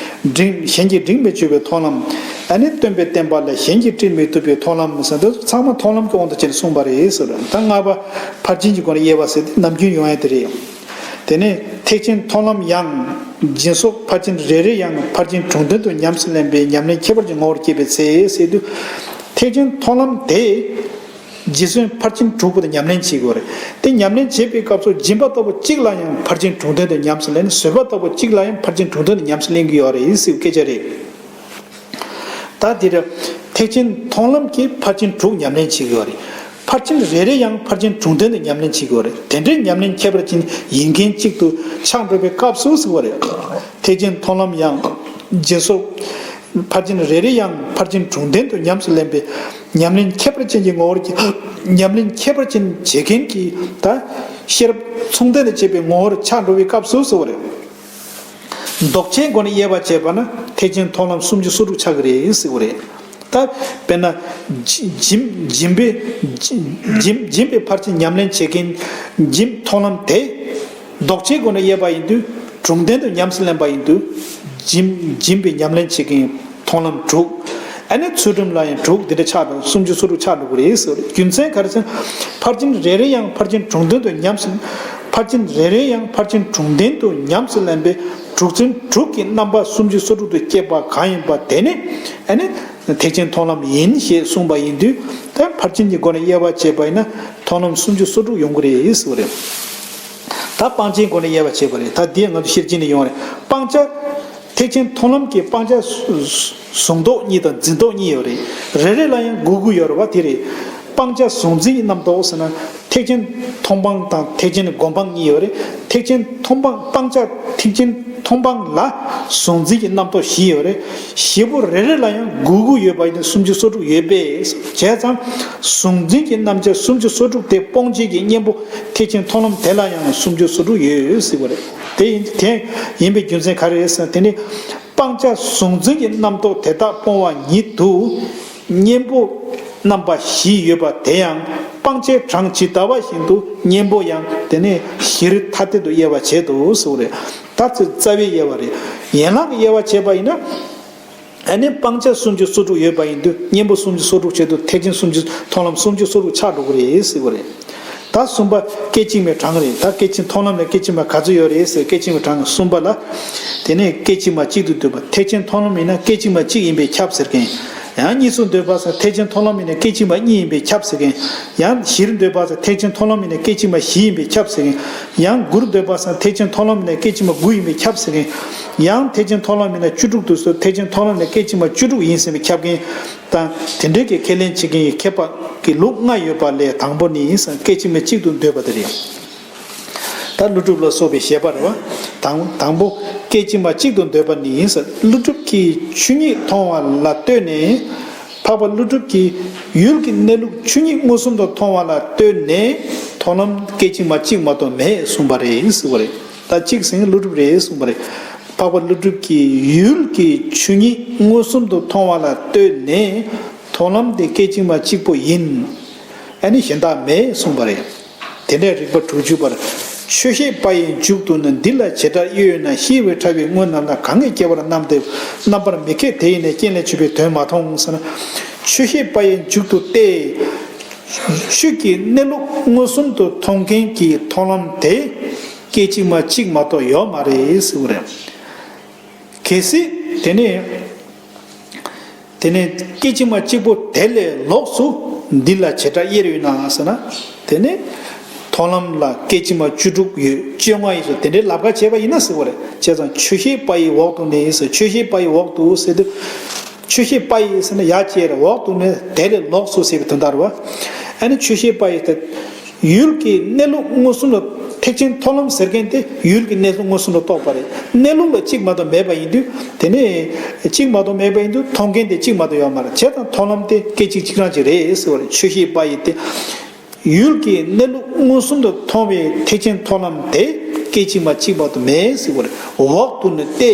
འདྲེན་གཞན་གྱིས་འདྲེན་མི་ཆོག་པའི་མཐོང་ལམ། ཨ་ནི་སྟོན་པའི་བསྟན་པ་ལ་གཞན་གྱིས་སྤྲད་མི་ཐུབ་པའི་མཐོང་ལམ་ཟེར་དུས་ཚང་མ་མཐོང་ལམ་གྱི་དབང་དུ་བྱས་ནས་གསུངས་པ་རེད་ཟེར། ད་ལྔ་པ་ཕར་ཕྱིན་གྱི་སྒོ་ནས་དབྱེ་བ་ཟེར་དེ་ནམ་རྒྱུན་ཡོང་ཡ་དེ་རེད། དེ་ནས་ཐེག་ཆེན་མཐོང་ལམ་ཡང་། སྦྱིན་སོགས་ཕར་ཕྱིན་རེ་རེ་ཡང་། ཕར་ཕྱིན་དྲུག་ལྡན་དུ་ཉམས་སུ་ལེན་པའི། ཉམས་ལེན་ཁྱད་པར་ཅན་ངོ་བོར་སྐྱེས་པའི་ཚེ་ཟེར་དུས། ཐེག་ཆེན་མཐོང་ལམ་དེ། རྗེས་སུ་ཕར་ཕྱིན་དྲུག་པོ་དེ་ཉམས་ལེན་བྱེད་དགོས་རེད། དེ་ཉམས་ལེན་བྱེད་པའི་སྐབས་སུ་སྦྱིན་པ་ལྟ་བུ་གཅིག་ལ་ཡང་ཕར་ཕྱིན་དྲུག་ལྡན་དུ་ཉམས་སུ་ལེན། བཟོད་པ་ལྟ་བུ་གཅིག་ལ་ཡང་ཕར་ཕྱིན་དྲུག་ལྡན་དུ་ཉམས་སུ་ལེན་གྱི་ཡོད་རེད་ཟེར་བའི་སྐད་ཆ་རེད། ད་འདིར་ཐེག་ཆེན་མཐོང་ལམ་གྱིས་ཕར་ཕྱིན་དྲུག་ཉམས་ལེན་བྱེད་ཀྱི་ཡོད་རེད། ཕར་ཕྱིན་རེ་རེ་ཡང་ཕར་ཕྱིན་དྲུག་ལྡན་དུ་ཉམས་ལེན་བྱེད་ཀྱི་ཡོད་རེད། དེ་འདྲའི་ཉམས་ལེན་ཁྱད་པར་ཅན་ཡིན་མཁན་གཅིག་ཏུ་ཆགས་འགྲོ་བའི་སྐབས་སུ་ཟེར་བ་རེད། ཐེག་ཆེན་མཐོང་ལམ་ཡང་། སྦྱིན་སོགས་ཕར་ཕྱིན་རེ་རེ་ཡང་ཕར་ཕྱིན་དྲུག་ལྡན་དུ་ཉམས་སུ་ལེན་པའི། ཉམས་ལེན་ཁྱད་པར་ཅན་གྱི་ངོ་བོར་གྱི། ཉམས་ལེན་ཁྱད་པར་ཅན་བྱེད་མཁན་གྱི་ད་ཤེས་རབ་མཚུངས་ལྡན་དུ་བྱེད་པའི་ངོ་བོར་ཆགས་འགྲོ་བའི་སྐབས་སུ་ཟེར་བ་རེད། ལྡོག་ཆའི་སྒོ་ནས་དབྱེ་བ་བྱས་པ་ན་ཐེག་ཆེན་མཐོང་ལམ་སུམ་ཅུ་སོ་དྲུག་ཆགས་ཀྱི་རེད་ཟེར་བ་རེད། ད་དཔེར་ན། སྦྱིན་སྦྱིན་པའི་སྦྱིན་སྦྱིན་པའི་ཕར་ཕྱིན་ཉམས་ལེན་བྱེད་མཁན་སྦྱིན་མཐོང་ལམ་དེ། ལྡོག་ཆའི་སྒོ་ནས་དབྱེ་བ་ཡིན་དུས་དྲུག་ལྡན་དུ་ཉམས་སུ་ལེན་པ་ཡིན་དུས། སྦྱིན་སྦྱིན་པའི་ཉམས་ལེན་བྱེད་མཁན་མཐོང་ལམ་དྲུག་ཨ་ནི་ཚུལ་ཁྲིམས་ལ་ཡང་དྲུག་འདི་འདྲ་ཆགས་འགྲོ། སུམ་ཅུ་སོ་དྲུག་ཆགས་འགྲོ་གི་རེད་ཟེར་བ་རེད། རྒྱུ་མཚན་ག་རེ་ཟེར་ན། ཕར་ཕྱིན་རེ་རེ་ཡང་ཕར་ཕྱིན་དྲུག་ལྡན་དུ་ཉམས་སུ། ཕར་ཕྱིན་རེ་རེ་ཡང་ཕར་ཕྱིན་དྲུག་ལྡན་དུ་ཉམས་སུ་ལེན་པའི་དྲུག་ཚན་དྲུག་གི་རྣམ་པ་སུམ་ཅུ་སོ་དྲུག་ཏུ་སྐྱེས་པ་གང་ཡིན་པ་དེ་ནི་ཨ་ནི་ཐེག་ཆེན་མཐོང་ལམ་ཡིན་ཞེས་གསུངས་པ་ཡིན་དུས། ད་ཕར་ཕྱིན་གྱི་སྒོ་ནས་དབྱེ་བ་བྱས་པ་ཡིན་ན་མཐོང་ལམ་སུམ་ཅུ་སོ་དྲུག་ཡོང་གི་རེད་ཟེར་བ་རེད། ད་སྤང་བྱའི་སྒོ་ནས་དབྱེ་བ་བྱས་པ་རེད། ད་འདི་ང་ཚོ་ཤེར་ཕྱིན་ནས་ཡོང་བ་རེད། སྤང་བྱ། ཐེག་ཆེན་མཐོང་ལམ་གྱི་སྤང་བྱ་བཟུང་ལྡོག་གཉིས་དང་འཛིན་ལྡོག་གཉིས་ཡོད་རེད། རེ་རེ་ལ་ཡང་དགུ་དགུ་ཡོད་རེད་བ། དེ་རེད། སྤང་བྱ་གཟུང་འཛིན་གྱི་རྣམ་རྟོག་ཟེར་ན་ཐེག་ཆེན་མཐོང་སྤང་དང་ཐེག་ཆེན་སྒོམ་སྤང་གཉིས་ཡོད་རེད། ཐེག་ཆེན་མཐོང་སྤང་སྤང་བྱ་ཐེག་ཆེན་མཐོང་སྤང་ལ་གཟུང་འཛིན་གྱི་རྣམ་རྟོག་བཞི་ཡོད་རེད། བཞི་པོ་རེ་རེ་ལ་ཡང་དགུ་དགུ་ཡོད་པ་ཡིན་ན་སུམ་ཅུ་སོ་དྲུག་ཡོད་པས། བྱས་ཙང་གཟུང་འཛིན་གྱི་རྣམ་བཅད་སུམ་ཅུ་སོ་དྲུག་དེ་སྤོང་བྱེད་ཀྱི་གཉེན་པོ་ཐེག་ཆེན་མཐོང་ལམ་དེ་ལ་ཡང་སུམ་ཅུ་སོ་དྲུག་ཡོད་ཟེར་བ་རེད། དེ་ཡིན་དེ་ཡིན་པའི་རྒྱུ་མཚན་ག་རེ་རེད་ཟེར་ན། དེ་ནི་སྤང་བྱ་གཟུང་འཛིན་གྱི་རྣམ་རྟོག་དེ་དག་སྤོང་བ་ཉིད་དུ་གཉེན་པོ་རྣམ་པ་བཞི་ཡོད་པ་དེ་ཡང་སྤང་བྱའི་གྲངས་ཇི་ལྟ་བ་བཞིན་དུ་གཉེན་པོ་ཡང་དེ་ནས་བཞིར་ཐ་དད་དུ་དབྱེ་བ་བྱེད་དོ་ཟེར་བ་རེད། ད་རྩ་བའི་དབྱེ་བ་རེད། ཡན་ལག་གི་དབྱེ་བ་བྱས་པ་ཡིན་ན། ཨ་ནི་སྤང་བྱ་སུམ་ཅུ་སོ་དྲུག་ཡོད་པ་ཡིན་དུས་གཉེན་པོ་སུམ་ཅུ་སོ་དྲུག་བྱེད་དུས་ཐེག་ཆེན་སུམ་ཅུ་མཐོང་ལམ་སུམ་ཅུ་སོ་དྲུག་ཆགས་འགྲོ་གི་རེད་ཟེར་བ་རེད། ད་གསུམ་པ་སྐད་ཅིག་མའི་གྲངས་རེད། ད་སྐད་ཅིག་མཐོང་ལམ་ལ་སྐད་ཅིག་མ་ག་ཚོད་ཡོད་རེད་ཟེར། སྐད་ཅིག་མའི་གྲངས་གསུམ་པ་ལ། དེ་ནས་སྐད་ཅིག་མ་གཅིག་ཏུ་འདོད་པ། ཐེག་ཆེན་མཐོང་ལམ་ཡིན་ན་སྐད་ཅིག་མ་གཅིག་ཡིན་པས་ཁྱབ་ཟེར་མཁན། ཡང་གཉིས་སུ་འདོད་པ་ཟེར། ཐེག་ཆེན་མཐོང་ལམ་ཡིན་ན་སྐད་ཅིག་མ་གཉིས་ཡིན་པས་ཁྱབ་ཟེར་མཁན། ཡང་བཞིར་འདོད་པ་ཟེར། ཐེག་ཆེན་མཐོང་ལམ་ཡིན་ན་སྐད་ཅིག་མ་བཞི་ཡིན་པས་ཁྱབ་ཟེར་མཁན། ཡང་དགུར་འདོད་པ་ཟེར། ཐེག་ཆེན་མཐོང་ལམ་ཡིན་ན་སྐད་ཅིག་མ་དགུ་ཡིན་པས་ཁྱབ་ཟེར་མཁན། ཡང་ཐེག་ཆེན་མཐོང་ལམ་ཡིན་ན་བཅུ་དྲུག་ཏུ་ཟེར། ཐེག་ཆེན་མཐོང་ལམ་ཡིན་ན་སྐད་ཅིག་མ་བཅུ་དྲུག་ཡིན་ཟེར་བའི་ཁྱབ་མཁན་དང་། དེ་འདྲའི་གི་ཁས་ལེན་བྱེད་མཁན་གྱི་མཁས་པ་གི་ལུགས་ལྔ་ཡོད་པ་ལས་དང་པོ་ནི་ཟེར། སྐད་ཅིག་མ་གཅིག་ཏུ་འདོད་པ་དེ་རེད། ད་ཀླུ་སྒྲུབ་ལ་སོགས་པའི་བཤད་པ་རེད་བ། དང་དང་པོ་སྐད་ཅིག་མ་གཅིག་ཏུ་འདོད་པ་ནི་ཟེར། ཀླུ་སྒྲུབ་ཀྱིས་ཆོས་ཉིད་མཐོང་བ་ལ་ལྟོས་ནས། འཕགས་པ་ཀླུ་སྒྲུབ་ཀྱིས་ཡུལ་གྱི་གནས་ལུགས་ཆོས་ཉིད་མངོན་སུམ་དུ་མཐོང་བ་ལ་ལྟོས་ནས་མཐོང་ལམ་སྐད་ཅིག་མ་གཅིག་མ་གཏོགས་མེད་གསུངས་པ་རེད་ཟེར་བ་རེད། ད་གཅིག་ཟེར་མཁན་ཀླུ་སྒྲུབ་རེད་གསུངས་པ་རེད། འཕགས་པ་ཀླུ་སྒྲུབ་ཀྱིས་ཡུལ་གྱི་ཆོས་ཉིད་མངོན་སུམ་དུ་མཐོང་བ་ལ་ལྟོས་ནས་མཐོང་ལམ་དེ་སྐད་ཅིག་མ་གཅིག་པོ་ཡིན། ཨ་ནི་གཞན་དག་མེད་གསུངས་པ་རེད། དེ་འདྲའི་རིགས་པ་དྲུག་ཅུ་པར། ཆོས་ཤེས་པ་ཡི་མཇུག་ཏུ་ནི། འདི་ལ་བྱེ་བྲག་དབྱེ་ཡོད་ན། ཤེས་པའི་ཕྲ་བའི་དངོས་རྣམས་ལ། གང་གིས་སྐྱེ་བར་རྣམ་དེ། རྣམ་པར་མི་ཁེགས་དེ་ཡིས་ནི། རྐྱེན་ལས་ཆོད་པའི་དོན་མ་མཐོང་ཟེར་ན། ཆོས་ཤེས་པ་ཡི་མཇུག་ཏུ་སྟེ། ཆོས་ཀྱི་གནས་ལུགས་མངོན་སུམ་དུ་མཐོང་མཁན་གྱི་མཐོང་ལམ་དེ་སྐད་ཅིག་མ་གཅིག་མ་གཏོགས་ཡོད་མ་རེད་ཟེར་བ་རེད། གལ་སྲིད་དེ་ནས། དེ་ནས་སྐད་ཅིག་མ་གཅིག་པོ་དེ་ལས་ལོགས་སུ་འདི་ལ་བྱེ་བྲག་དབྱེ་ཡོད་ན་ཟེར་ན། དེ་ནས་མཐོང་ལམ་ལ་སྐད་ཅིག་མ་བཅུ་དྲུག་ཡོད། བཅོ་ལྔ་ཡིན་ཟེར། དེ་འདྲའི་ལབ་ཁ་བྱས་པ་ཡིན་ན་ཟེར་བ་རེད། བྱས་ཙང་ཆོས་ཤེས་པ་ཡི་འོག་ཏུ་ནི་ཟེར། ཆོས་ཤེས་པ་ཡི་འོག་ཏུ་ཟེར་དུས། ཆོས་ཤེས་པ་ཡི་ཟེར་ན་ཡ་བྱས་རེད། འོག་ཏུ་ནི་དེ་ལས་ལོགས་སུ་ཟེར་བའི་དོན་དག་རེད་བ། ཨ་ནི་ཆོས་ཤེས་པ་ཡི་དེ། ཡུལ་གྱི་གནས་ལུགས་མངོན་སུམ་དུ། ཐེག་ཆེན་མཐོང་ལམ་ཟེར་མཁན་དེ་ཡུལ་གྱི་གནས་ལུགས་མངོན་སུམ་དུ་རྟོགས་པ་རེད། གནས་ལུགས་ལ་གཅིག་མ་གཏོགས་མེད་པ་ཡིན་དུས། དེ་ནས་གཅིག་མ་གཏོགས་མེད་པ་ཡིན་དུས་མཐོང་མཁན་དེ་གཅིག་མ་གཏོགས་ཡོད་མ་རེད། བྱས་ཙང་མཐོང་ལམ་དེ་སྐད་ཅིག་གཅིག་རང་གཅིག་རེད་ཟེར་བ་རེད། ཆོས་ཤེས་པ་ཡི་དེ། ཡུལ་གྱི་གནས་ལུགས་མངོན་སུམ་དུ་མཐོང་བའི་ཐེག་ཆེན་མཐོང་ལམ་དེ་སྐད་ཅིག་མ་གཅིག་མ་གཏོགས་མེད་ཟེར་བ་རེད། འོག་ཏུ་ནི་སྟེ།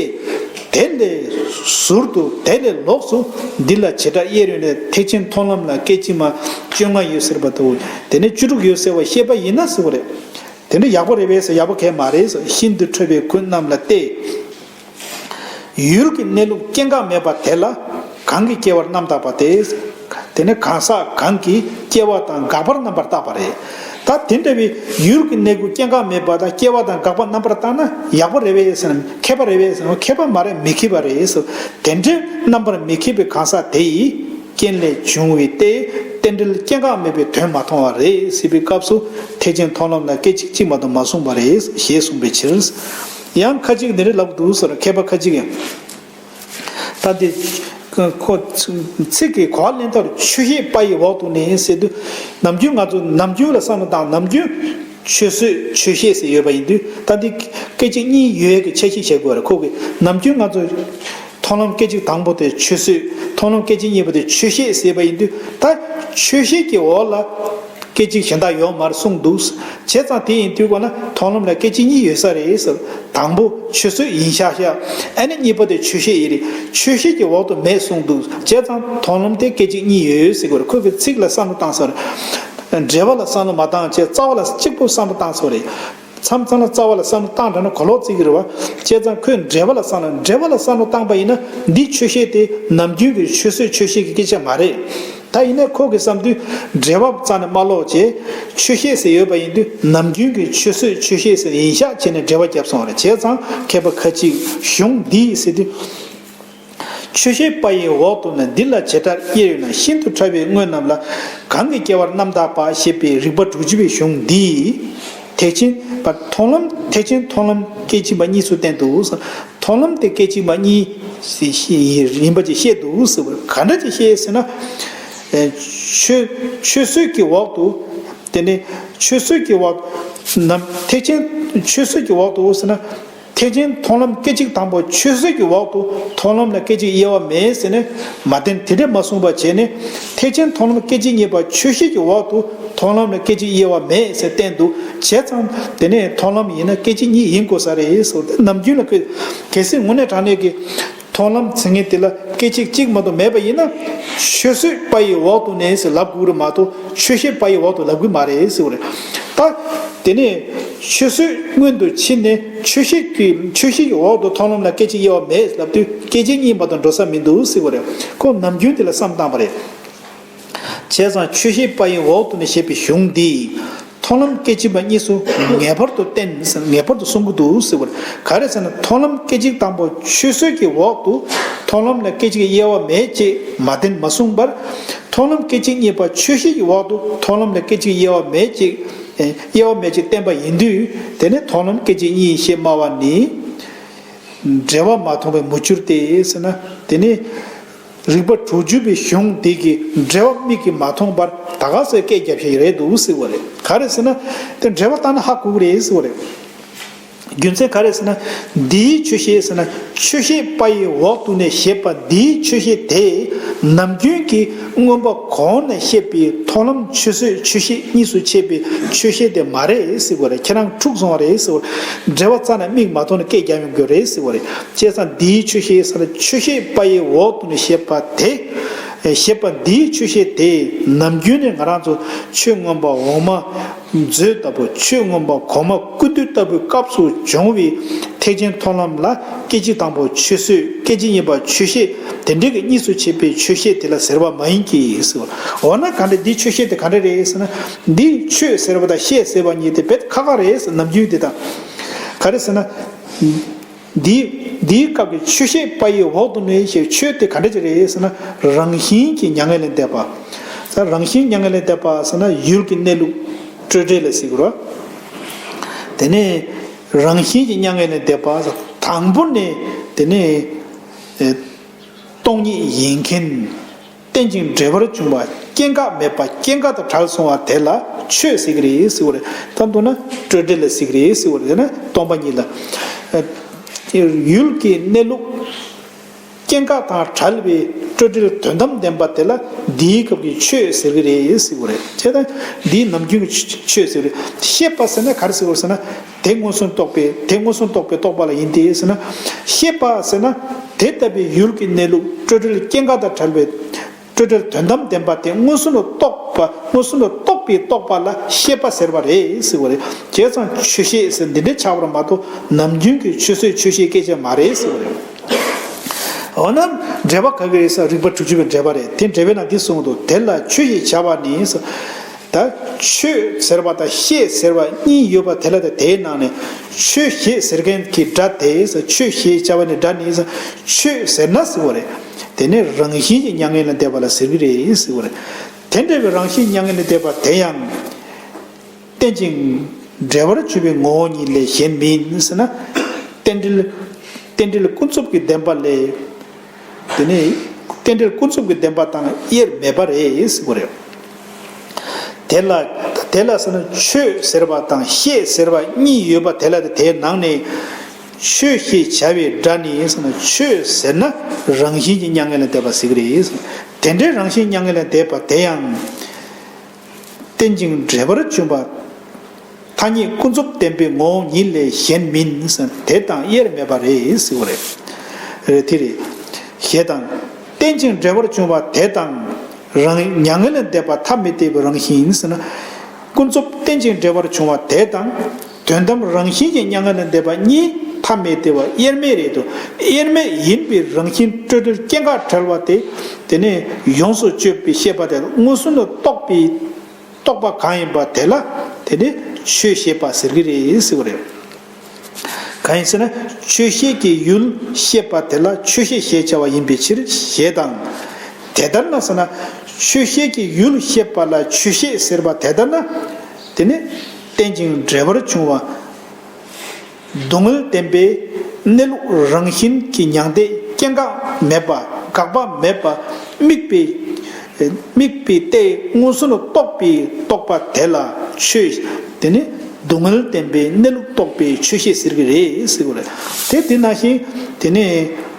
དེ་ལས་ཟུར་དུ་དེ་ལས་ལོགས་སུ་འདི་ལ་བྱེ་བྲག་དབྱེ་ཡོད་ན། ཐེག་ཆེན་མཐོང་ལམ་ལ་སྐད་ཅིག་མ་བཅོ་ལྔ་ཡོད་ཟེར་བ་དང་། དེ་ནས་བཅུ་དྲུག་ཡོད་ཟེར་བ་ཤེས་པ་ཡིན་ན་ཟེར་བ་རེད། དེ་འདྲ་ཡག་པོ་རེད་པས་ཟེར། ཡག་པོ་གང་ཡང་མ་རེད་ཟེར། ཤིན་ཏུ་ཁྲོས་པའི་གོས་རྣམས་ལ་སྟེ། ཡུལ་གྱི་གནས་ལུགས་སྐྱེ་འགག་མེད་པ་དེ་ལ་གང་གིས་སྐྱེ་བར་རྣམ་བརྟག་པ་སྟེ། དེ་ནི་གང་ཟག་གང་གིས་སྐྱེ་བ་དང་འགག་པར་རྣམ་པར་བརྟག་པ་རེད། ད་དེ་འདྲ་བའི་ཡུལ་གྱི་གནས་ལུགས་སྐྱེ་འགག་མེད་པ་དང་སྐྱེ་བ་དང་འགག་པ་རྣམ་པར་བརྟགས་ན་ཡག་པོ་རེད་པས་ཟེར་ན། མཁས་པ་རེད་པས་ཟེར་ན། མཁས་པ་མ་རེད། མི་མཁས་པ་རེད་ཟེར། དེ་འདྲའི་རྣམ་པར་མི་མཁས་པའི་གང་ཟག་དེ་ཡི་རྐྱེན་ལས་བྱུང་བའི་ལྟས་རྟེན་འབྲེལ་སྐྱེ་འགག་མེད་པའི་དོན་མ་མཐོང་བ་རེད་ཟེར་བའི་སྐབས་སུ། ཐེག་ཆེན་མཐོང་ལམ་ལ་སྐད་ཅིག་གཅིག་མ་གཏོགས་མ་གསུངས་པ་རེད་ཞེས་གསུངས་པའི་ཕྱིར། ཡང་ཁ་ཅིག་འདི་འདྲ་ལབ་འདུག་ཟེར། མཁས་པ་ཁ་ཅིག་གིས། ད་འདི་ཁོ་ཚིག་གི་གོ་བ་ལེན་སྟངས་ཆོས་ཤེས་པ་ཡི་འོག་ཏུ་ནི་ཟེར་དུས། ནམ་རྒྱུན་ང་ཚོ་ནམ་རྒྱུན་ལ་བསམ་བློ་བཏང་། ནམ་རྒྱུན་ཆོས་བཟོད་ཆོས་ཤེས་ཟེར་ཡོད་པ་ཡིན་དུས། ད་འདི་སྐད་ཅིག་གཉིས་ཡོད་ཀྱི་ཆ་ཤས་བྱེད་དགོས་རེད། ཁོ་གི་ནམ་རྒྱུན་ང་ཚོ་མཐོང་ལམ་སྐད་ཅིག་དང་པོ་དེ་ཆོས་བཟོད། མཐོང་ལམ་སྐད་ཅིག་གཉིས་པ་དེ་ཆོས་ཤེས་ཟེར་བ་ཡིན་དུས། ད་ཆོས་ཤེས་ཀྱི་འོག་ལ་སྐད་ཅིག་གཞན་དག་ཡོད་མ་རེད་གསུངས་འདུག། བྱས་ཙང་དེ་ཡིན་དུས་གོ་ན་མཐོང་ལམ་ལ་སྐད་ཅིག་གཉིས་ཡོད་ས་རེད་ཟེར། དང་པོ་ཆོས་བཟོད་ཡིན་ཤག་ཤག། ཨ་ནི་གཉིས་པ་དེ་ཆོས་ཤེས་ཡིན་རེད། ཆོས་ཤེས་ཀྱི་འོག་ཏུ་མེད་གསུངས་འདུག། བྱས་ཙང་མཐོང་ལམ་དེ་སྐད་ཅིག་གཉིས་ཡོད་ཟེར་དགོས་རེད། ཁོ་གི་ཚིག་ལ་བསམ་བློ་བཏང་ས་རེད། འགྲེལ་པ་ལ་བསམ་བློ་མ་བཏང་བྱས། རྩ་བ་ལ་གཅིག་པུ་བསམ་བློ་བཏང་ས་རེད། མཚམས་མཚམས་ལ་རྩ་བ་ལ་བསམ་བློ་བཏང་དྲགས་ན་གོ་ལོག་བརྩི་གི་རེད་བ། བྱས་ཙང་ཁོས་འགྲེལ་པ་ལ་བསམ་བློ། འགྲེལ་པ་ལ་བསམ་བློ་བཏང་པ་ཡིན་ན། འདི་ཆོས་ཤེས་དེ་ནམ་རྒྱུན་གྱི་ཆོས་བཟོད་ཆོས་ཤེས་ཀྱི་སྐད་ཆ་མ་རེད། ད་ཡིན་ནའི་ཁོ་གི་བསམ་དུས་འགྲེལ་པ་རྩ་ནས་མ་ཀློག་བྱས། ཆོས་ཤེས་ཟེར་ཡོད་པ་ཡིན་དུས་ནམ་རྒྱུན་གྱི་ཆོས་བཟོད་ཆོས་ཤེས་ཟེར་ཡིན་ཤག་བྱས་ནས་འགྲེལ་པ་བརྒྱབ་སོང་བ་རེད། བྱས་ཙང་མཁས་པ་ཁ་ཅིག་གཞུང་འདིས་ཟེར་དུས། ཆོས་ཤེས་པ་ཡི་འོག་ཏུ་ནི། འདི་ལ་བྱེ་བྲག་དབྱེར་ཡོད་ན། ཤིན་ཏུ་ཕྲ་བའི་དངོས་རྣམས་ལ། གང་གིས་སྐྱེ་བར་རྣམ་བརྟག་པ། ཞེས་པའི་རིགས་པ་དྲུག་ཅུ་པའི་གཞུང་འདིས། ཐེག་ཆེན་པ་མཐོང་ལམ། ཐེག་ཆེན་མཐོང་ལམ་སྐད་ཅིག་མ་གཉིས་སུ་བསྟན་འདུག། མཐོང་ལམ་དེ་སྐད་ཅིག་མ་གཉིས་ཡིན་པ་ཅིག་བཤད་འདུག་ཟེར་བ། ག་འདྲ་ཅིག་བཤད་ཟེར་ན། ཆོས་ཆོས་བཟོད་ཀྱི་འོག་ཏུ། དེ་ནས་ཆོས་བཟོད་ཀྱི་འོག་ནམ། ཐེག་ཆེན་ཆོས་བཟོད་ཀྱི་འོག་ཏུ་ཟེར་ན། ཐེག་ཆེན་མཐོང་ལམ་སྐད་ཅིག་དང་པོ་ཆོས་བཟོད་ཀྱི་འོག་ཏུ་མཐོང་ལམ་ལ་སྐད་ཅིག་དབྱེ་བ་མེད་ཟེར་ནས་མ་བསྟན། དེ་འདྲས་མ་གསུངས་པ་བྱས་ནས། ཐེག་ཆེན་མཐོང་ལམ་སྐད་ཅིག་གཉིས་པ་ཆོས་ཤེས་ཀྱི་འོག་ཏུ་མཐོང་ལམ་ལ་སྐད་ཅིག་དབྱེ་བ་མེད་ཟེར་བསྟན་འདུག། བྱས་ཙང་དེ་ནས་མཐོང་ལམ་ཡིན་ན་སྐད་ཅིག་གཉིས་ཡིན་དགོས་ས་རེད་ཟེར། དེ་ནམ་རྒྱུན་ལ་ཁོས་གལ་སྲིད་དངོས་གནས་དྲང་གནས་ཀྱི་མཐོང་ལམ་ཟེར་མཁན་དེ་ལ་སྐད་ཅིག་གཅིག་མ་གཏོགས་མེད་པ་ཡིན་ན། ཆོས་བཟོད་པ་ཡི་འོག་ཏུ་ནས་ཟེར་ལབ་དགོས་རེད་མ་གཏོགས་ཆོས་ཤེས་པ་ཡི་འོག་ཏུ་ལབ་དགོས་མ་རེད་ཟེར་བ་རེད། ད་དེ་ནས་ཆོས་བཟོད་སྔོན་དུ་ཕྱིན་ནས་ཆོས་ཤེས་ཀྱི། ཆོས་ཤེས་ཀྱི་འོག་ཏུ་མཐོང་ལམ་ལ་སྐད་ཅིག་དབྱེ་བ་མེད་ལབ་དུས་སྐད་ཅིག་གཉིས་མ་གཏོགས་འགྲོ་ས་མི་འདུག་ཟེར་བ་རེད། ཁོ་ནམ་རྒྱུན་དེ་ལ་བསམ་བཏང་བ་རེད། བྱས་ཙང་ཆོས་ཤེས་པ་ཡི་འོག་ཏུ་ནི་ཞེས་པའི་གཞུང་འདིས། མཐོང་ལམ་སྐད་ཅིག་མ་གཉིས་སུ་ངེས་པར་དུ་བསྟན་ཟེར། ངེས་པར་དུ་གསུང་གི་འདུག་ཟེར་བ་རེད། ག་རེ་ཟེར་ན། མཐོང་ལམ་སྐད་ཅིག་དང་པོ་ཆོས་བཟོད་ཀྱི་འོག་ཏུ་མཐོང་ལམ་ལ་སྐད་ཅིག་དབྱེ་བ་མེད་ཅེས་མ་བསྟན། མ་གསུངས་པར། མཐོང་ལམ་སྐད་ཅིག་གཉིས་པ་ཆོས་ཤེས་ཀྱི་འོག་ཏུ་མཐོང་ལམ་ལ་སྐད་ཅིག་དབྱེ་བ་མེད་ཅེས། དབྱེ་བ་མེད་ཅེས་བསྟན་པ་ཡིན་དུས། དེ་ནི་མཐོང་ལམ་སྐད་ཅིག་གཉིས་ཞེས་སྨྲ་བ་ནི། འགྲེལ་པ་མ་མཐོང་བས་མི་འགྱུར་ཏེ་ཟེར་ན། དེ་ནི་རིགས་པ་དྲུག་ཅུ་པའི་གཞུང་འདི་གི་འགྲེལ་པ་མིག་གིས་མ་མཐོང་བར་ད་ག་སེ་སྐད་རྒྱབ་བཞིན་རེད་འདུག་ཟེར་བ་རེད། ག་རེ་ཟེར་ན། དེ་འགྲེལ་པ་ལྟ་ན་ཧ་གོ་གི་རེད་ཟེར་བ་རེད། རྒྱུ་མཚན་ག་རེ་ཟེར་ན། འདིའི་ཆོས་ཤེས་ཟེར་ན། ཆོས་ཤེས་པ་ཡི་འོག་ཏུ་ནས་ཞེས་པ་འདིའི་ཆོས་ཤེས་དེ་ནམ་རྒྱུན་གྱི་མངོན་པ་གོང་ནས་བཤད་པའི་མཐོང་ལམ་ཆོས་བཟོད་ཆོས་ཤེས་གཉིས་སུ་ཕྱེ་བའི་ཆོས་ཤེས་དེ་མ་རེད་ཟེར་བ་རེད། ཁྱེད་རང་འཁྲུག་སོང་བ་རེད་ཟེར་བ་རེད། འགྲེལ་པ་རྩ་ནས་མིག་མ་མཐོང་ནས་སྐད་རྒྱག་ཡོང་རྒྱུ་རེད་ཟེར་བ་རེད། བྱས་ཙང་འདིའི་ཆོས་ཤེས་ཟེར་ན། ཆོས་ཤེས་པ་ཡི་འོག་ཏུ་ནས་ཞེས་པ་དེ། ཞེས་པ་འདིའི་ཆོས་ཤེས་དེ་ནམ་རྒྱུན་ནས་ང་རང་ཚོ་ཆོས་མངོན་པ་འོག་མ། མཛོད་ལྟ་བུ། ཆོས་མངོན་པ་གོང་མ་ཀུན་བཏུས་ལྟ་བུའི་སྐབས་སུ་བྱུང་བའི་ཐེག་ཆེན་མཐོང་ལམ་ལ་སྐད་ཅིག་དང་པོ་ཆོས་བཟོད། སྐད་ཅིག་གཉིས་པ་ཆོས་ཤེས། དེ་འདྲའི་གི་གཉིས་སུ་ཕྱེ་བའི་ཆོས་ཤེས་དེ་ལ་ཟེར་བ་མ་ཡིན་གྱི་ཟེར་བ། འོ་ན་ག་འདྲ། འདིའི་ཆོས་ཤེས་དེ་ག་འདྲ་རེད་ཟེར་ན། འདིའི་ཆོས་ཟེར་བ་དང་ཤེས་ཟེར་བ་གཉིས་དེ་དཔེ་ཁག་ཁག་རེད་ཟེར། ནམ་རྒྱུན་དེ་དང་། ག་རེ་ཟེར་ན། འདི་འདིའི་སྐབས་ཀྱི་ཆོས་ཤེས་པ་ཡི་འོག་ཏུ་ནི་ཞེས། ཆོས་དེ་ག་འདྲ་ཅིག་རེད་ཟེར་ན། རང་བཞིན་གྱིས་མྱ་ངན་ལས་འདས་པ། ས། རང་བཞིན་མྱ་ངན་ལས་འདས་པ་ཟེར་ན་ཡུལ་གྱི་གནས་ལུགས་སྤྲོས་བྲལ་ལ་ཟེར་གྱི་རེད། དེ་ནས་རང་བཞིན་གྱིས་མྱ་ངན་ལས་འདས་པ་ཟེར། དང་པོ་ནས་དེ་ནས་ཨེ་སྟོང་ཉིད་ཡིན་མཁན། རྟེན་ཅིང་འབྲེལ་བར་འབྱུང་བ་སྐྱེ་འགག་མེད་པ། སྐྱེ་འགག་དང་བྲལ་སོང་བ་དེ་ལ་ཆོས་ཟེར་གྱི་རེད་ཟེར་བ་རེད། ད་མདོར་ན་སྤྲོས་བྲལ་ལ་ཟེར་གྱི་རེད་ཟེར་བ་རེད། ན་སྟོང་པ་ཉིད་ལ། ཡུལ་གྱི་གནས་ལུགས་སྐྱེ་འགག་དང་བྲལ་བའི་སྤྲོས་བྲལ་དོན་དམ་བདེན་པ་དེ་ལ་འདིའི་སྐབས་ཀྱི་ཆོས་ཟེར་གྱི་རེད་ཟེར་བ་རེད། བྱས་ཙང་འདིའི་ནམ་རྒྱུན་གྱི་ཆོས་ཟེར་གྱི་རེད། ཤེས་པ་ཟེར་ན་ག་རེ་ཟེར་བ་ཟེར་ན། དེ་མངོན་སུམ་རྟོགས་པའི། དེ་མངོན་སུམ་རྟོགས་པའི་རྟོགས་པ་ལ་ཡིན་ཏེ་ཟེར་ན། ཤེས་པ་ཟེར་ན་དེ་ལྟ་བུའི་ཡུལ་གྱི་གནས་ལུགས་སྤྲོས་བྲལ་སྐྱེ་འགག་དང་བྲལ་བའི་སྤྲོས་བྲལ་དོན་དམ་བདེན་པ་དེ་མངོན་སུམ་དུ་རྟོགས་པ། མངོན་སུམ་དུ་རྟོགས་པའི་རྟོགས་པ་ལ་ཤེས་པ་ཟེར་བ་རེད་ཟེར་བ་རེད། བྱས་ཙང་ཆོས་ཤེས་ཟེར་འདི་འདྲའི་ཆགས་པ་མ་གཏོགས་ནམ་རྒྱུན་གྱི་ཆོས་བཟོད་ཆོས་ཤེས་སྐད་ཆ་མ་རེད་ཟེར་བ་རེད། འོ་ན་འགྲེལ་པ་ག་གི་རེད་ཟེར། རིགས་པ་དྲུག་ཅུ་པའི་འགྲེལ་པ་རེད། དེ་འགྲེལ་པའི་ནང་འདི་གསུངས་འདུག། དེ་ལ་ཆོས་ཞེས་བྱ་བ་ནི་ཟེར། ད་ཆོས་ཟེར་བ་དང་ཤེས་ཟེར་བ་གཉིས་ཡོད་པ་དེ་ལ། ད་དེའི་ནང་ནས་ཆོས་ཤེས་ཟེར་མཁན་གྱི་སྒྲ་དེ་ཟེར། ཆོས་ཤེས་བྱ་བ་ནི་སྒྲ་ནི་ཟེར། ཆོས་ཟེར་ན་ཟེར་བ་རེད། དེ་ནི་རང་བཞིན་གྱིས་མྱ་ངན་ལས་འདས་པ་ལ་ཟེར་གྱི་རེད་ཟེར་བ་རེད། དེ་འདྲ་བའི་རང་བཞིན་མྱ་ངན་ལས་འདས་པ་དེ་ཡང་རྟེན་ཅིང་འབྲེལ་བར་འབྱུང་བའི་ངོ་བོ་ཉིད་ལས་གཞན་མིན་ཟེར་ན། རྟེན་འབྲེལ་རྟེན་འབྲེལ་ཀུན་རྫོབ་ཀྱི་བདེན་པ་ལས། དེ་ནི་རྟེན་འབྲེལ་ཀུན་རྫོབ་ཀྱི་བདེན་པ་དང་དབྱེར་མེད་པ་རེད་ཟེར་བ་རེད། དེ་ལ་དེ་ལ་ཟེར་ན་ཆོས་ཟེར་བ་དང་ཤེས་ཟེར་བ་གཉིས་ཡོད་པ་དེ་ལ། དེའི་ནང་ནས་ཆོས་ཤེས་བྱ་བའི་སྒྲ་ནི་ཟེར་ན། ཆོས་ཟེར་ན་རང་བཞིན་གྱིས་མྱ་ངན་ལས་འདས་པ་ཟེར་གྱི་རེད། དེ་འདྲའི་རང་བཞིན་མྱ་ངན་ལས་འདས་པ་དེ་ཡང་རྟེན་ཅིང་འབྲེལ་བར་འབྱུང་བ། ཐ་སྙད་ཀུན་རྫོབ་བདེན་པའི་ངོ་བོ་ཉིད་ལས་གཞན་མིན་ཟེར། དེ་དང་དབྱེར་མེད་པ་རེད་ཟེར་བ་རེད། རེད་དེ་རེད། ཞེས་དང་། རྟེན་ཅིང་འབྲེལ་བར་འབྱུང་བ་དེ་དང་། རང་མྱ་ངན་ལས་འདས་པ་ཐ་མི་དད་པའི་རང་བཞིན་ཟེར་ན། ཀུན་རྫོབ་རྟེན་ཅིང་འབྲེལ་བར་འབྱུང་བ་དེ་དང་། དོན་དམ་རང་བཞིན་གྱིས་མྱ་ངན་ལས་འདས་པ་གཉིས་ཐ་མི་དད་པ་དབྱེར་མེད་རེད་དོ། དབྱེར་མེད་ཡིན་པའི་རང་བཞིན་སྤྲོས་བྲལ་སྐྱེ་འགག་བྲལ་བ་དེ། དེ་ནས་ཡོངས་སུ་གཅོད་པའི་ཤེས་པ་དེ་མངོན་སུམ་དུ་རྟོགས་པའི་རྟོགས་པ་གང་ཡིན་པ་དེ་ལ་དེ་ནི་ཆོས་ཤེས་པ་ཟེར་གྱི་རེད་ཟེར་བ་རེད། གང་ཡིན་ཟེར་ན། ཆོས་ཤེས་ཀྱི་ཡུལ་ཤེས་པ་དེ་ལ་ཆོས་ཤེས་ཞེས་བྱ་བ་ཡིན་པའི་ཕྱིར་ཞེས་དང་། དེ་ལྟར་ན་ཟེར་ན། ཆོས་ཤེས་ཀྱི་ཡུལ་ཤེས་པ་ལ་ཆོས་ཤེས་ཟེར་བ་དེ་ལྟར་ན། དེ་ནི་རྟེན་ཅིང་འབྲེལ་བར་འབྱུང་བ། སྡུག་བསྔལ་བདེན་པའི་གནས་ལུགས་རང་བཞིན་གྱི་མྱང་འདས་སྐྱེ་འགག་མེད་པ། འགག་པ་མེད་པ། དམིགས་པའི་དམིགས་པའི་ལྟས་མངོན་སུམ་དུ་རྟོགས་པའི་རྟོགས་པ་དེ་ལ་ཆོས། དེ་ནི་སྡུག་བསྔལ་བདེན་པའི་གནས་ལུགས་རྟོགས་པའི་ཆོས་ཤེས་ཟེར་གྱི་རེད་ཟེར་གྱི་རེད། དེ་དེ་ནང་བཞིན་དེ་ནི་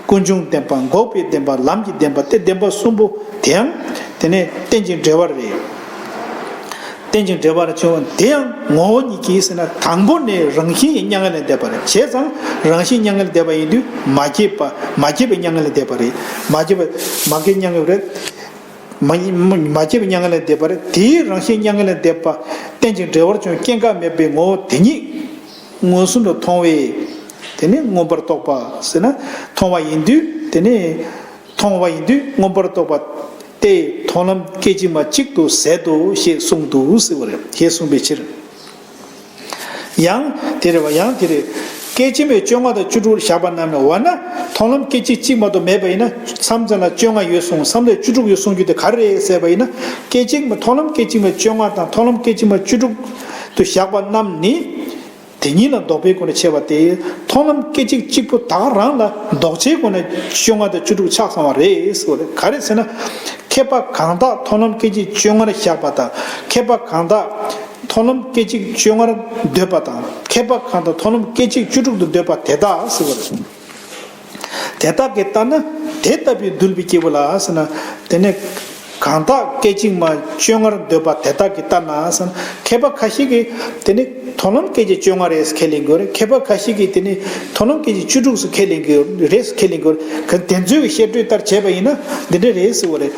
ཀུན་འབྱུང་བདེན་པ། འགོག་པའི་བདེན་པ། ལམ་གྱི་བདེན་པ། དེ་བདེན་པ་གསུམ་པོ་དེའང་དེ་ནི་རྟེན་ཅིང་འབྲེལ་བ་རེད། རྟེན་ཅིང་འབྲེལ་བར་འབྱུང་བ་དེ་ཡང་ངོ་བོ་ཉིད་ཀྱིས་ཟེར་ན། དང་པོ་ནས་རང་བཞིན་གྱིས་མྱ་ངན་ལས་འདས་པ་རེད། བྱས་ཙང་རང་བཞིན་མྱ་ངན་ལས་འདས་པ་ཡིན་དུས་མ་སྐྱེས་པ། མ་སྐྱེས་པའི་མྱ་ངན་ལས་འདས་པ་རེད། མ་སྐྱེས་པ་མ་སྐྱེས་མྱ་ངན་རེད། མ་མ་མ་སྐྱེས་པའི་མྱ་ངན་ལས་འདས་པ་རེད། དེའི་རང་བཞིན་མྱ་ངན་ལས་འདས་པ། རྟེན་ཅིང་འབྲེལ་བར་འབྱུང་སྐྱེ་འགག་མེད་པའི་ངོ་བོ་དེ་ཉིད་མངོན་སུམ་དུ་མཐོང་བས། དེ་ནི་མངོན་པར་རྟོགས་པ་ཟེར་ན། མཐོང་བ་ཡིན་དུས་དེ་ནི། མཐོང་བ་ཡིན་དུས་མངོན་པར་རྟོགས་པ་སྟེ། མཐོང་ལམ་སྐད་ཅིག་མ་གཅིག་ཏུ་ཟད་དོ་ཞེས་གསུངས་འདུག་ཟེར་བ་རེད། ཞེས་གསུངས་པའི་ཕྱིར། ཡང་དེ་རེད་བ། ཡང་དེ་རེད། སྐད་ཅིག་མའི་བཅོ་ལྔ་དང་བཅུ་དྲུག་བཞག་པ་རྣམས་ནི། འོ་ན་མཐོང་ལམ་སྐད་ཅིག་གཅིག་མ་གཏོགས་མེད་པ་ཡིན་ན། མཚམས་མཚམས་ལ་བཅོ་ལྔ་ཡོད་གསུངས། མཚམས་ལ་བཅུ་དྲུག་ཡོད་གསུང་རྒྱུ་དེ་ག་རེ་རེད་ཟེར་བ་ཡིན་ན། སྐད་ཅིག་མ་མཐོང་ལམ་སྐད་ཅིག་མའི་བཅོ་ལྔ་དང་མཐོང་ལམ་སྐད་ཅིག་མ་བཅུ་དྲུག་ཏུ་བཞག་པ་རྣམས་ནི། དེ་ཉིད་ལ་ལྡོག་པའི་སྒོ་ནས་འཆད་པ་སྟེ། མཐོང་ལམ་སྐད་ཅིག་གཅིག་པུ་དག་རང་ལ་ལྡོག་ཆའི་སྒོ་ནས་བཅོ་ལྔ་དང་བཅུ་དྲུག་ཆགས་སོང་བ་རེད་ཟེར་བ་རེད། ག་རེ་ཟེར་ན། མཁས་པ་གང་དག་མཐོང་ལམ་སྐད་ཅིག་བཅོ་ལྔར་བཞག་པ་དང་། མཁས་པ་གང་དག་མཐོང་ལམ་སྐད་ཅིག་བཅོ་ལྔར་འདོད་པ་དང་། མཁས་པ་གང་དག་མཐོང་ལམ་སྐད་ཅིག་བཅུ་དྲུག་ཏུ་འདོད་པ་དེ་དག་ཟེར་བ་རེད། དེ་དག་གིས་ལྟར་ན་དེ་ལྟ་བུའི་འདུལ་བའི་སྐྱེས་བུ་ལ་ཟེར་ན། དེ་ནི་གང་དག་སྐད་ཅིག་མ་བཅོ་ལྔར་འདོད་པ་དེ་དག་གིས་ལྟར་ན་ཟེར་ན། མཁས་པ་ཁ་ཤས་ཀྱིས་དེ་ནི་མཐོང་ལམ་སྐད་ཅིག་བཅོ་ལྔ་རེད་ཟེར་ཁས་ལེན་གྱི་ཡོད་རེད། མཁས་པ་ཁ་ཤས་ཀྱིས་དེ་ནི་མཐོང་ལམ་སྐད་ཅིག་བཅུ་དྲུག་ཟེར་ཁས་ལེན་གྱི་ཡོད་རེད་ཟེར་ཁས་ལེན་གྱི་ཡོད་རེད། ག་དེ་ཚོའི་བཤད་སྲོལ་ལྟར་བྱས་པ་ཡིན་ན་འདི་འདྲ་རེད་ཟེར་བ་རེད།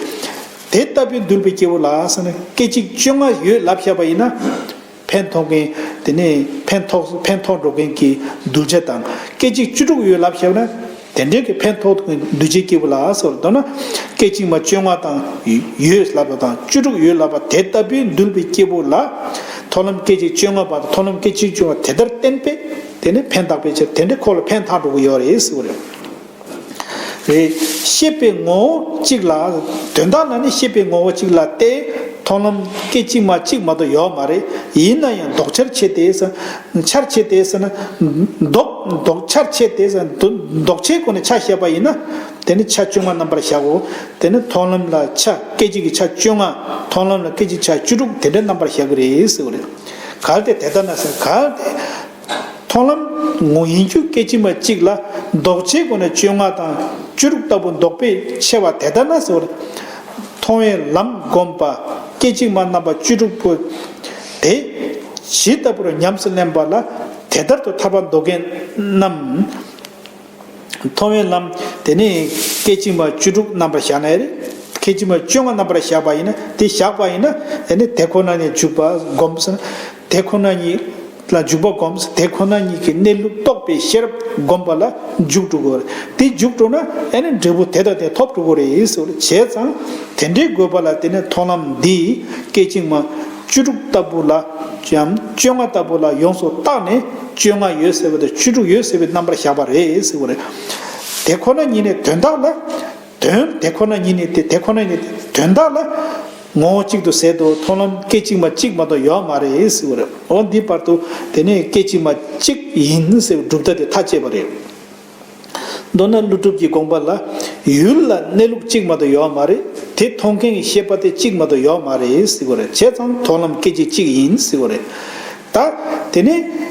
དེ་ལྟ་བུའི་འདུལ་བའི་སྐྱེས་བུ་ལ་ཟེར་ན། སྐད་ཅིག་བཅོ་ལྔ་ཡོད་ལབ་བཞག་པ་ཡིན་ན། ཕན་ཐོགས་མཁན། དེ་ནས་ཕན་ཐོགས་ཕན་ཐོགས་འགྲོ་མཁན་གྱི་གདུལ་བྱ་དང་། སྐད་ཅིག་བཅུ་དྲུག་ཡོད་ལབ་བཞག་ན། དེ་འདྲའི་གི་ཕན་ཐོགས་མཁན་གདུལ་བྱའི་སྐྱེས་བུ་ལ་ཟེར་བ་དང་ན། སྐད་ཅིག་མ་བཅོ་ལྔ་དང་ཡོད་ལབ་པ་དང་བཅུ་དྲུག་ཡོད་ལབ་པ་དེ་ལྟ་བུའི་འདུལ་བའི་སྐྱེས་བུ་ལ། མཐོང་ལམ་སྐད་ཅིག་བཅོ་ལྔ་པ་དང་མཐོང་ལམ་སྐད་ཅིག་བཅོ་ལྔ་དེ་ལྟར་བསྟན་པས་དེ་ནི་ཕན་བཏགས་པའི་ཕྱིར་དེ་འདྲའི་ཁོ་ལ་ཕན་ཐོགས་འགྲོ་གི་ཡོད་རེད་ཟེར་བ་རེད། རེད། ཤེས་པའི་ངོ་བོ་གཅིག་ལ། དོན་དག་ལ་ནི་ཤེས་པའི་ངོ་བོ་གཅིག་ལ་སྟེ། མཐོང་ལམ་སྐད་ཅིག་མ་གཅིག་མ་གཏོགས་ཡོད་མ་རེད། ཡིན་ན་ཡང་ལྡོག་ཆར་ཕྱེ་སྟེ་ཟེར། ཆར་ཕྱེ་སྟེ་ཟེར་ན། ལྡོག་ལྡོག་ཆར་ཕྱེ་སྟེ་ཟེར། ལྡོག་ཆའི་སྒོ་ནས་ཆ་བཞག་པ་ཡིན་ན། དེ་ནི་ཆ་བཅོ་ལྔ་རྣམ་པར་བཞག་གོ། དེ་ནི་མཐོང་ལམ་ལ་ཆ་སྐད་ཅིག་གི་ཆ་བཅོ་ལྔ། མཐོང་ལམ་ལ་སྐད་ཅིག་ཆ་བཅུ་དྲུག་དེ་འདྲའི་རྣམ་པར་བཞག་གི་རེད་ཟེར་བ་རེད། གལ་ཏེ་དེ་ལྟར་ན་ཟེར། གལ་ཏེ། མཐོང་ལམ་ངོ་ཡིན་རྒྱུ་སྐད་ཅིག་མ་གཅིག་ལ་ལྡོག་ཆའི་སྒོ་ནས་བཅོ་ལྔ་དང་བཅུ་དྲུག་ལྟ་བུ་ལྡོག་པས་ཕྱེ་བ་དེ་ལྟར་ན་ཟེར་བ་རེད། མཐོང་བའི་ལམ་བསྒོམས་པ་སྐད་ཅིག་མ་རྣམ་པ་བཅུ་དྲུག་པོ་དེ་ཇི་ལྟ་བུར་ཉམས་སུ་ལེན་པ་ལ་དེ་ལྟར་དུ་ཐར་པ་འདོད་མཁན་རྣམས། མཐོང་བའི་ལམ་དེ་ནི་སྐད་ཅིག་མ་བཅུ་དྲུག་རྣམ་པར་བཞག་ན་རེད། སྐད་ཅིག་མ་བཅོ་ལྔ་རྣམ་པར་བཞག་པ་ཡིན་ན། དེ་བཞག་པ་ཡིན་ན་དེ་ནི་དེ་ཁོ་ན་ཉིད་འཇུག་པ་བསྒོམ་ཟེར། དེ་ཁོ་ན་ཉིད་ལ་འཇུག་པ་བསྒོམ་ཟེར། དེ་ཁོ་ན་ཉིད་ཀྱི་གནས་ལུགས་རྟོགས་པའི་ཤེས་རབ་བསྒོམ་པ་ལ་འཇུག་འགྲོ་གི་རེད། དེ་འཇུག་འགྲོ་ན་ཨེ་ནི་འབྲས་བུ་དེ་དང་དེ་ཐོབ་འགྲོ་གི་རེད་ཟེར་བ་རེད། བྱས་ཙང་དེ་འདྲའི་དགོས་པ་ལ་དེ་ནི་མཐོང་ལམ་འདི་སྐད་ཅིག་མ་ བཅུ་དྲུག་ལྟ་བུ་ལ་ཡང་བཅོ་ལྔ་ལྟ་བུ་ལ་ཡོངས་སུ་བརྟགས་ནས་བཅོ་ལྔ་ཡོད་ཟེར་བ་དང་བཅུ་དྲུག་ཡོད་ཟེར་བའི་རྣམ་པར་བཞག་པ་རེད་ཟེར་བ་རེད། དེ་ཁོ་ན་ཉིད་ནས་དོན་དག་ལ། དོན་དེ་ཁོ་ན་ཉིད་ནས་དེ་དེ་ཁོ་ན་ཉིད་དེ་དོན་དག་ལ་ངོ་བོ་གཅིག་ཏུ་ཟད་དོ། མཐོང་ལམ་སྐད་ཅིག་མ་གཅིག་མ་གཏོགས་ཡོད་མ་རེད་ཟེར་བ་རེད། འོ་འདི་བར་དུ་དེ་ནས་སྐད་ཅིག་མ་གཅིག་ཡིན་ཟེར་བའི་གྲུབ་མཐའ་དེ་མཐའ་བཅད་པ་རེད། མདོར་ན་ཀླུ་སྒྲུབ་ཀྱི་དགོངས་པ་ལ་ཡུལ་ལ་གནས་ལུགས་གཅིག་མ་གཏོགས་ཡོད་མ་རེད། དེ་མཐོང་མཁན་གྱི་ཤེས་པ་དེ་གཅིག་མ་གཏོགས་ཡོད་མ་རེད་ཟེར་བ་རེད། བྱས་ཙང་མཐོང་ལམ་སྐད་ཅིག་གཅིག་ཡིན་ཟེར་བ་རེད། ད་དེ་ནས།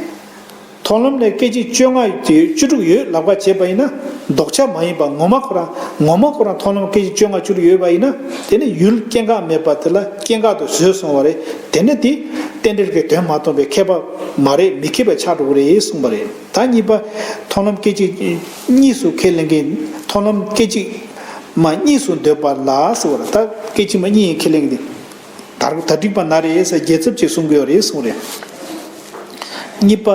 མཐོང་ལམ་ལས་སྐད་ཅིག་བཅོ་ལྔ་ཡོད་དེ་བཅུ་དྲུག་ཡོད་ལབ་ཁ་བྱས་པ་ཡིན་ན། ལྡོག་ཆ་མ་ཡིན་པ་ངོ་མ་ཁོ་རང་ངོ་མ་ཁོ་རང་མཐོང་ལམ་སྐད་ཅིག་བཅོ་ལྔ་བཅུ་དྲུག་ཡོད་པ་ཡིན་ན། དེ་ནི་ཡུལ་སྐྱེ་འགག་མེད་པ་དེ་ལ་སྐྱེ་འགག་ཏུ་བཟོས་སོང་བ་རེད། དེ་ནི་དེ་རྟེན་འབྲེལ་གྱི་དོན་མ་མཐོང་བའི་མཁས་པ་མ་རེད། མི་མཁས་པ་ཆགས་འགྲོ་གི་རེད་གསུངས་པ་རེད། ད་གཉིས་པ། མཐོང་ལམ་སྐད་ཅིག་གཉིས་སུ་ཁས་ལེན་མཁན། མཐོང་ལམ་སྐད་ཅིག་མ་གཉིས་སུ་འདོད་པ་ལ་ཟེར་བ་རེད། ད་སྐད་ཅིག་མ་གཉིས་ཡིན་ཁས་ལེན་མཁན་དེ། ད་ད་འགྲིག་པ་ན་རེ་ཟེར་རྒྱལ་ཚབ་ཅིག་གསུང་གི་ཡོད་རེད་གསུངས་རེད། གཉིས་པ།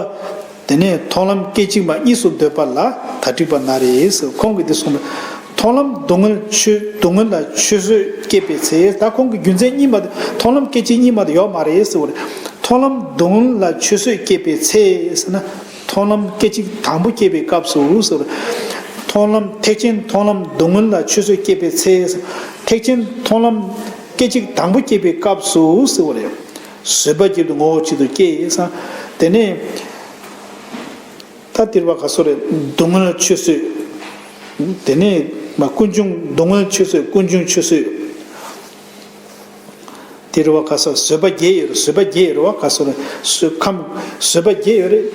དེ་ནས་མཐོང་ལམ་སྐད་ཅིག་མ་གཉིས་སུ་འདོད་པ་ལ་ད་འགྲིག་པ་ན་རེ་ཟེར་ཁོང་གིས་འདི་གསུངས་པས། མཐོང་ལམ་སྡུག་བསྔལ་ཆོས་སྡུག་བསྔལ་ལ་ཆོས་བཟོད་སྐྱེས་པའི་ཚེ། ད་ཁོང་གི་རྒྱུ་མཚན་གཉིས་མ་མཐོང་ལམ་སྐད་ཅིག་གཉིས་མ་དེ་ཡོད་མ་རེད་ཟེར་བ་རེད། མཐོང་ལམ་སྡུག་བསྔལ་ལ་ཆོས་བཟོད་སྐྱེས་པའི་ཚེ་ཟེར་ན། མཐོང་ལམ་སྐད་ཅིག་དང་པོ་སྐྱེས་པའི་སྐབས་སུ་ཟེར། མཐོང་ལམ་ཐེག་ཆེན་མཐོང་ལམ་སྡུག་བསྔལ་ལ་ཆོས་བཟོད་སྐྱེས་པའི་ཚེ། ཐེག་ཆེན་མཐོང་ལམ་སྐད་ཅིག་དང་པོ་སྐྱེས་པའི་སྐབས་སུ་ཟེར་བ་རེད། བཟོད་པ་བརྒྱད་དུ་ངོ་བོ་གཅིག་ཏུ་སྐྱེས་ས། དེ་ནས་ད་དེར་བ་ག་སོ་རེད། སྡུག་བསྔལ་ཆོས་བཟོད། དེ་ནས་མ་ཀུན་འབྱུང་སྡུག་བསྔལ་ཆོས་བཟོད། ཀུན་འབྱུང་ཆོས་བཟོད། དེ་རེད་བ། ག་ས་བཟོད་པ་བརྒྱད་ཡོད་རེད། བཟོད་པ་བརྒྱད་ཡོད་རེད་བ། ག་ས་རེད། བཟོད་ཁམས་བཟོད་པ་བརྒྱད་ཡོད་རེད།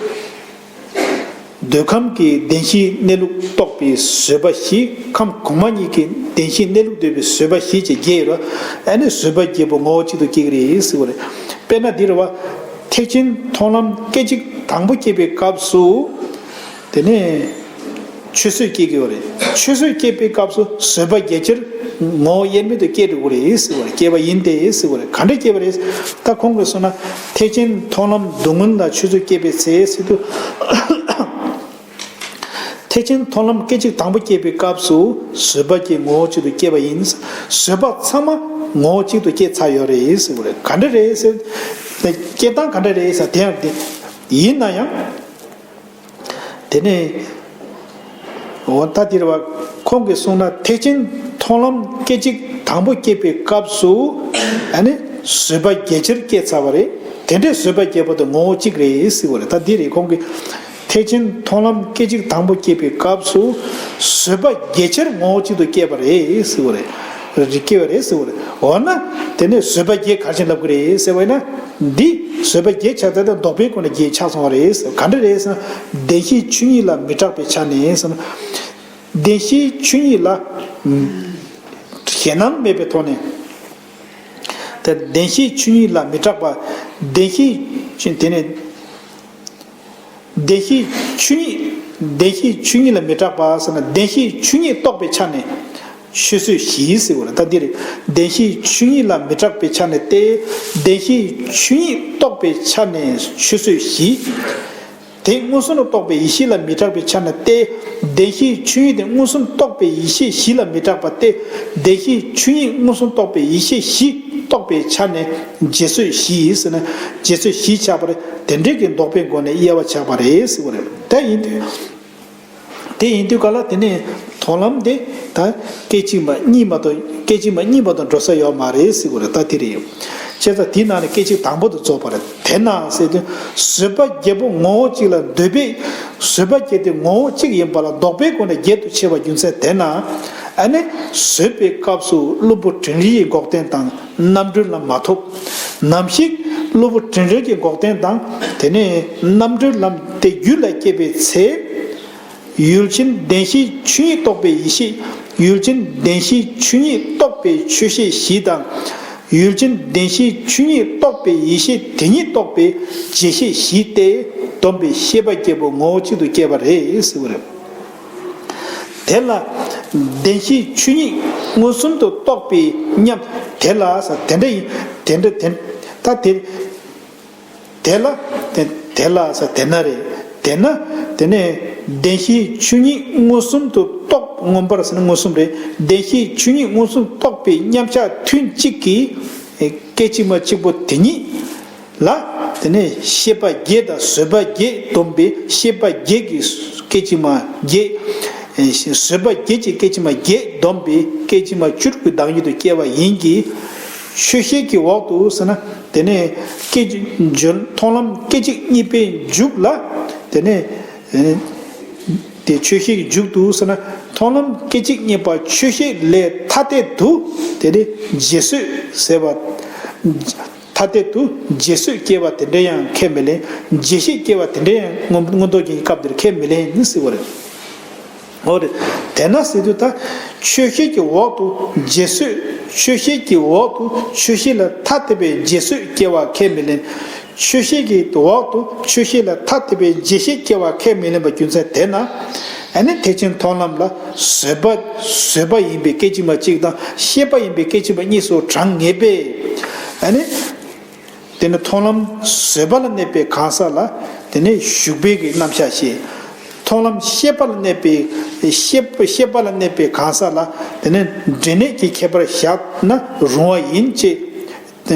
འདོད་ཁམས་ཀྱི་བདེན་བཞིའི་གནས་ལུགས་རྟོགས་པའི་བཟོད་པ་བཞི། ཁམས་གོང་མ་གཉིས་ཀྱི་བདེན་བཞིའི་གནས་ལུགས་འདོད་པའི་བཟོད་པ་བཞི་བཅས་བརྒྱད་ཡོད་རེད། ཨ་ནི་བཟོད་པ་བརྒྱད་པོ་ངོ་བོ་གཅིག་ཏུ་སྐྱེ་གི་རེད་ཟེར་བ་རེད། དཔེར་ན་འདི་རེད་བ། ཐེག་ཆེན་མཐོང་ལམ་སྐད་ཅིག་དང་པོ་སྐྱེས་པའི་སྐབས་སུ། དེ་ནས་ཆོས་བཟོད་སྐྱེ་གི་ཡོད་རེད། ཆོས་བཟོད་སྐྱེས་པའི་སྐབས་སུ་བཟོད་པ་བརྒྱད་ཅིག་ངོ་བོ་དབྱེར་མེད་དུ་སྐྱེ་འགྲོ་གི་རེད་ཟེར་བ་རེད། སྐྱེ་བ་ཡིན་ཏེ་ཟེར་བ་རེད། ག་འདྲ་སྐྱེ་བ་རེད། ད་ཁོང་གིས་གསུངས་ན། ཐེག་ཆེན་མཐོང་ལམ་སྡུག་བསྔལ་ལ་ཆོས་བཟོད་སྐྱེས་པའི་ཚེ་ཟེར་དུས། ཐེག་ཆེན་མཐོང་ལམ་སྐད་ཅིག་དང་པོ་སྐྱེས་པའི་སྐབས་སུ་བཟོད་པ་བརྒྱད་ངོ་བོ་གཅིག་ཏུ་སྐྱེས་པ་ཡིན། བཟོད་པ་ཚང་མ་ངོ་བོ་གཅིག་ཏུ་སྐྱེས་ཚར་ཡོད་རེད་ཟེར་བ་རེད། ག་འདྲ་རེད་ཟེར། སྐྱེ་སྟངས་ག་འདྲ་རེད་ཟེར་དེ་ཡང་དེ་ཡིན་ན་ཡང་། དེ་ནས་འོ་ད་དེ་རེད་བ། ཁོང་གིས་གསུངས་ན་ཐེག་ཆེན་མཐོང་ལམ་སྐད་ཅིག་དང་པོ་སྐྱེས་པའི་སྐབས་སུ་ཨ་ནི་བཟོད་པ་བརྒྱད་ཅིག་སྐྱེས་ཚར་བ་རེད། དེ་འདྲའི་བཟོད་པ་བརྒྱད་པོ་དེ་ངོ་བོ་གཅིག་རེད་ཟེར་བ་རེད། ད་འདི་རེད། ཁོང་གིས་ཐེག་ཆེན་མཐོང་ལམ་སྐད་ཅིག་དང་པོ་སྐྱེས་པའི་སྐབས་སུ་བཟོད་པ་བརྒྱད་ཅིག་ངོ་བོ་གཅིག་ཏུ་སྐྱེས་པ་རེད་ཟེར་བ་རེད། རེད་སྐྱེས་པ་རེད་ཟེར་བ་རེད། འོ་ན་དེ་ནས་བཟོད་པ་བརྒྱད་ག་རེ་བྱས་ལབ་ཀྱི་རེད་ཟེར་བ་ཡིན་ན། འདི་བཟོད་པ་བརྒྱད་ཆགས་ཚར་ཏེ་ལྡོག་པའི་སྒོ་ནས་བརྒྱད་ཆགས་སོང་བ་རེད་ཟེར། ག་འདྲ་རེད་ཟེར་ན། བདེན་བཞིའི་ཆོས་ཉིད་ལ་མི་སྐྲག་པའི་ཆ་ནས་ཟེར་ན། བདེན་བཞིའི་ཆོས་ཉིད་ལ་ཞེད་སྣང་མེད་པའི་ཐོག་ནས། དེ་བདེན་བཞིའི་ཆོས་ཉིད་ལ་མི་སྐྲག་པ། བདེན་བཞིའི་ཆོས་དེ་ནས། བདེན་བཞིའི་ཆོས་ཉིད། བདེན་བཞིའི་ཆོས་ཉིད་ལ་མི་སྐྲག་པ་ཟེར་ན། བདེན་བཞིའི་ཆོས་ཉིད་རྟོགས་པའི་ཆ་ནས་ཆོས་བཟོད་བཞི་ཟེར་བ་རེད། ད་འདི་རེད། བདེན་བཞིའི་ཆོས་ཉིད་ལ་མི་སྐྲག་པའི་ཆ་ནས་ཏེ། བདེན་བཞིའི་ཆོས་ཉིད་རྟོགས་པའི་ཆ་ནས་ཆོས་བཟོད་བཞི། དེ་མངོན་སུམ་དུ་རྟོགས་པའི་ཡེ་ཤེས་ལ་མི་སྐྲག་པའི་ཆ་ནས་ཏེ། བདེན་བཞིའི་ཆོས་ཉིད་དེ་མངོན་སུམ་རྟོགས་པའི་ཡེ་ཤེས་བཞི་ལ་མི་སྐྲག་པ་སྟེ། བདེན་བཞིའི་ཆོས་ཉིད་མངོན་སུམ་རྟོགས་པའི་ཡེ་ཤེས་བཞི་རྟོགས་པའི་ཆ་ནས་རྗེས་བཟོད་བཞི་ཡིན་ཟེར་ན། རྗེས་བཟོད་བཞི་ཆགས་པ་རེད། དེ་འདྲའི་གི་ལྡོག་པའི་སྒོ་ནས་དབྱེ་བ་ཆགས་པ་རེད་ཟེར་བ་རེད། དེ་ཡིན་དུས། དེ་ཡིན་དུས་ག་ལ་དེ་ནས་མཐོང་ལམ་དེ་ད་སྐད་ཅིག་མ་གཉིས་མ་གཏོགས། སྐད་ཅིག་མ་གཉིས་མ་གཏོགས་འགྲོ་ས་ཡོད་མ་རེད་ཟེར་བ་རེད། ད་དེ་རེད། བྱས་ཙང་དེའི་ནང་ནས་སྐད་ཅིག་དང་པོ་དེ་རྫོགས་པ་རེད། དེས་ན་ཟེར་དུས་བཟོད་པ་བརྒྱད་པོ་ངོ་བོ་གཅིག་ལ་འདོད་པས། བཟོད་པ་བརྒྱད་དེ་ངོ་བོ་གཅིག་ཡིན་པ་ལ་ལྡོག་པའི་སྒོ་ནས་བརྒྱད་དུ་ཕྱེ་བའི་རྒྱུ་མཚན་དེས་ན། ཨ་ནི་བཟོད་པའི་སྐབས་སུ་གློ་བུར་དྲན་རིག་གི་འགོག་བདེན་དང་རྣམ་གྲོལ་ལམ་མ་ཐོབ། ནམ་ཞིག་གློ་བུར་དྲན་རིག་གི་འགོག་བདེན་དང་དེ་ནས་རྣམ་གྲོལ་ལམ་དེ་རྒྱུད་ལ་སྐྱེས་པའི་ཚེ། ཡུལ་ཅན་བདེན་བཞིའི་ཆོས་ཉིད་རྟོགས་པའི་ཡེ་ཤེས། ཡུལ་ཅན་བདེན་བཞིའི་ཆོས་ཉིད་རྟོགས་པའི་ཆོས་ཤེས་བཞི་དང་། ཡུལ་ཅན་བདེན་བཞིའི་ཆོས་ཉིད་རྟོགས་པའི་ཡེ་ཤེས་དེ་ཉིད་རྟོགས་པའི་རྗེས་ཤེས་བཞི་སྟེ། བསྡོམས་པས་ཤེས་པ་བརྒྱད་པོ་ངོ་བོ་གཅིག་ཏུ་སྐྱེས་པ་རེད་ཟེར་བ་རེད། དེ་ལ་བདེན་བཞིའི་ཆོས་ཉིད་མངོན་སུམ་དུ་རྟོགས་པའི་མཉམ། དེ་ལ་ཟེར་དེ་འདྲ་ཡིན། དེ་འདྲ་དེ་ད་དེ། དེ་ལ་དེ་དེ་ལ་ཟེར་དེ་ན་རེད། དེ་ན་དེ་ནས་བདེན་བཞིའི་ཆོས་ཉིད་མངོན་སུམ་དུ་རྟོགས། མངོན་པར་ཟེར་ན་མངོན་སུམ་རེད། བདེན་བཞིའི་ཆོས་ཉིད་མངོན་སུམ་རྟོགས་པའི་མཉམ་གཞག་ཐུན་གཅིག་གིས་ སྐད་ཅིག་མ་གཅིག་པོ་དེ་ཉིད་ལ། དེ་ནས་ཤེས་པ་བརྒྱད་དང་བཟོད་པ་བརྒྱད་བསྡོམས་པས་ཤེས་པ་བརྒྱད་ཀྱི་སྐད་ཅིག་མ་བརྒྱད། བཟོད་པ་བརྒྱད་ཀྱི་སྐད་ཅིག་མ་བརྒྱད་བསྡོམས་པས་སྐད་ཅིག་མ་བཅུ་དྲུག་གི་བདག་ཉིད་དུ་སྐྱེ་བ་ཡིན་གྱི། ཆོས་བཤད་ཀྱི་འོག་ཏུ་ཟེར་ན། དེ་ནས་སྐད་ཅིག་མཐོང་ལམ་སྐད་ཅིག་གཉིས་པའི་མཇུག་ལ། དེ་ནས་དེ་ཆོས་བཤད་ཀྱི་མཇུག་ཏུ་ཟེར་ན། མཐོང་ལམ་སྐད་ཅིག་གཉིས་པ་ཆོས་བཤད་ལས་ཐ་དད་དུ། དེ་ནས་རྗེས་བཟོད་ཟེར་བ། ཐ་དད་དུ་རྗེས་བཟོད་སྐྱེ་བ་དེ་འདྲ་ཡང་ཁས་མི་ལེན། རྗེས་ཤེས་སྐྱེ་བ་དེ་འདྲ་ཡང་མངོན་མངོན་རྟོགས་རྒྱན་གྱི་སྐབས་འདིར་ཁས་མི་ལེན་ཟེར་བ་རེད། འོ་རེད། དེས་ན་ཟེར་དུས་ད། ཆོས་བཤད་ཀྱི་འོག་ཏུ་རྗེས་བཟོད། ཆོས་བཤད་ཀྱི་འོག་ཏུ་ཆོས་བཤད་ལ་ཐ་དད་པའི་རྗེས་བཟོད་སྐྱེ་བ་ཁས་མི་ལེན། ཆོས་བཤད་ཀྱི་འོག་ཏུ་ཆོས་བཤད་ལ་ཐ་དད་པའི་རྗེས་ཤེས་སྐྱེ་བ་ཁས་མི་ལེན་པའི་རྒྱུ་མཚན་དེས་ན། ཨ་ནི་ཐེག་ཆེན་མཐོང་ལམ་ལ་བཟོད་པ། བཟོད་པ་ཡིན་པའི་སྐད་ཅིག་མ་གཅིག་དང་ཤེས་པ་ཡིན་པའི་སྐད་ཅིག་མ་གཉིས་སུ་གྲངས་ངེས་པས། ཨ་ནི། དེ་ནི་མཐོང་ལམ་བཟོད་པ་ལ་གནས་པའི་གང་ཟག་ལ། དེ་ནི་ཞུགས་པའི་གི་རྣམ་གཞག་བཤད། མཐོང་ལམ་ཤེས་པ་ལ་གནས་པའི། ཤེས་པ་ཤེས་པ་ལ་གནས་པའི་གང་ཟག་ལ། དེ་ནི་འབྲས་གནས་ཀྱི་ཁྱད་པར་བཞག་ན་རུང་བ་ཡིན་ཅེས། དེ་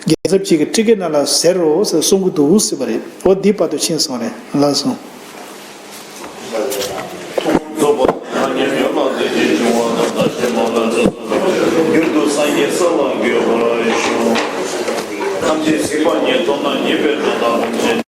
རྒྱལ་ཚབ་ཅིག་གིས་ཊཱི་ཀའི་ནང་ལ་ཟེར་རོ་ཟེར་གསུང་གི་འདུག་ཟེར་བ་རེད། འོ་འདི་བར་དུ་ཕྱིན་སོང་རེད། ལགས་སོ། ཐུགས་རྫོགས་པ་ཐ་སྙད་ཡོད་ལ་དེ་བཞིན་འབྱུང་བ་དང་བདག་གཞན་མ་ལ་རྫོགས་སོ། རྒྱུན་དུ་སངས་རྒྱས་ས་ལ་འགོད་པར་ཤོག །ཐམས་ཅད་གཟིགས་པ་ཉིད་མཐོང་ན་ཉེས་པའི་དགྲ་དང་རློམ་ཅན།